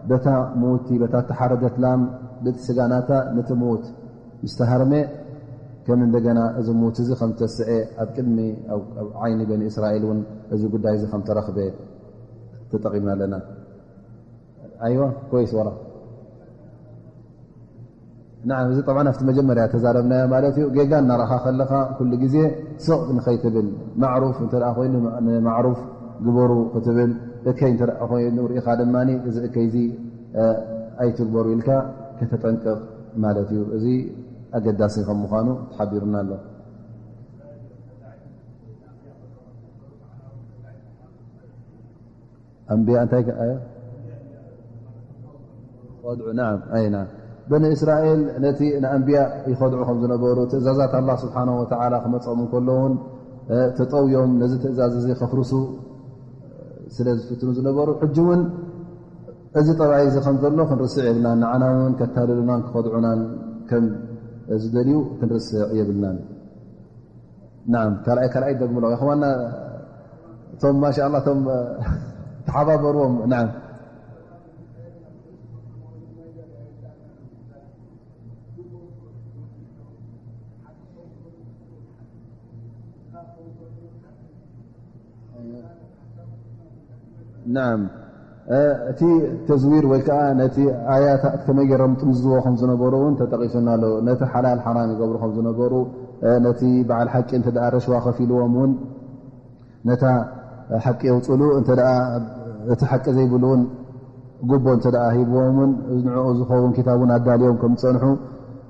በታ ምውቲ፣ በታ እተሓረደት ላም፣ በቲ ስጋ ናታ ነቲ ምውት ምስ ተሃርመ፣ ከም እንደገና እዚ ምውት እዚ ከም ዝተስዐ ኣብ ቅድሚ፣ ኣብ፣ ኣብ ዓይኒ በኒ እስራኤል እውን እዚ ጉዳይ እዚ ከም ተረኽበ ተጠቒምና ኣለና። ኣይዋ፣ ኮይስ ወራ። ናዓም፣ እዚ ጠብዓን ኣብቲ መጀመርያ ተዛረብናዮ ማለት እዩ። ጌጋ እናረኻ ከለኻ ኩሉ ግዜ ስቕ ንኸይትብል፣ ማዕሩፍ እንተ ደኣ ኮይኑ ንማዕሩፍ፣ ግበሩ ክትብል፣ እከይ እንተ ደኣ ኮይኑ ርኢኻ ድማ፣ እዚ እከይ እዚ ኣይትግበሩ ኢልካ ከተጠንቅቕ ማለት እዩ። እዚ ኣገዳሲ ከም ምዃኑ ተሓቢሩና ኣሎ። ኣንብያ እንታይ ከ-፣ ኣዮ? ኸድዑ፣ ናዓም፣ ኣይ፣ ናዓም። በኒ እስራኤል ነቲ ንኣንብያ ይኸድዑ ከም ዝነበሩ፣ ትእዛዛት ኣላህ ስብሓነሁ ወተዓላ ክመጾም እንከሎ እውን፣ እ፣ ተጠውዮም ነዚ ትእዛዝ እዚ ከፍርሱ ስለ ዝፍትኑ ዝነበሩ፣ ሕጂ እውን እዚ ጠባይ እዚ ከም ዘሎ ክንርስዕ የብልናን። ንዓና እውን ከታልሉናን ክኸድዑናን ከም ዝደልዩ ክንርስዕ የብልናን። ናዓም፣ ካልኣይ፣ ካልኣይ ደግምሎ። ይኸዋና፣ እቶም ማሻ ኣላህ፣ እቶም ተሓባበርዎም። ናዓም። ናዓም። እ፣ እቲ ተዝዊር ወይ ከኣ ነቲ ኣያታት ከመይ ገይሮም ጥምዝዎ ከም ዝነበሩ እውን ተጠቒሱና ኣሎ። ነቲ ሓላል ሓራም ይገብሩ ከም ዝነበሩ፣ እ፣ ነቲ በዓል ሓቂ እንተ ደኣ ረሽዋ ከፊልዎም እውን ነታ ሓቂ የውጽሉ፣ እንተ ደኣ እቲ ሓቂ ዘይብሉ እውን ጉቦ እንተ ደኣ ሂብዎም እውን ንዕኡ ዝኸውን ክታብ እውን ኣዳልዮም ከም ዝጸንሑ፣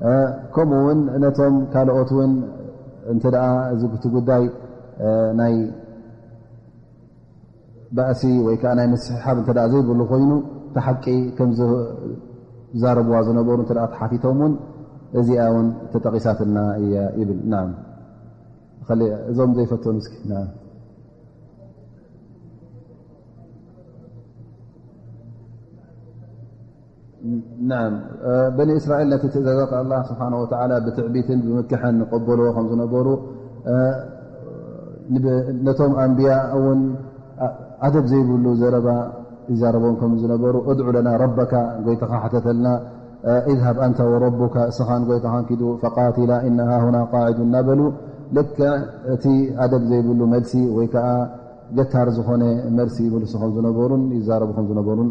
እ፣ ከምኡ እውን ነቶም ካልኦት እውን እንተ ደኣ እዚ እቲ ጉዳይ፣ እ፣ ናይ ባእሲ ወይ ከኣ ናይ ምስሕሓብ እንተ ደኣ ዘይብሉ ኮይኑ፣ እቲ ሓቂ ከም ዝዛረብዋ ዝነበሩ እንተ ደኣ ተሓቲቶም እውን እዚኣ እውን ተጠቒሳትና እያ ይብል። ናም። ኸሊ እዞም ዘይፈተኑ እስኪ። ናም። ናም፣ እ፣ በኒ እስራኤል ነቲ ትእዛዛት ኣላህ ስብሓነ ወተዓላ ብትዕቢትን ብምክሕን ይቐበልዎ ከም ዝነበሩ፣ እ፣ ንብ-፣ ነቶም ኣንብያ እውን ኣ-፣ ኣደብ ዘይብሉ ዘረባ ይዛረቦም ከም ዝነበሩ፣ "እድዑ ለና ረበካ፣ ጎይታኻ ሕተተልና፣ እ፣ ኢዝሃብ ኣንተ ወረቡካ፣ እስኻን ጎይታኻን ኪዱ፣ ፈቃቲላ ኢና ሃሁና ቃዒዱን" እናበሉ፣ ልክዕ እቲ ኣደብ ዘይብሉ መልሲ ወይ ከዓ ገታር ዝኾነ መልሲ ይምልሱ ከም ዝነበሩን ይዛረቡ ከም ዝነበሩን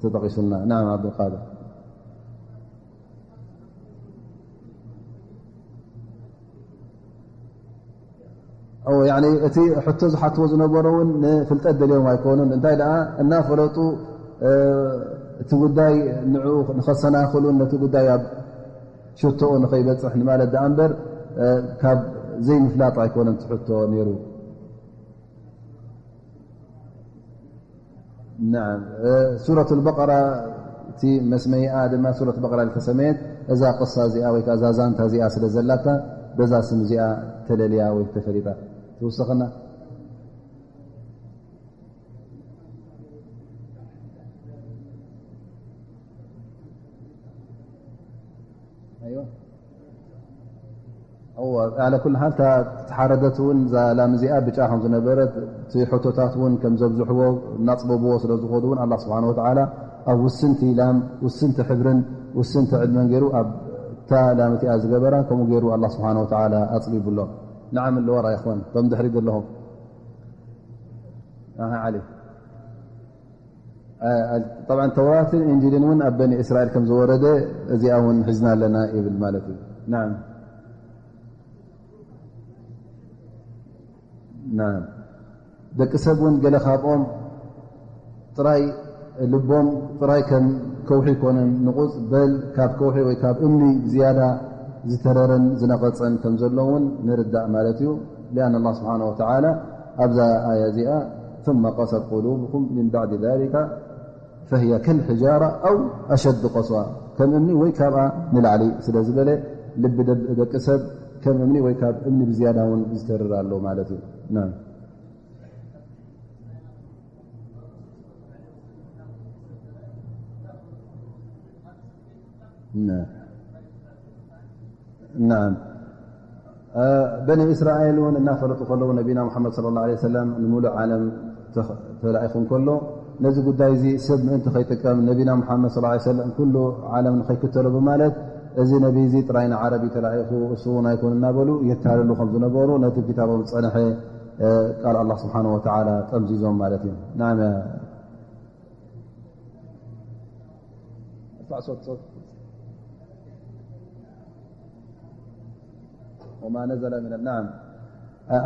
ተጠቒሱልና። ናም ዓብዱልቃድር። ኦ፣ ያኒ እቲ ሕቶ ዝሓትዎ ዝነበሩ እውን ንፍልጠት ደልዮም ኣይኮኑን። እንታይ ደኣ እናፈለጡ፣ እ፣ እቲ ጉዳይ ንዕኡ ንኸሰናኽሉን ነቲ ጉዳይ ኣብ ሽቶኡ ንኸይበጽሕ ንማለት ደኣ እምበር፣ እ፣ ካብ ዘይምፍላጥ ኣይኮነን እቲ ሕቶ ነይሩ። ናም፣ እ፣ ሱረቱል በቀራ፣ እቲ መስመይኣ ድማ ሱረት በቀራ ዝተሰመየት እዛ ቅሳ እዚኣ ወይ ከዓ እዛ ዛንታ እዚኣ ስለ ዘላታ፣ በዛ ስም እዚኣ ተለልያ ወይ ተፈሊጣ። ትውስኸና? ኣይዋ። እወ፣ ዓላ ኩል ሓል፣ እታ ዝተሓረደት እውን እዛ ላም እዚኣ ብጫ ከም ዝነበረት፣ እቲ ሕቶታት እውን ከም ዘብዝሕዎ፣ እናጽበብዎ ስለ ዝኸዱ እውን፣ ኣላህ ስብሓነ ወተዓላ ኣብ ውስንቲ ላም፣ ውስንቲ ሕብርን ውስንቲ ዕድመን ገይሩ፣ ኣብ እታ ላም እቲኣ ዝገበራ፣ ከምኡ ገይሩ ኣላህ ስብሓነ ወተዓላ ኣጽቢቡሎም። ንዓም ኣለዎ ራይኾን፣ እቶም ድሕሪት ዘለኹም። ኣሃ፣ ዓሊ። አ-፣ አ-፣ ጠብዓን ተውራትን ኢንጂልን እውን ኣብ በኒ እስራኤል ከም ዝወረደ እዚኣ እውን ሒዝና ኣለና ይብል ማለት እዩ። ናም። ናም። ደቂ ሰብ እውን ገለ ካብኦም ጥራይ ልቦም ጥራይ ከም ከውሒ ኣይኮነን ንቑጽ፣ በል ካብ ከውሒ ወይ ካብ እምኒ ዝያዳ ዝተረረን ዝነቐጸን ከም ዘሎ እውን ንርዳእ ማለት እዩ። ሊኣን ኣላህ ስብሓነ ወተዓላ ኣብዛ ኣያ እዚኣ ثم قست قلوبكم من بعد ذلك فهي كالحجارة أو أشد قسوة، ከም እምኒ ወይ ካብኣ ንላዕሊ ስለ ዝበለ፣ ልቢ ደብ-፣ ደቂ ሰብ ከም እምኒ ወይ ካብ እምኒ ብዝያዳ እውን ዝተርር ኣሎ ማለት እዩ። ናም። ናም። ናም። እ፣ በኒ እስራኤል እውን እናፈለጡ ከለዉ፣ ነቢና ሙሓመድ ሰለላሁ ዐለይሂ ወሰለም ንምሉእ ዓለም ተኽ-፣ ተላኢኹ እንከሎ፣ ነዚ ጉዳይ እዚ ሰብ ምእንቲ ከይጥቀም፣ ነቢና ሙሓመድ ሰለላሁ ዐለይሂ ወሰለም ኩሉ ዓለም ንኸይክተሎ ብማለት፣ "እዚ ነቢ እዚ ጥራይ ንዓረብ እዩ ተላኢኹ፣ እሱ እውን ኣይኮነ" እናበሉ የታልሉ ከም ዝነበሩ፣ ነቲ ክታቦም ዝጸንሐ፣ እ፣ ቃል ኣላህ ስብሓነሁ ወተዓላ ጠምዚዞም ማለት እዩ። ናም። ارفع صوت، صوت. وما نزل من، نعم.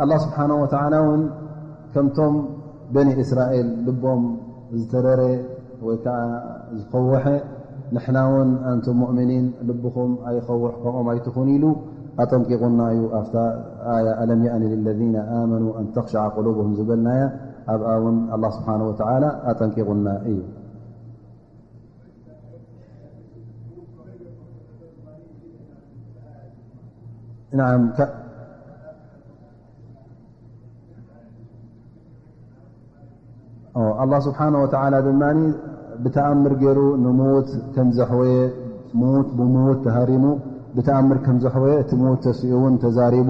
ኣላህ ስብሓነሁ ወተዓላ እውን ከምቶም በኒ እስራኤል ልቦም ዝተረረ ወይ ከዓ ዝኸወሐ፣ ንሕና እውን ኣንቱም ሙእሚኒን ልብኹም ኣይኸውሕ፣ ከምኦም ኣይትኹን ኢሉ ኣጠንቂቑና እዩ። ኣብታ ኣያ ኣለም የእኒ ልለዚነ ኣመኑ ኣን ተኽሸዓ ቁሉብሁም ዝበልናያ ኣብኣ እውን ኣላህ ስብሓነ ወተዓላ ኣጠንቂቑና እዩ። ናዓም፣ ኣላህ ስብሓነ ወተዓላ ድማ ብተኣምር ገይሩ ንምዉት ከም ዘሕወየ፣ ምዉት ብምዉት ተሃሪሙ ብተኣምር ከም ዘሕወየ፣ እቲ ምዉት ተሲኡ እውን ተዛሪቡ፣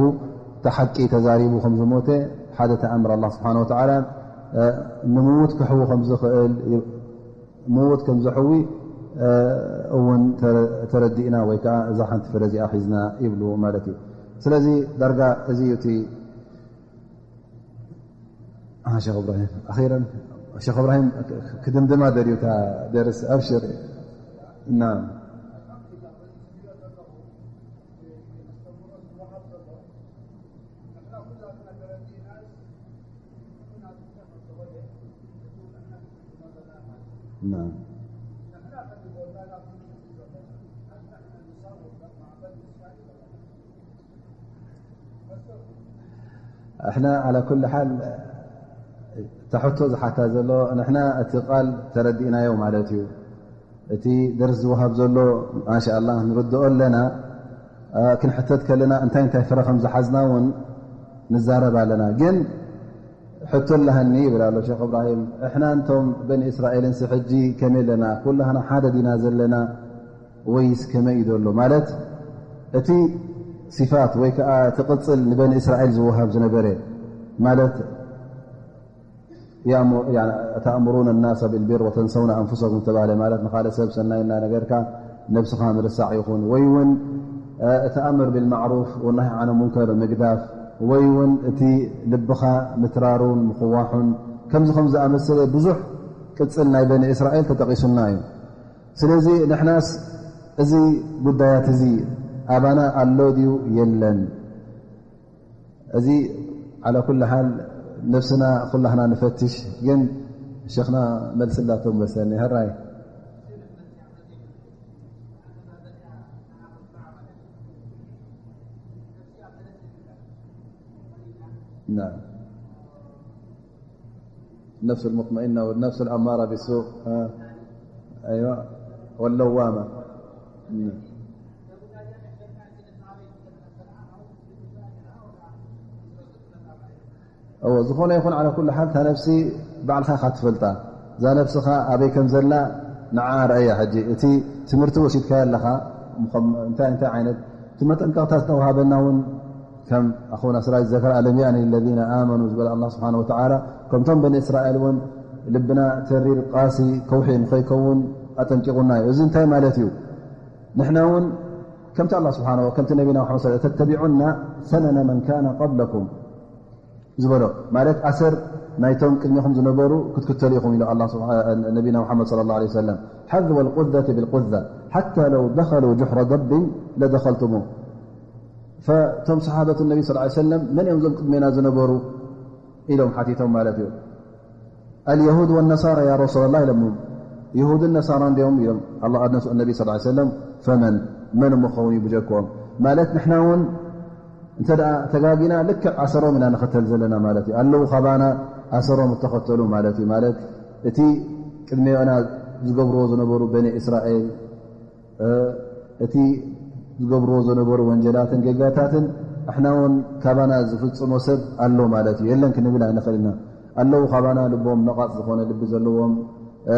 እቲ ሓቂ ተዛሪቡ ከም ዝሞተ ሓደ ተኣምር ኣላህ ስብሓነ ወተዓላ ንምዉት ክሕዊ ከም ዝኽእል፣ ምዉት ከም ዘሕዊ እውን ተረዲእና ወይ ከዓ እዛ ሓንቲ ፍረ እዚኣ ሒዝና ይብሉ ማለት እዩ። ስለዚ ዳርጋ እዚ እዩ እቲ ሸኽ እብራሂም ኣኺረን ሸኽ እብራሂም ክድምድማ ደልዩ እታ ደርስ ኣብሽር። ናም እሕና ዓላ ኩል ሓል ተሕቶ ዝሓታ ዘሎ ንሕና እቲ ቃል ተረዲእናዮ ማለት እዩ። እቲ ደርስ ዝወሃብ ዘሎ ማሻኣላ ንርድኦ ኣለና። ክንሕተት ከለና እንታይ እንታይ ፍረ ከም ዝሓዝና እውን ንዛረብ ኣለና። ግን ሕቶ ኣለሃኒ ይብል ኣሎ ሸኽ እብራሂም፣ እሕና እንቶም በኒ እስራኤልንሲ ሕጂ ከመይ ኣለና? ኩላህና ሓደ ዲና ዘለና ወይስ ከመይ እዩ ዘሎ? ማለት እቲ ሲፋት ወይ ከዓ እቲ ቅፅል ንበኒ እስራኤል ዝወሃብ ዝነበረ ማለት ተእምሩነ ናሰ ብልቢር ወተንሰውነ ኣንፉሰኩም ዝተባህለ ማለት ንካልእ ሰብ ሰናይ እናነገርካ ነብስኻ ምርሳዕ ይኹን ወይ እውን እቲ ኣምር ብልማዕሩፍ ወናሂ ዓነ ሙንከር ምግዳፍ ወይ እውን እቲ ልብኻ ምትራሩን ምኽዋሑን ከምዚ ከም ዝኣመሰለ ብዙሕ ቅፅል ናይ በኒ እስራኤል ተጠቂሱና እዩ። ስለዚ ንሕናስ እዚ ጉዳያት እዚ ኣባና ኣሎ ድዩ የለን? እዚ ዓላ ኩል ሓል ነብስና ኩላህና ንፈትሽ። ግን ሸኽና መልስላቶም መሰኒ። ሕራይ ነፍስ ልሙጥመኢና ወነፍስ ልኣማራ ቢሱእ ወለዋማ። እዎ፣ ዝኾነ ይኹን ዓላ ኩሉ ሓል እታ ነፍሲ ባዕልኻ ኢኻ ትፈልጣ። እዛ ነፍስኻ ኣበይ ከም ዘላ ንዓ ርኣያ። ሕጂ እቲ ትምህርቲ ወሲድካዮ ኣለኻ፣ እንታይ እንታይ ዓይነት እቲ መጠንቀቕታ ዝተዋሃበና እውን ከም ኣኹና ስራጅ ዘከረ ኣለም ያእኒ ለዚነ ኣመኑ ዝበለ ኣላህ ስብሓነ ወተዓላ ከምቶም በኒ እስራኤል እውን ልብና ተሪር ቃሲ ከውሒ ንኸይከውን ኣጠንቂቑና እዩ። እዚ እንታይ ማለት እዩ? ንሕና እውን ከምቲ ኣላህ ስብሓነ ወ-፣ ከምቲ ነቢና ሙሓመድ ሰለላሁ ዐለይሂ ወሰለም፣ "ተተቢዑና ሰነነ መን ካነ ቀብለኩም" ዝበሎ፣ ማለት ኣሰር ናይቶም ቅድሚኹም ዝነበሩ ክትክተሉ ኢኹም ኢሉ ኣላህ ስብሓ-፣ ነቢና ሙሓመድ ሰለላሁ ዐለይሂ ወሰለም፣ "ሓዝወ ልቁዘቲ ብልቁዛ ሓታ ለው ደኸሉ ጁሕረ ደቢን ለደኸልቱሙ." ፈቶም ሰሓበት ነቢ ሰለላሁ ዐለይሂ ወሰለም መን እዮም እዞም ቅድሜና ዝነበሩ ኢሎም ሓቲቶም ማለት እዩ። ኣልየሁድ ወነሳራ ያ ረሱላላህ ኢሎም። ይሁድን ነሳራን ድዮም ኢሎም። ኣላ ኣድነሱ ነቢ ሰለላሁ ዐለይሂ ወሰለም፣ ፈመን፣ መን እሞ ክኸውን እዩ ብጀክኦም? ማለት ንሕና እውን እንተ ደኣ ተጋጊና ልክዕ ኣሰሮም ኢና ንኸተል ዘለና ማለት እዩ። ኣለዉ ካባና ኣሰሮም እተኸተሉ ማለት እዩ። ማለት እቲ ቅድሚኦና ዝገብርዎ ዝነበሩ በኒ እስራኤል፣ እ፣ እቲ ዝገብርዎ ዝነበሩ ወንጀላትን ጌጋታትን ንሕና እውን ካባና ዝፍጽሞ ሰብ ኣሎ ማለት እዩ። የለን ክንብል ኣይንኽእል ኢና። ኣለዉ ካባና ልቦም ነቓጽ ዝኾነ ልቢ ዘለዎም፣ እ፣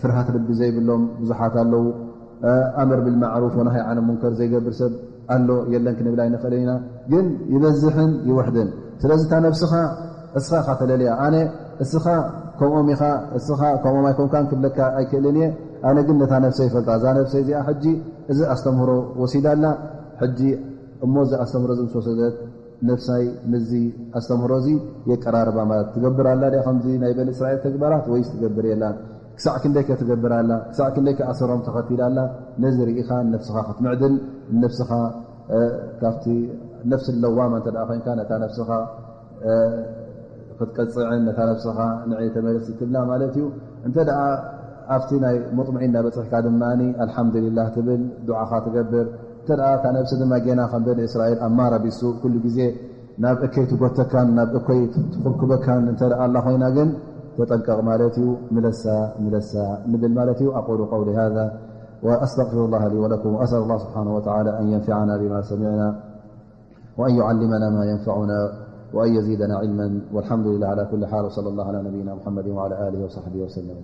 ፍርሃት ልቢ ዘይብሎም ብዙሓት ኣለዉ። እ፣ ኣምር ብልማዕሩፍ ወናሂ ዓን ሙንከር ዘይገብር ሰብ ኣሎ የለን ክንብል ኣይንኽእልን ኢና። ግን ይበዝሕን ይውሕድን። ስለዚ እታ ነብስኻ እስኻ ኢኻ ተለልያ። ኣነ እስኻ ከምኦም ኢኻ፣ እስኻ ከምኦም ኣይኮንካን ክብለካ ኣይክእልን እየ። ኣነ ግን ነታ ነብሰይ ይፈልጣ። እዛ ነብሰይ እዚኣ ሕጂ እዚ ኣስተምህሮ ወሲዳ ኣላ። ሕጂ እሞ እዚ ኣስተምህሮ እዚ ምስ ወሰደት ነብሳይ ምስዚ ኣስተምህሮ እዚ የቀራርባ ማለት ትገብር ኣላ ድያ ከምዚ ናይ በኒ እስራኤል ተግባራት ወይስ ትገብር የላን? ክሳዕ ክንደይ ከ ትገብር ኣላ? ክሳዕ ክንደይ ከ ኣሰሮም ተኸቲላ ኣላ? ነዚ ርኢኻ ንነብስኻ ክትምዕድን፣ ንነብስኻ፣ እ፣ ካብቲ ነፍሲ ለዋማ እንተ ደኣ ኮይንካ፣ ነታ ነብስኻ፣ እ፣ ክትቀፅዕን ነታ ነብስኻ ንዕይ ተመለስ ትብላ ማለት እዩ። እንተ ደኣ ኣብቲ ናይ ሙጥምዒና በፅሕካ ድማ ኣልሓምዱሊላህ ትብል፣ ዱዓኻ ትገብር። እንተ ደኣ እታ ነብሲ ድማ ጌና ከም በኒ እስራኤል ኣማራ ቢሱ ኩሉ ግዜ ናብ እከይ ትጎተካን ናብ እኮይ ትኹብኩበካን እንተ ደኣ ኣላ ኮይና ግን ተጠንቀቕ ማለት እዩ። ምለሳ ምለሳ ንብል ማለት እዩ። أقول قولي هذا وأستغفر الله لي ولكم وأسأل الله سبحانه وتعالى أن ينفعنا بما سمعنا وأن يعلمنا ما ينفعنا وأن يزيدنا علما والحمد لله على كل حال وصلى الله على نبينا محمد وعلى آله وصحبه وسلم.